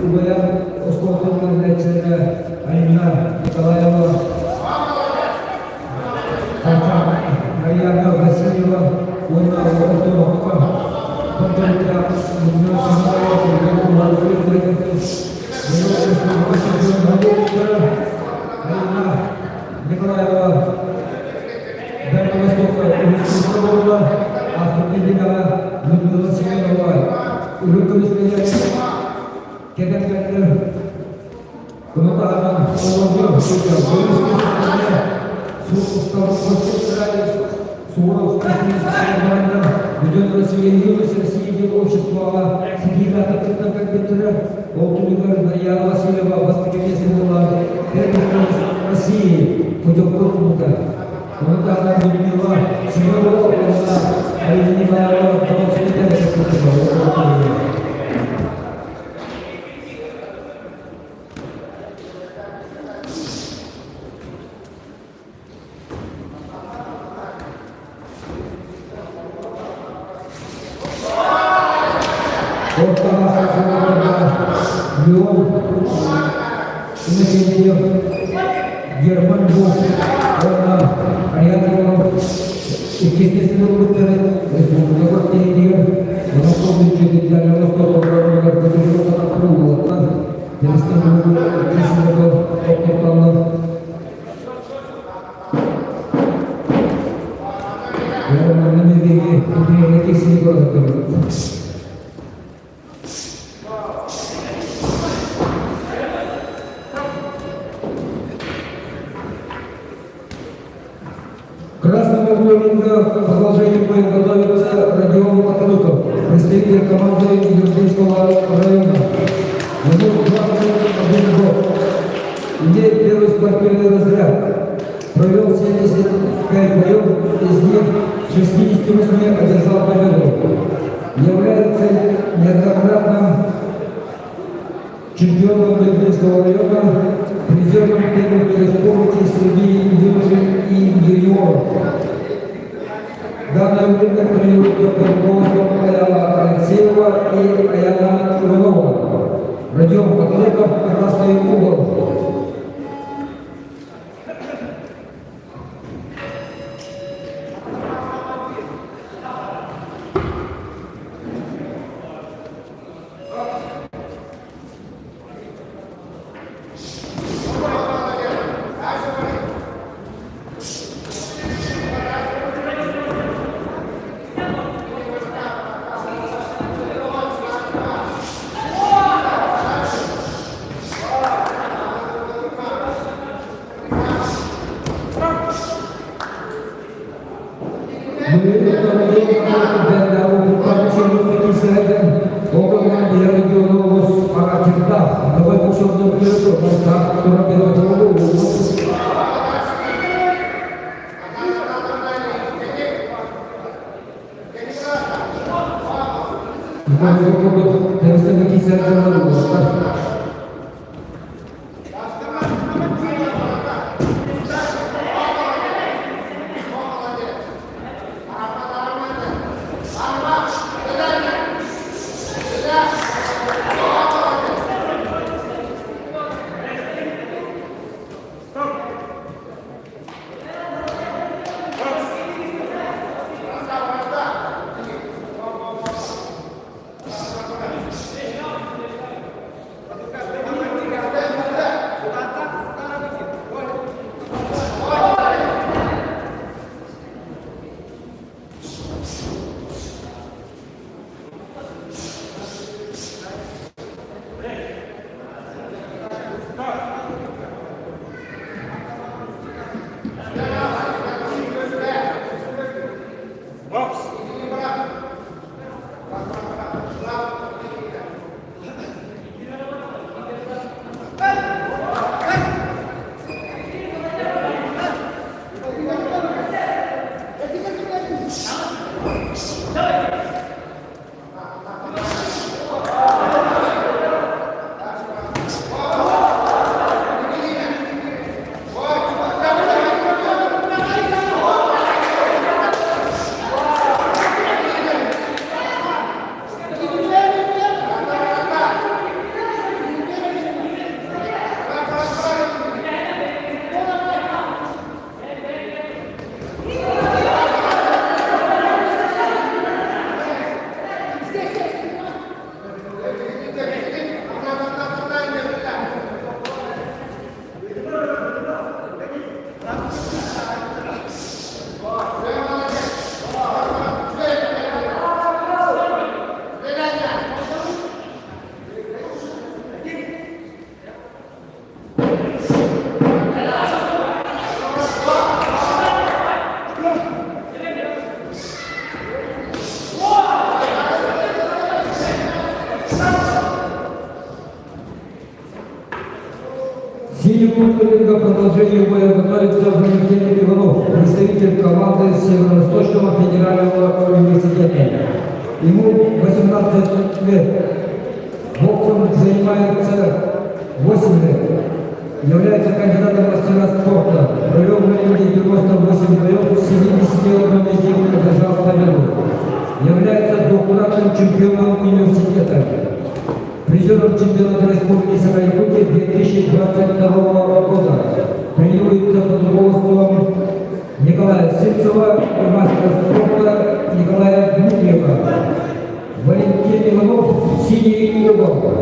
Убайа оскуолатын үөрэнээччилэрэ Айна Николаева, Марьяна Васильева уонна Ортолооххо Томторуттаах Людмила Семенова Айна Николаева Дальнего Востока Республика буолла, ааспыт нэдиэлэҕэ Людмила Семенова үрүҥ көмүскэлэр кэтэн кэллэр. Ону таһынан оҕолорго Бүтүн Россия Юность России диэн обществоҕа ситиилээхтик кыттан кэлбиттэрэ. Ол түмүгэр Марьяна Васильева бастакы миэстэ буолла Первенство России путевка ылбыта. Ону таһынан Людмила Семенова уонна Марина Николаева бронза кыттыылар. Леон Иннокентьев, Герман Босс уонна Ариан Иванов иккис миэстэни ылбыттары республика киһитигэр Ростов бюджетиттэн Ростов оборонугар көтүрү уолаттар Дагестан тохтоталлар. Красному углу ринга к продолжению боя готовится Родион Патруков, представитель команды Южинского района. Ему 21 год. Имеет первый спортивный разряд. Провел 75 боев, из них 68 одержал победу. Является неоднократным чемпионом Лебединского района, призером первой республики среди юношей и юниоров. Данное время тренируется под руководством Аяла Алексеева и Аяна Иванова. Родион Патлыков, Красный угол. Курдук тэбис-тэҥҥэ киирсэр дьоннор буолбуттар. Синему ринга продолжение боя готовится Валентин Иванов, представитель команды Северо-Восточного федерального университета. Ему 18 лет. Боксом занимается 8 лет. Является кандидатом в мастера спорта. Провел в ринге 98 боев, в 71 из них одержал победу. Является двукратным чемпионом университета. Призером чемпионата Республики Саха-Якутия 2022 года. Тренируется под руководством Николая Сивцева и мастера спорта Николая Дмитриева. Валентин Иванов, синий угол.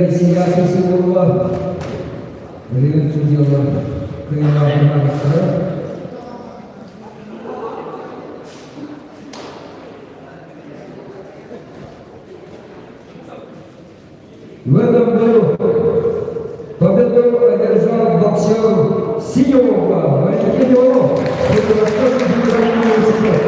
Россия буолла. Билигин судьялар кыайыылаах. В этом году победу одержал боксер синего угла Валентин Иванов, Северо-Восточный федеральный университет.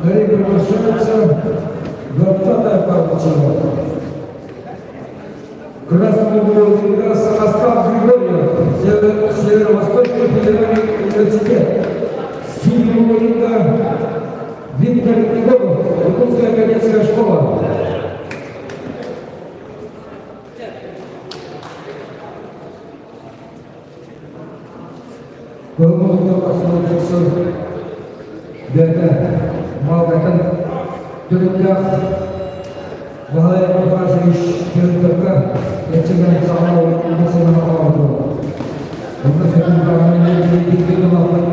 Григорий приглашается 20-я партия. Красный угол Остап Григорьев, Северо-Восточный федеральный университет. Синего ринга Виктор Егоров, Якутская кадетская школа. Кылмыһыттан тахсыбыт бэйэтэ Маалгаттан төрүттээх Баһылай Афанасьевич Терентовка эрчимэн саҕалаабыт оҥорбут. Онно сөтүлбэҕинэн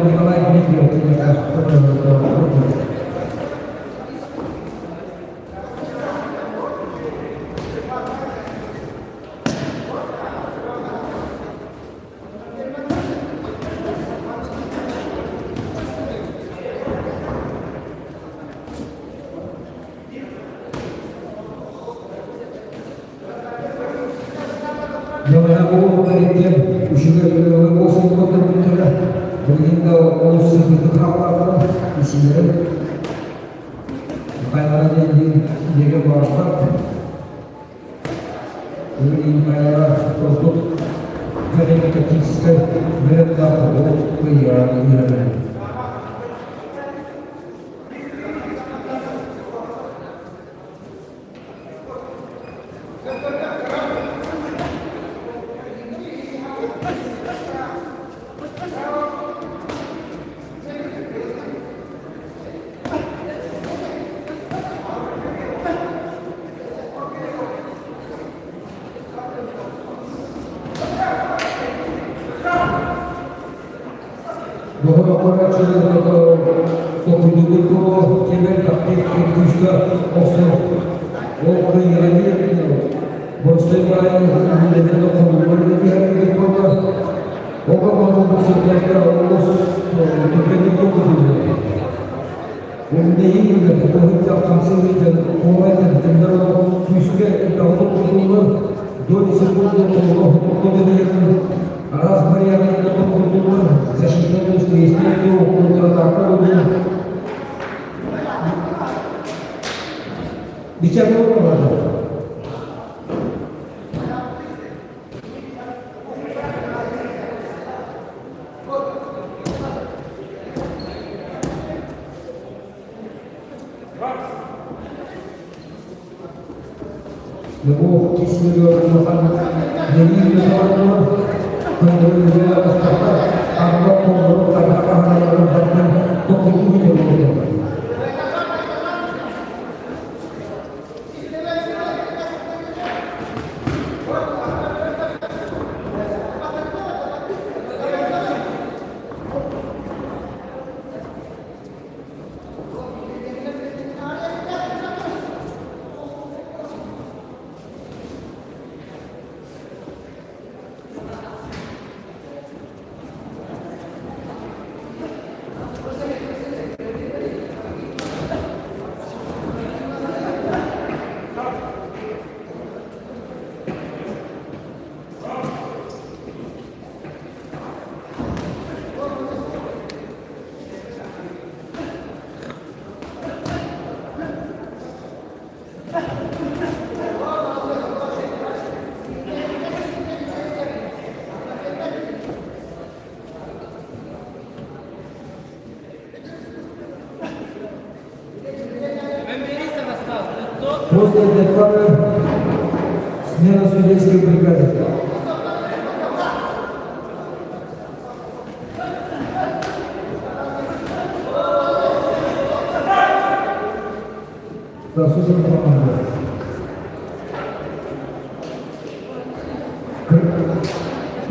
Николай Дмитриев киниэхэ көрдөрбүт. Дьоҕура үчүгэй уосуһугар көрбүттэрэ, билигин да олус сытыытык хааллаатылар, исиилэрин Михайлова диэн бииргэ баҕарбат. Билигин Михайлова ордук технико-тактическай бөлөхтөөх ол кыайыыга үөрэнэр. Толкуйдуурбут кэмэр тактик күүскэ охсор. Ол кыайыыны боростуой баайы үлэлэрин хомуллар түһэрбит буолла. Ол боксердарга олус түргэнник толкуйдууллар. Умнейин көһүттэх хамсыыр куолайтан тендер күүскэ толкуйдууллар. Доли секунды араас варианты толкуйдууллар. Защита естественно, контратака Бичак болмады. Любовь Киселева улахан Леонид Көндөрүүгэ бастакы арба толору тарбахаһаларын бартан тохтуу дьоллоро. После этой пары смена судейской бригады.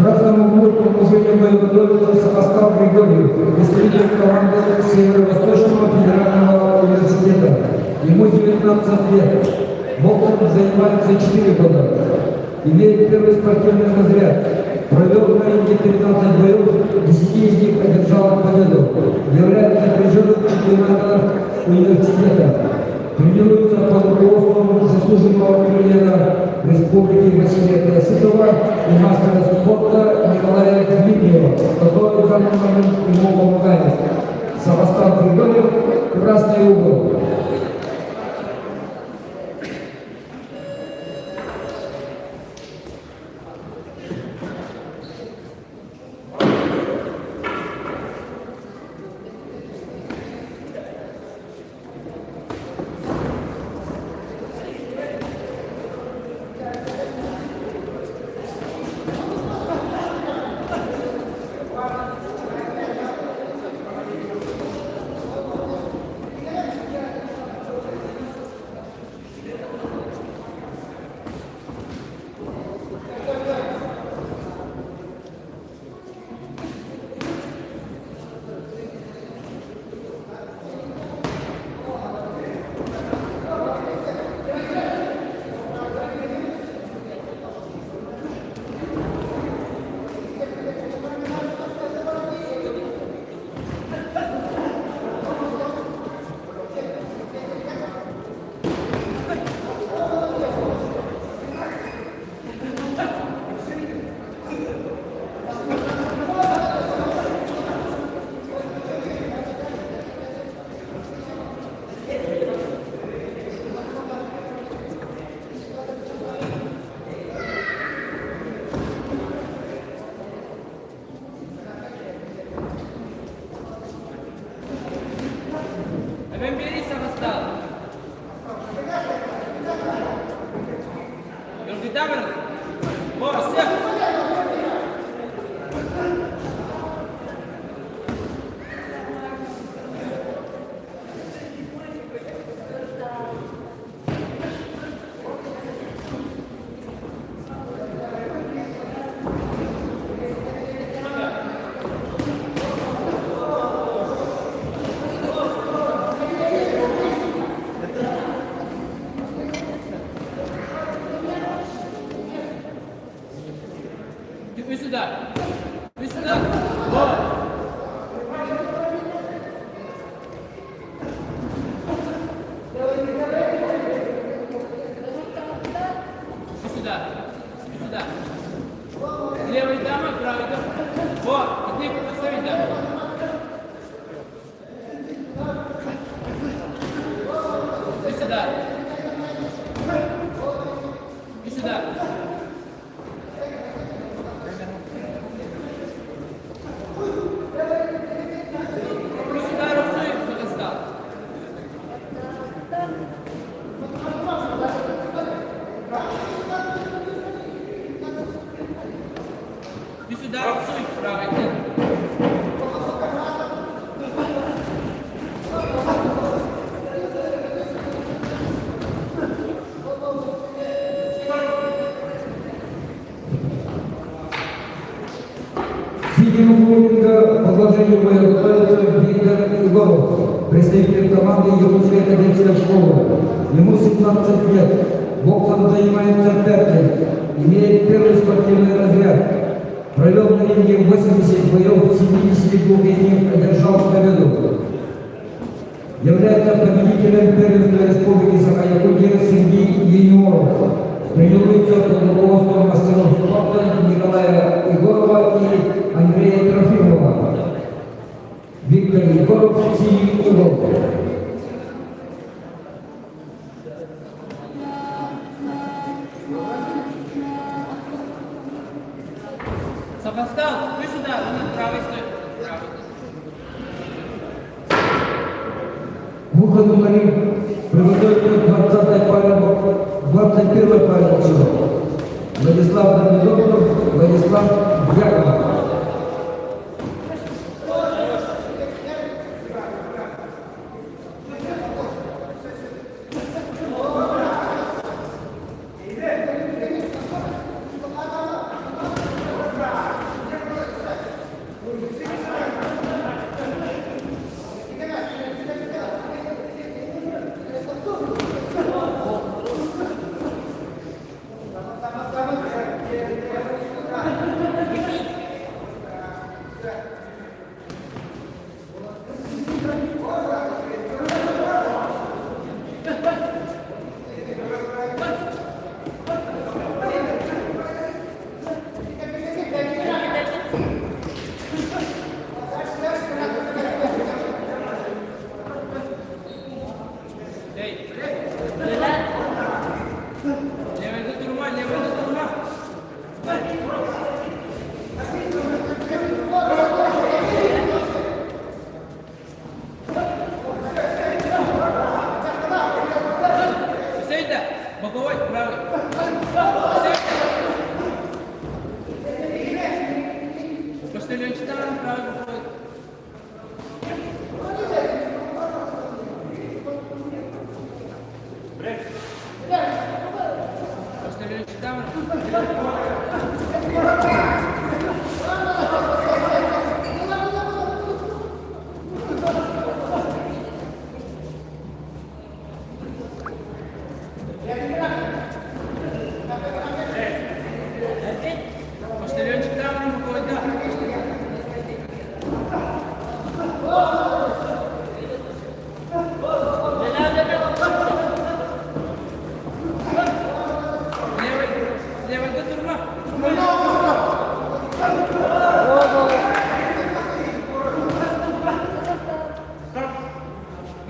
Красном углу продолжения боя готовится Савастал Григорьев, представитель команды Северо-Восточного федерального университета. Ему 19 лет. Боксом занимается 4 года. Имеет первый спортивный разряд. Провел на ринге 13 боев, 10 из них одержал победу. Является призером чемпионата университета. Тренируется под руководством заслуженного тренера Республики Василия Краситова и мастера спорта Николая Дмитриева, который в данный момент ему помогает. Савастан Григорьев, красный угол. Эбэм биэрии саҕастаах. Доргуйдаабын. Боссе! Үс удар. Үс удар. Вот. Үс удар. Үс удар. Левый дама, правый дама. Вот. А ты поставить даму. Иди сюда. Иди сюда. Үс удар охсуй, Саҕастаах. Иди сюда, охсуй, правый центр. В синем углу ринга к продолжению боя готовится Виктор Егоров, представитель команды Якутская кадетская школа. Ему 17 лет. Боксом занимается 5 лет. Имеет первый спортивный разряд. Провел на ринге 80 боев, в 72 из них одержал победу. Является победителем первенства Республики Саха-Якутия среди юниоров. Тренируется под руководством мастеров спорта Николая Егорова и Андрея Трофимова. Виктор Егоров, синий угол. Саҕастаах, үс удар, правый стой. Правый. К выходу на ринг приготовиться 20-я пара, 21-я пара боксеров. Владислав Дормидонтов, Владислав Дьяконов. левой дотурма. Сейда, боковой, правый. Сейда. Почтальончиктан правый боковой. Почтальончиктан. Почтальончиктан боковой, да. Левой, левой дотурма.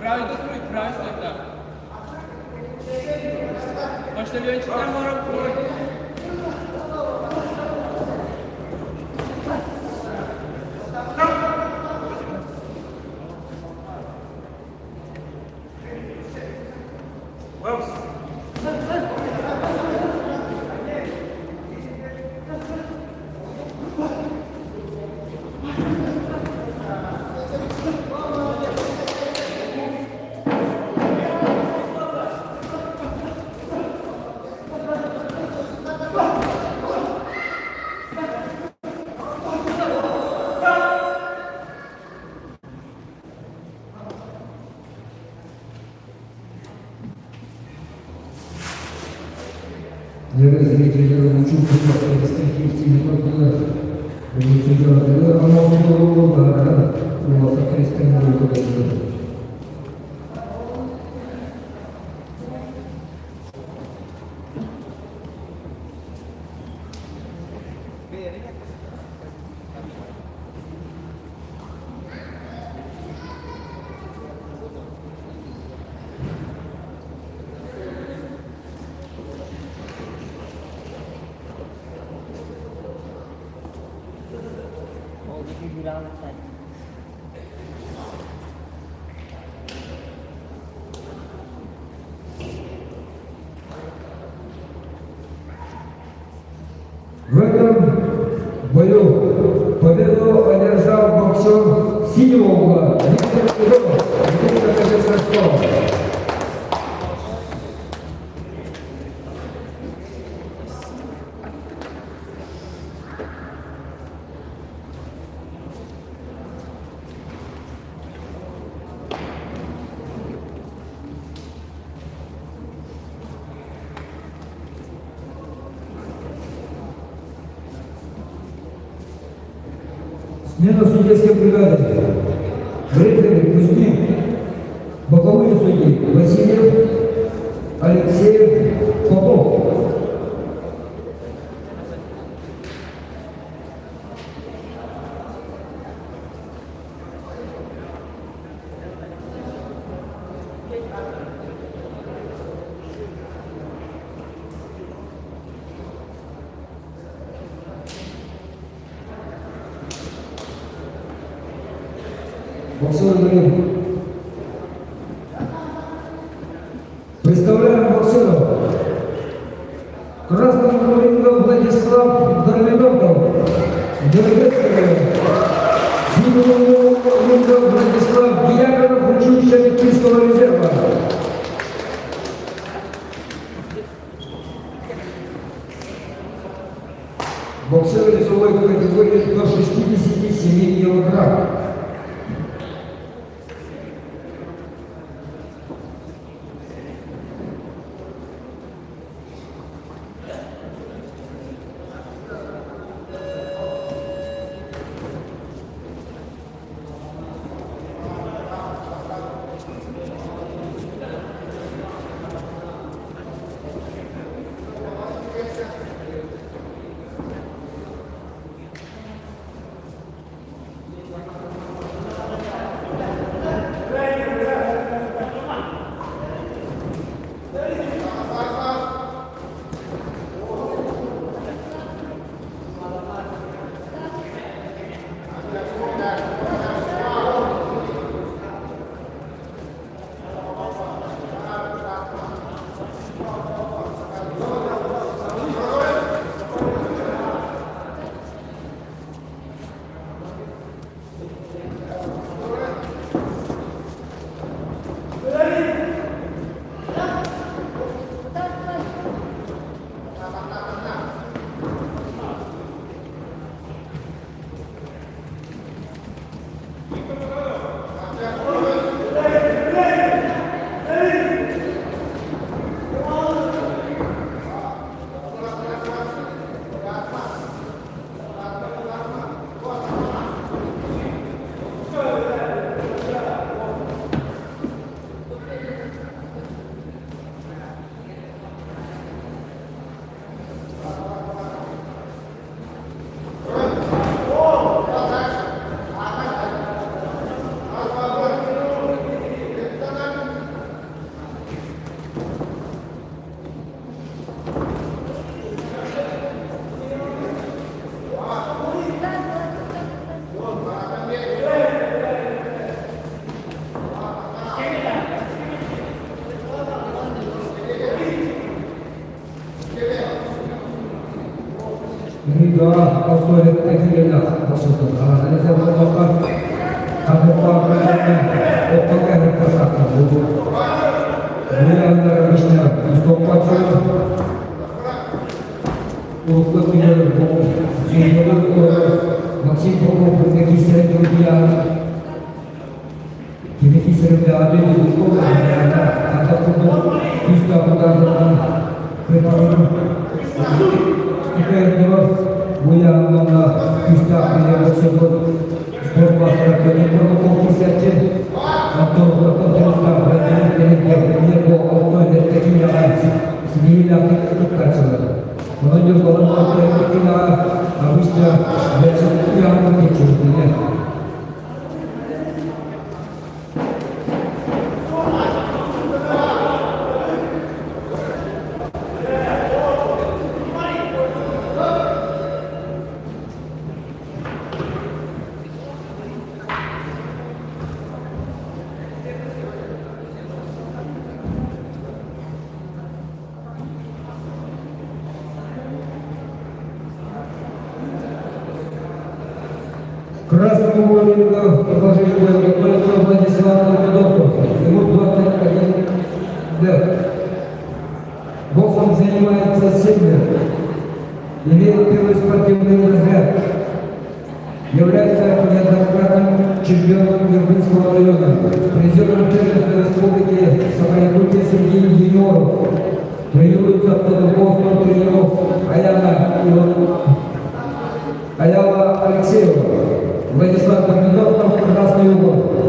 Правый дотуруй, правый стой, да. Почтальончиктан боковой. Зрители Улахан В этом бою победу одержал боксер синего угла Виктор Иванов, Виктор Ростова. Смена судейской бригады. Рефери Кузьмин, боковые судьи Васильев, Алексеев, Попов. Боксеры на ринг. Представляем боксеров. Красного ринга Владислав Дормидонтов. Дербецкий район. Синего ринга Владислав Дьяконов, училища Олимпийского резерва. Боксеры весовой категории до 67 килограмм. Ыһыыга алта киилэлээх босутун этэ буоллахха, ханныктаах окко кэһэккэ сахтарбыт. Бу обычно стоппатыр урукку өттүгэр Максим Попов киисэрин турдуйаан кини киисэрин даҕаты ата курдук күүстээх удардарынан Буяаннана күүстээх боксербут спорт мастера Петр Курбаков киирсээччи. Антон Курбаков сидиилээхтик кыттааччылар. Онон Ньурбалар алта киилэҕэ обычно бэчэт киирсибитинэ. Красному рингу продолжение боя готовится Владислав Лободоков. Ему 21 лет. Боксом занимается 7 лет. Имеет первый спортивный разряд. Является неоднократным чемпионом Нюрбинского района, призером первенства республики Саха-Якутия среди юниоров. Тренируется под руководством тренеров Аяна Аяла Алексеева. Владислав Магнитов, Красный угол.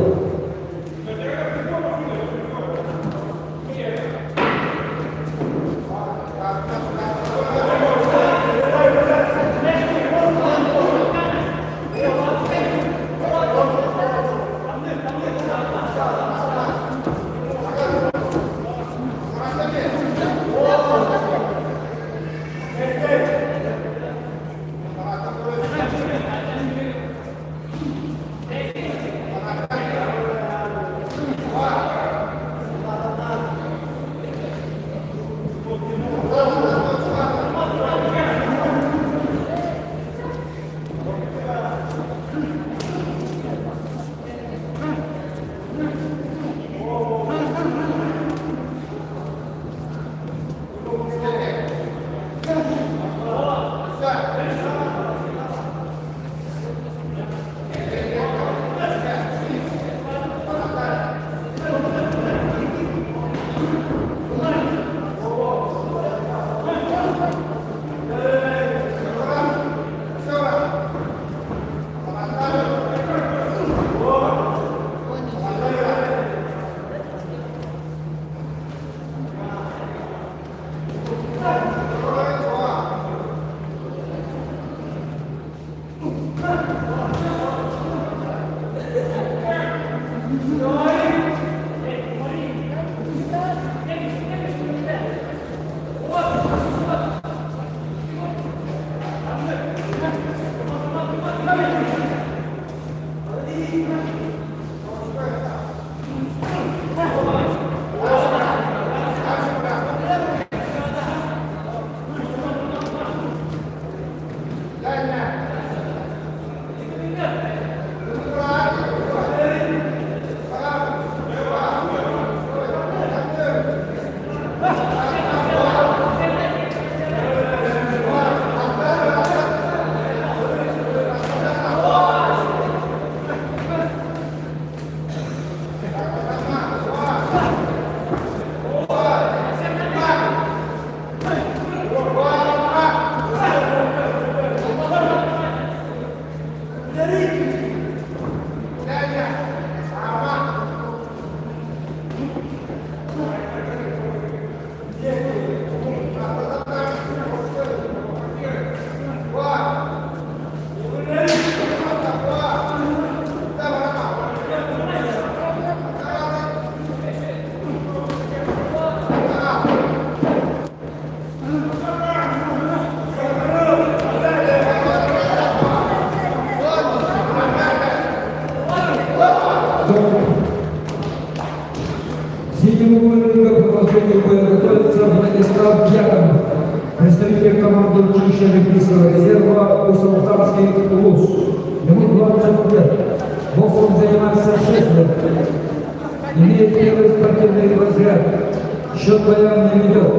Счет боям не ведет.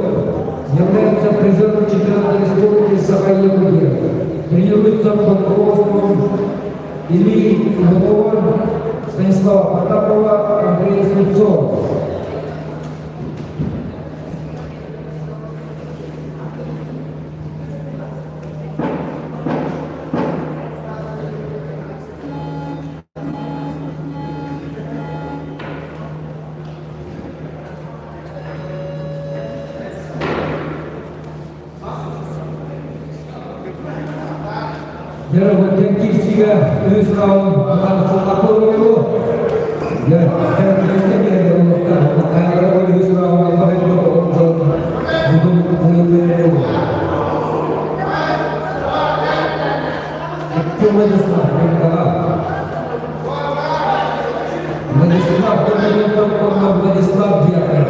Является призером чемпионата республики Саха-Якутия. Тренируется под руководством Ильи Иванова, Станислава Потапова, Андрея Слепцова. Дьэ, киирсиигэ үс раунд Хатыллаппы Дьэ, үс раунд Владислав Владислав Дьяконов.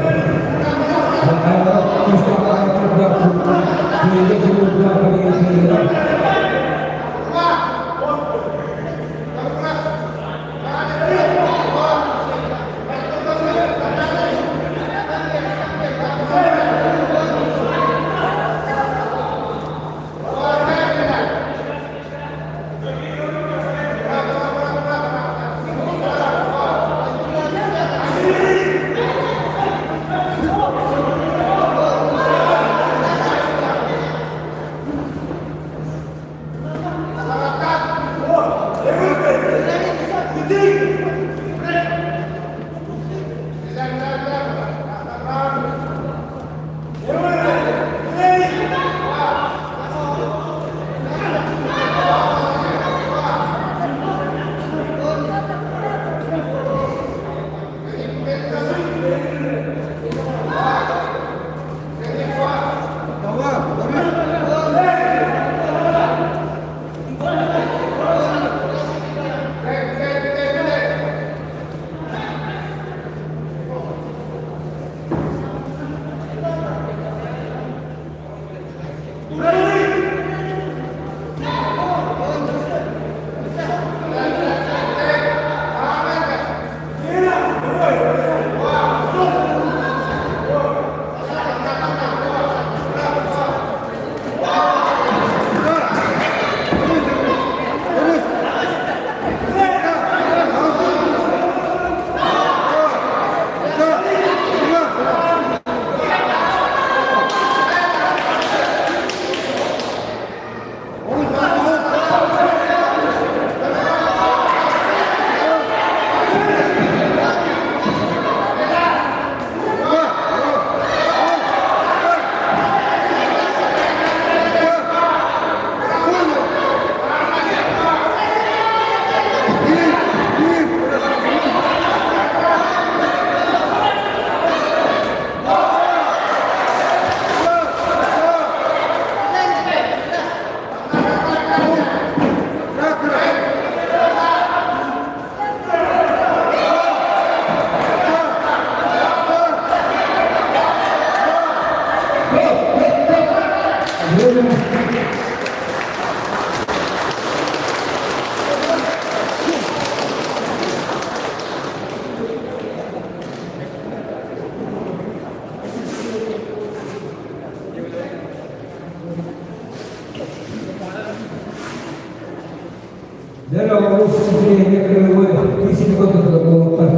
Дьэ, олус үчүгэй киирсиини көрдөрдө буолуохтар.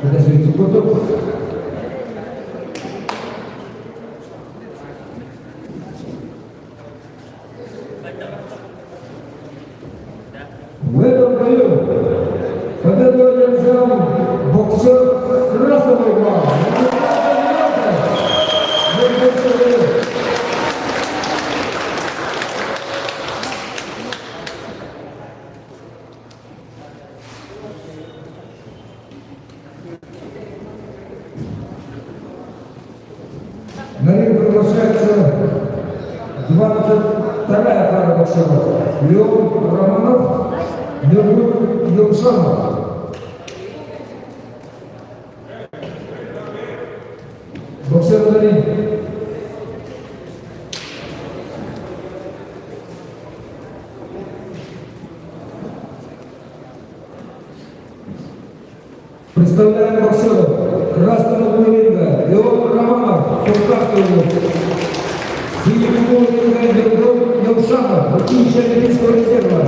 Это курдук. В этом бою победу одержал боксер красного угла. На ринг приглашается 22-я пара боксеров. Леон Романов, Нюргут Юмшанов. Боксер на ринг. Представляем боксеров. Красного угла ринга Леон Романов, Султанский улус. Синего угла ринга Леон Елшанов, училище Олимпийского резерва.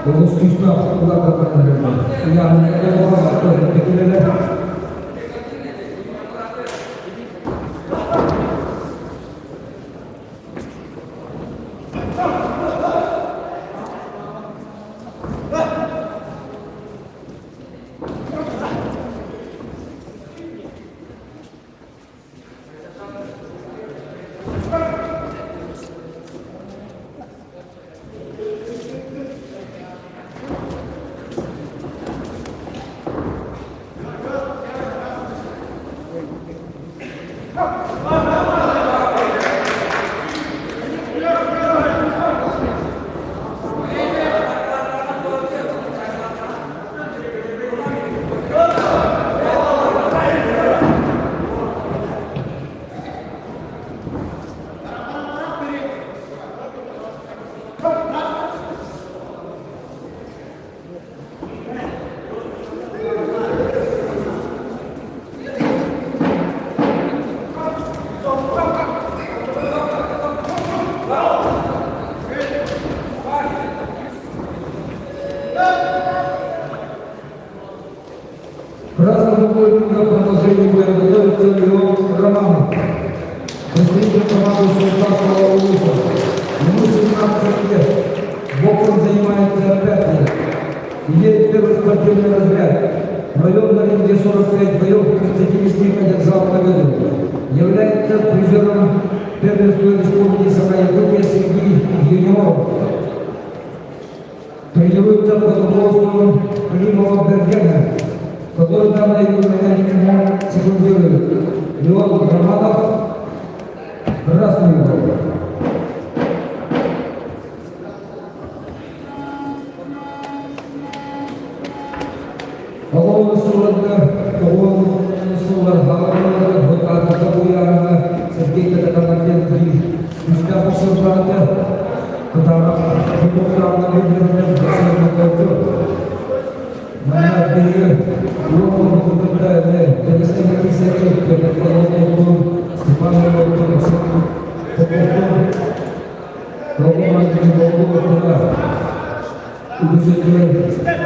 Олус күүстээх Красного поединка продолжение боя готовится Леон Романов. Представитель команды Султанского Улуса. Ему 17 лет. Боксом занимается 5 лет. Имеет первый спортивный разряд. Провел на ринге 45 боев, 30 из них одержал победу. Является призером первенства Республики Саха-Якутия среди юниоров. Тренируется под руководством Климова Бергена, который данной ему секундирует. Леон Романов, красный угол. Оҕо сылларга оҕо сыллар хаалларга буйааҥҥа Сергей Катаканов диэн күүстээх охсурбаата кытаанах хонуктааҕына биллэринэн Манна биһиги уон кытта Дагестан Кисячев, Петр Степан Поповтун, Роман үгүс өттүгэр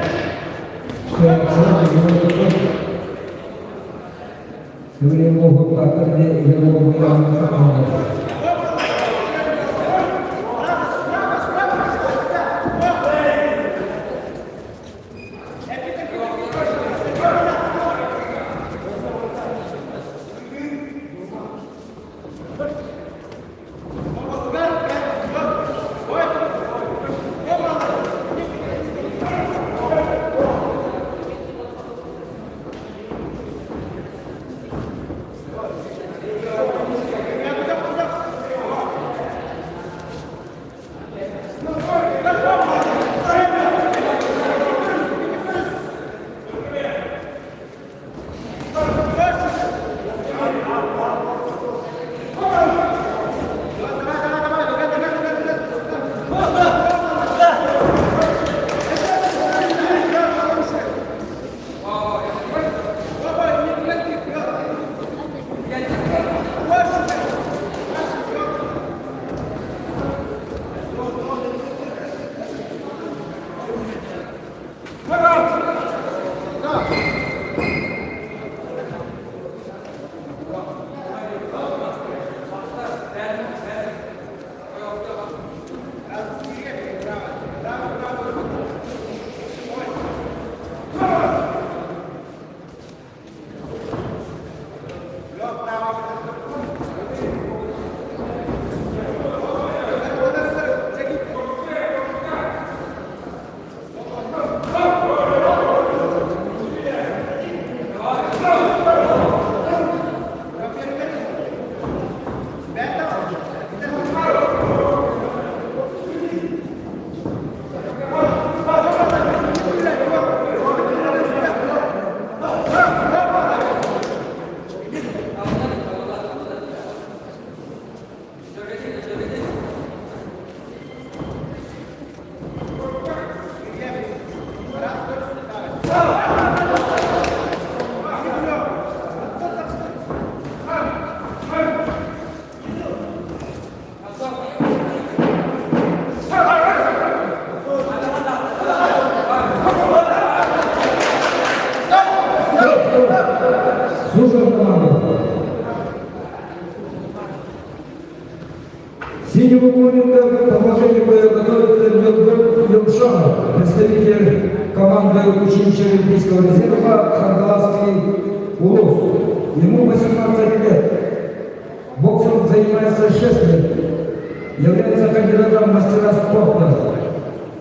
Синему ринга положение боя готовится Лёгбек Лёкшанов, представитель команды училища Олимпийского резерва Хангаласский Улус. Ему 18 лет. Боксом занимается 6 лет. Является кандидатом в мастера спорта.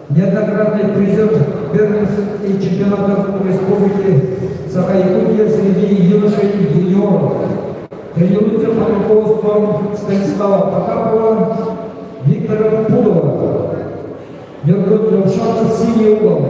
Неоднократный призер первенств и чемпионатов Республики Саха-Якутия среди юношей и юниоров. Тренируется под руководством Станислава Потапова, Виктора Пудова. Ньургун Левшанов, синий угол.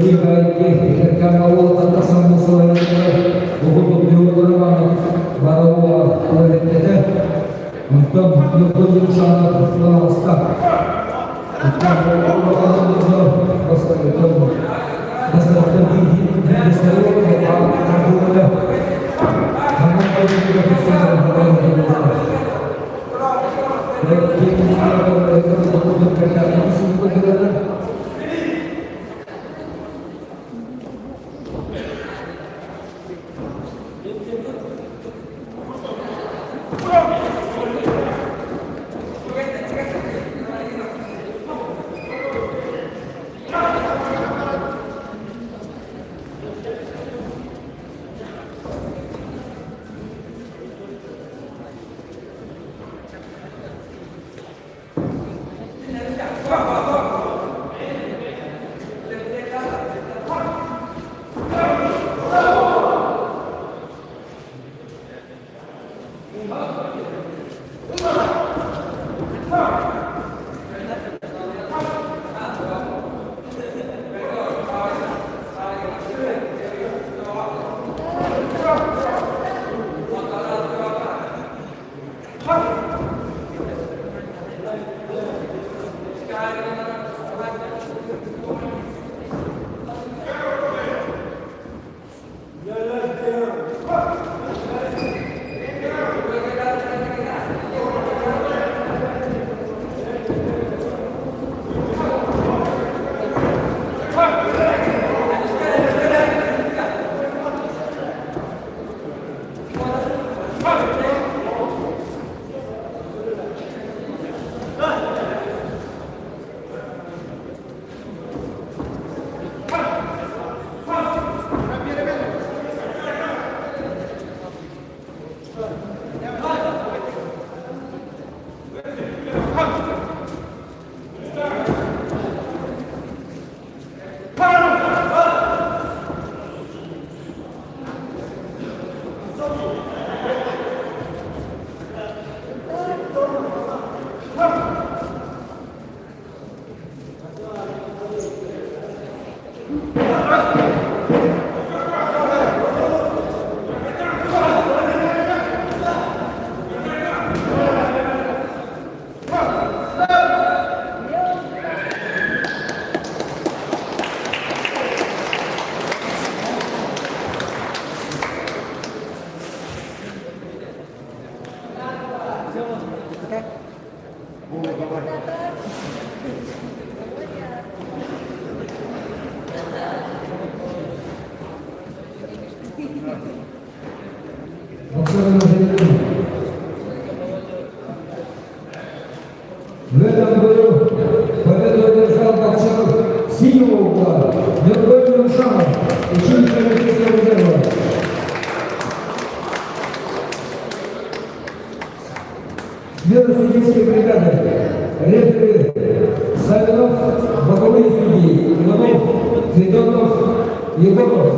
Кэркээн уолаттан тахсан мусуойдарыгар уһун Петр Иванов Бараова туалеттэтэ. Онтон Ньургун Юмшанов Лаҕаста. В этом бою победу одержал боксер синего угла Нургой Нуршанов, училище Олимпийского резерва. Смена судейской бригады. Рефери Савинов, боковые судьи Иванов, Федотов, Егоров.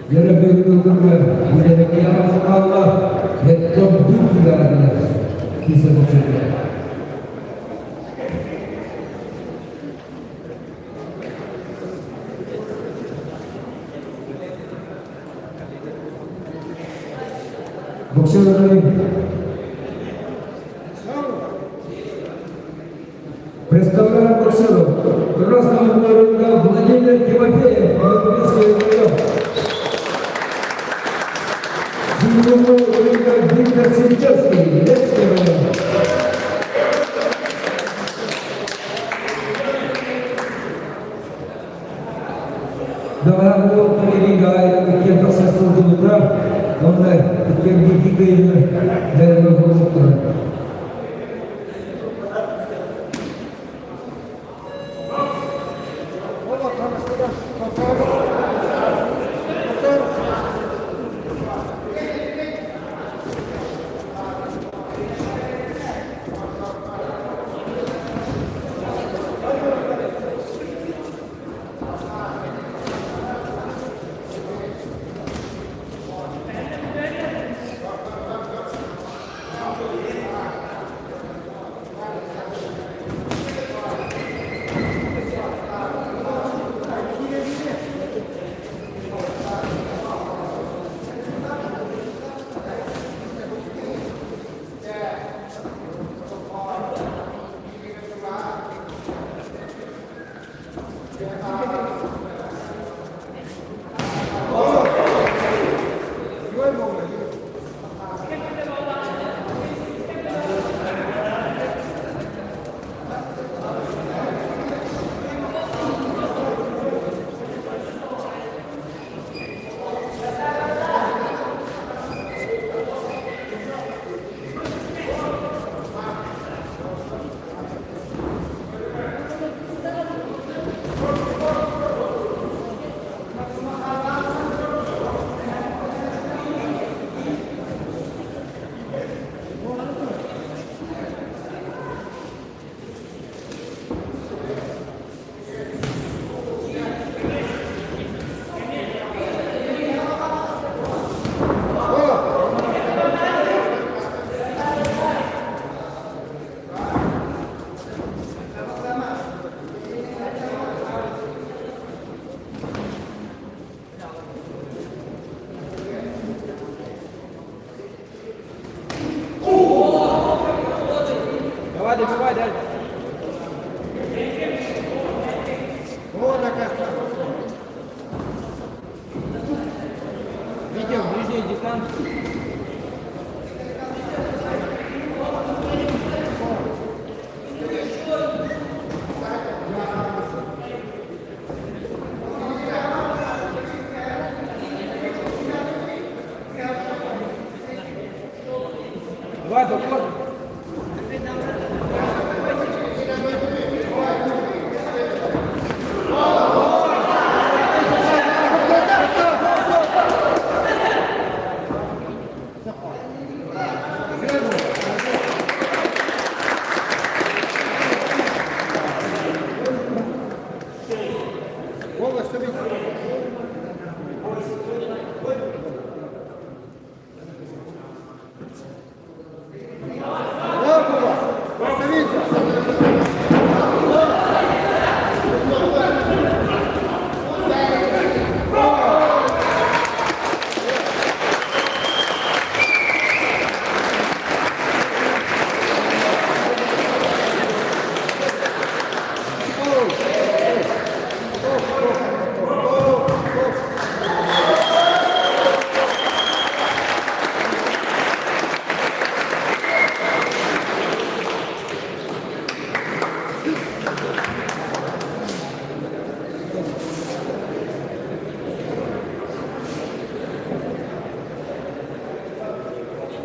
Дьэрэ бүгүҥҥү үлэлэри хаалла, эттэн бүк кисе боксерга. Боксеры Представляем боксеров. Красного ринга Владимир Тимофеев, Олимпийский район. Синего ринга Виктор Синчевский, Лепский район. Бэҕэһээ ринга иккиэн тахсар сылдьыбыта, уонна иккиэн биирдии кыайыыны бэйэлэрэ булбуттара. Давай, добивай, дай. Витя, в ближней дистанции. Давай, доходи.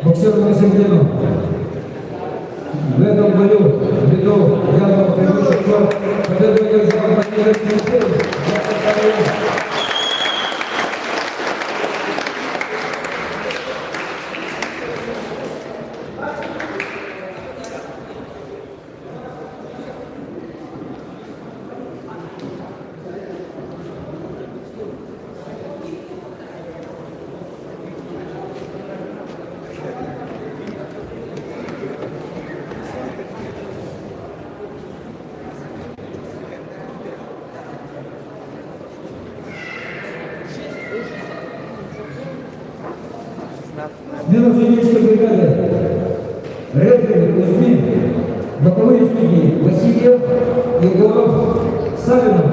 Боксер Максим В этом бою ввиду явного преимущества победу одержал Владимир Тимофеев. Смена судейской бригады. Рефери Кузьмин, боковые судьи Васильев, Егоров, Савинов.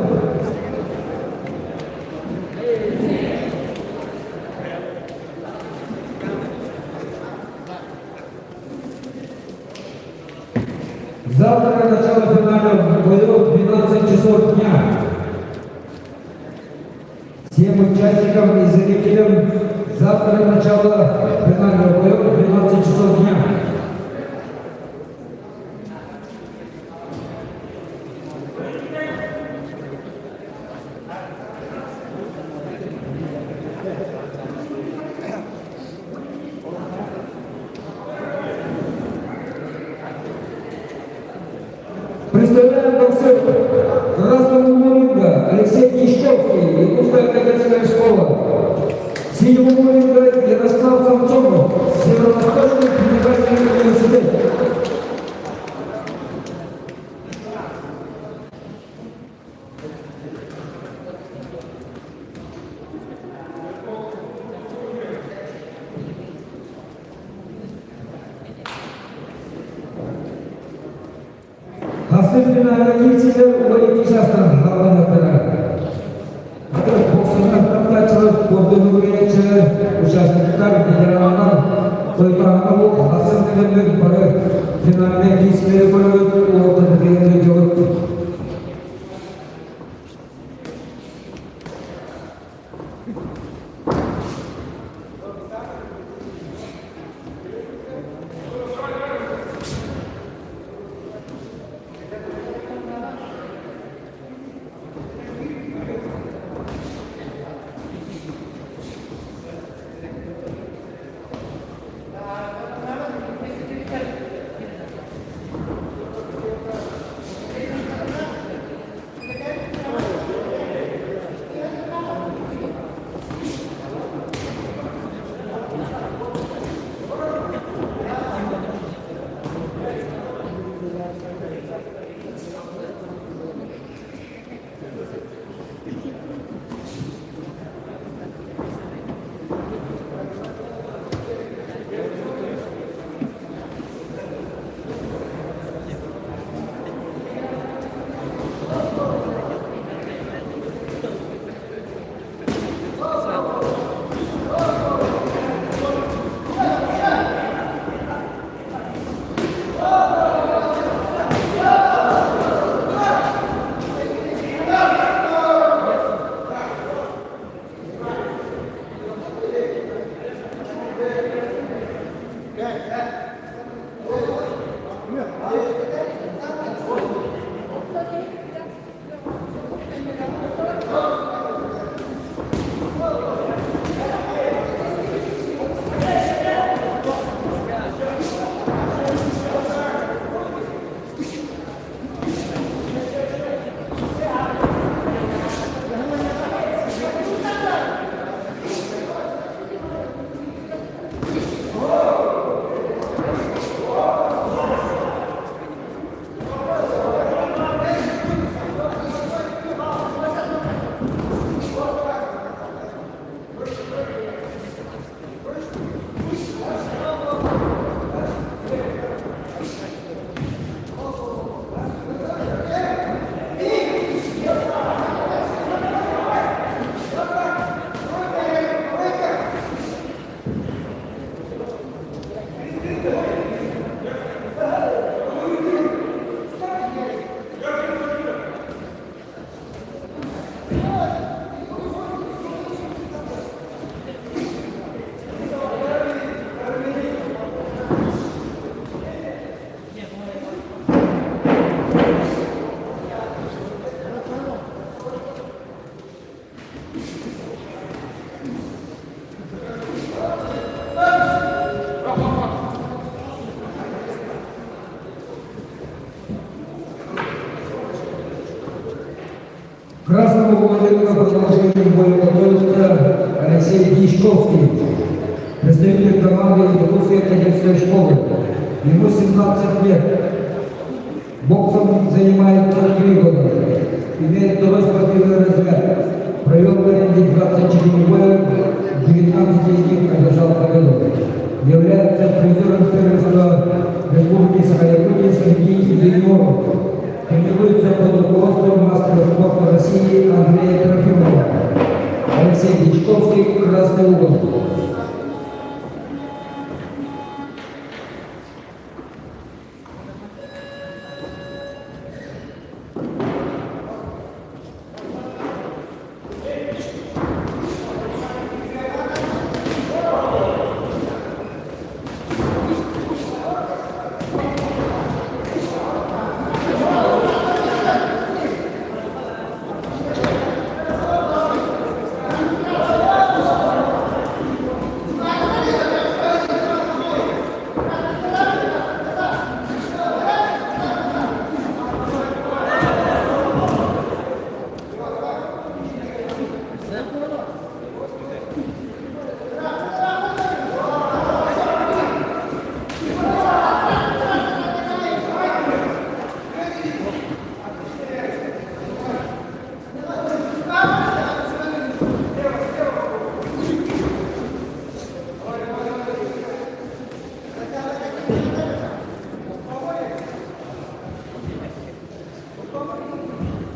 Завтра начало финальных боев в 12 часов дня. Всем участникам и зрителям завтра начало финальных боев в 12 часов дня. Представляем боксер красного ринга Алексей Кищевский, Якутская кадетская школа. Синего ринга Ярослав Самсонов, Северо-Восточный федеральный университет. Хасыр финалга киирсиилэр уон икки саастан хаалланыахтара. Боксанан таптааччылар, спордун үөрүйэччилэр, участниктар, ветераннар хойутааҥҥа бу хасыр кэлэммит бары финальнай киирсиилэри көрөбүт, уолаттарбытыгар дьолут. Красному командиру продолжение боя готовится Алексей Дичковский, представитель команды Якутской кадетской школы. Ему 17 лет. Боксом занимается 3 года. Имеет второй спортивный разряд. Провел в аренде 24 боя, 19 из них одержал победу. Является призером первенства Республики Саха-Якутия среди юниоров. Тренируется под руководством мастера спорта России Андрея Трофимова. Алексей Дичковский, Красный угол.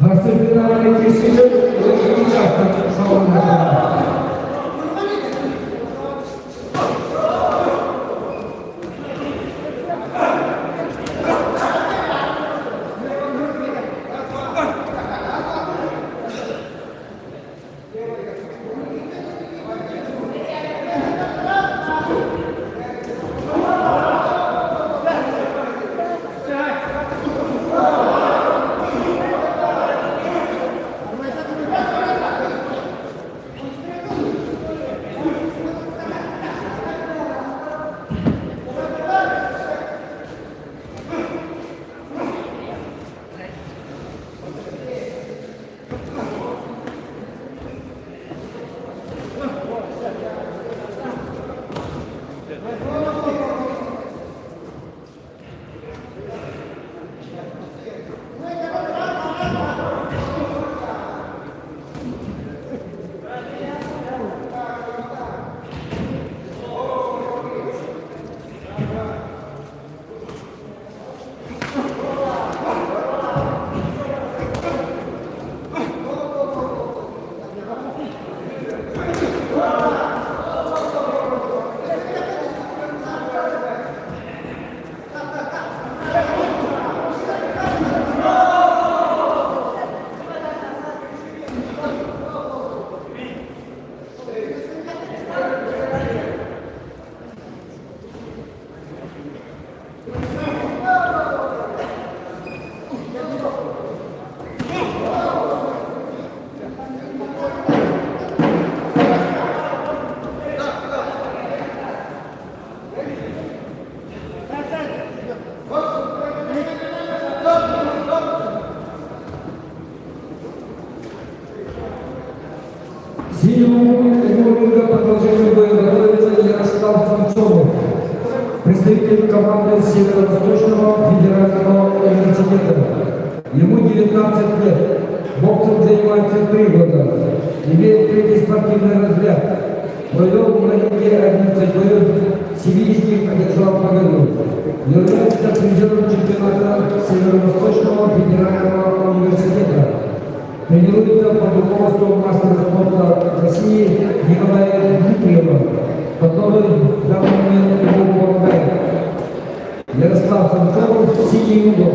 Бастыҥ финалга киирсиилэр учаастак салаллаллар. Синему углу ринга продолжение боя готовится Ярослав Самсонов, представитель команды Северо-Восточного федерального университета. Ему 19 лет. Боксом занимается 3 года. Имеет третий спортивный разряд. Провел на ринге 11 боев, 7 из них одержал победу. Является призером чемпионата Северо-Восточного федерального университета. Тренируется под руководством мастера спорта России Николая Дмитриева, который в данный момент ему помогает. Ярослав Самсонов, синий угол.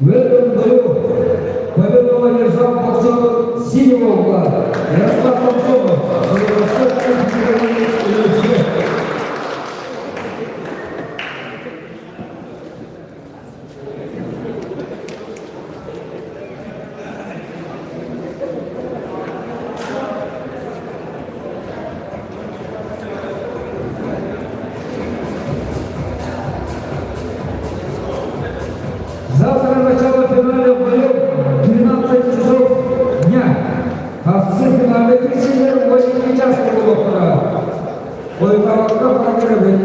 В этом бою победу одержал боксер синего угла Ярослав Самсонов. Завтра начало финальных боев 12 часов дня. Хассы финальный трисинер 8 час буолуохтара. Хойутаабакка баран.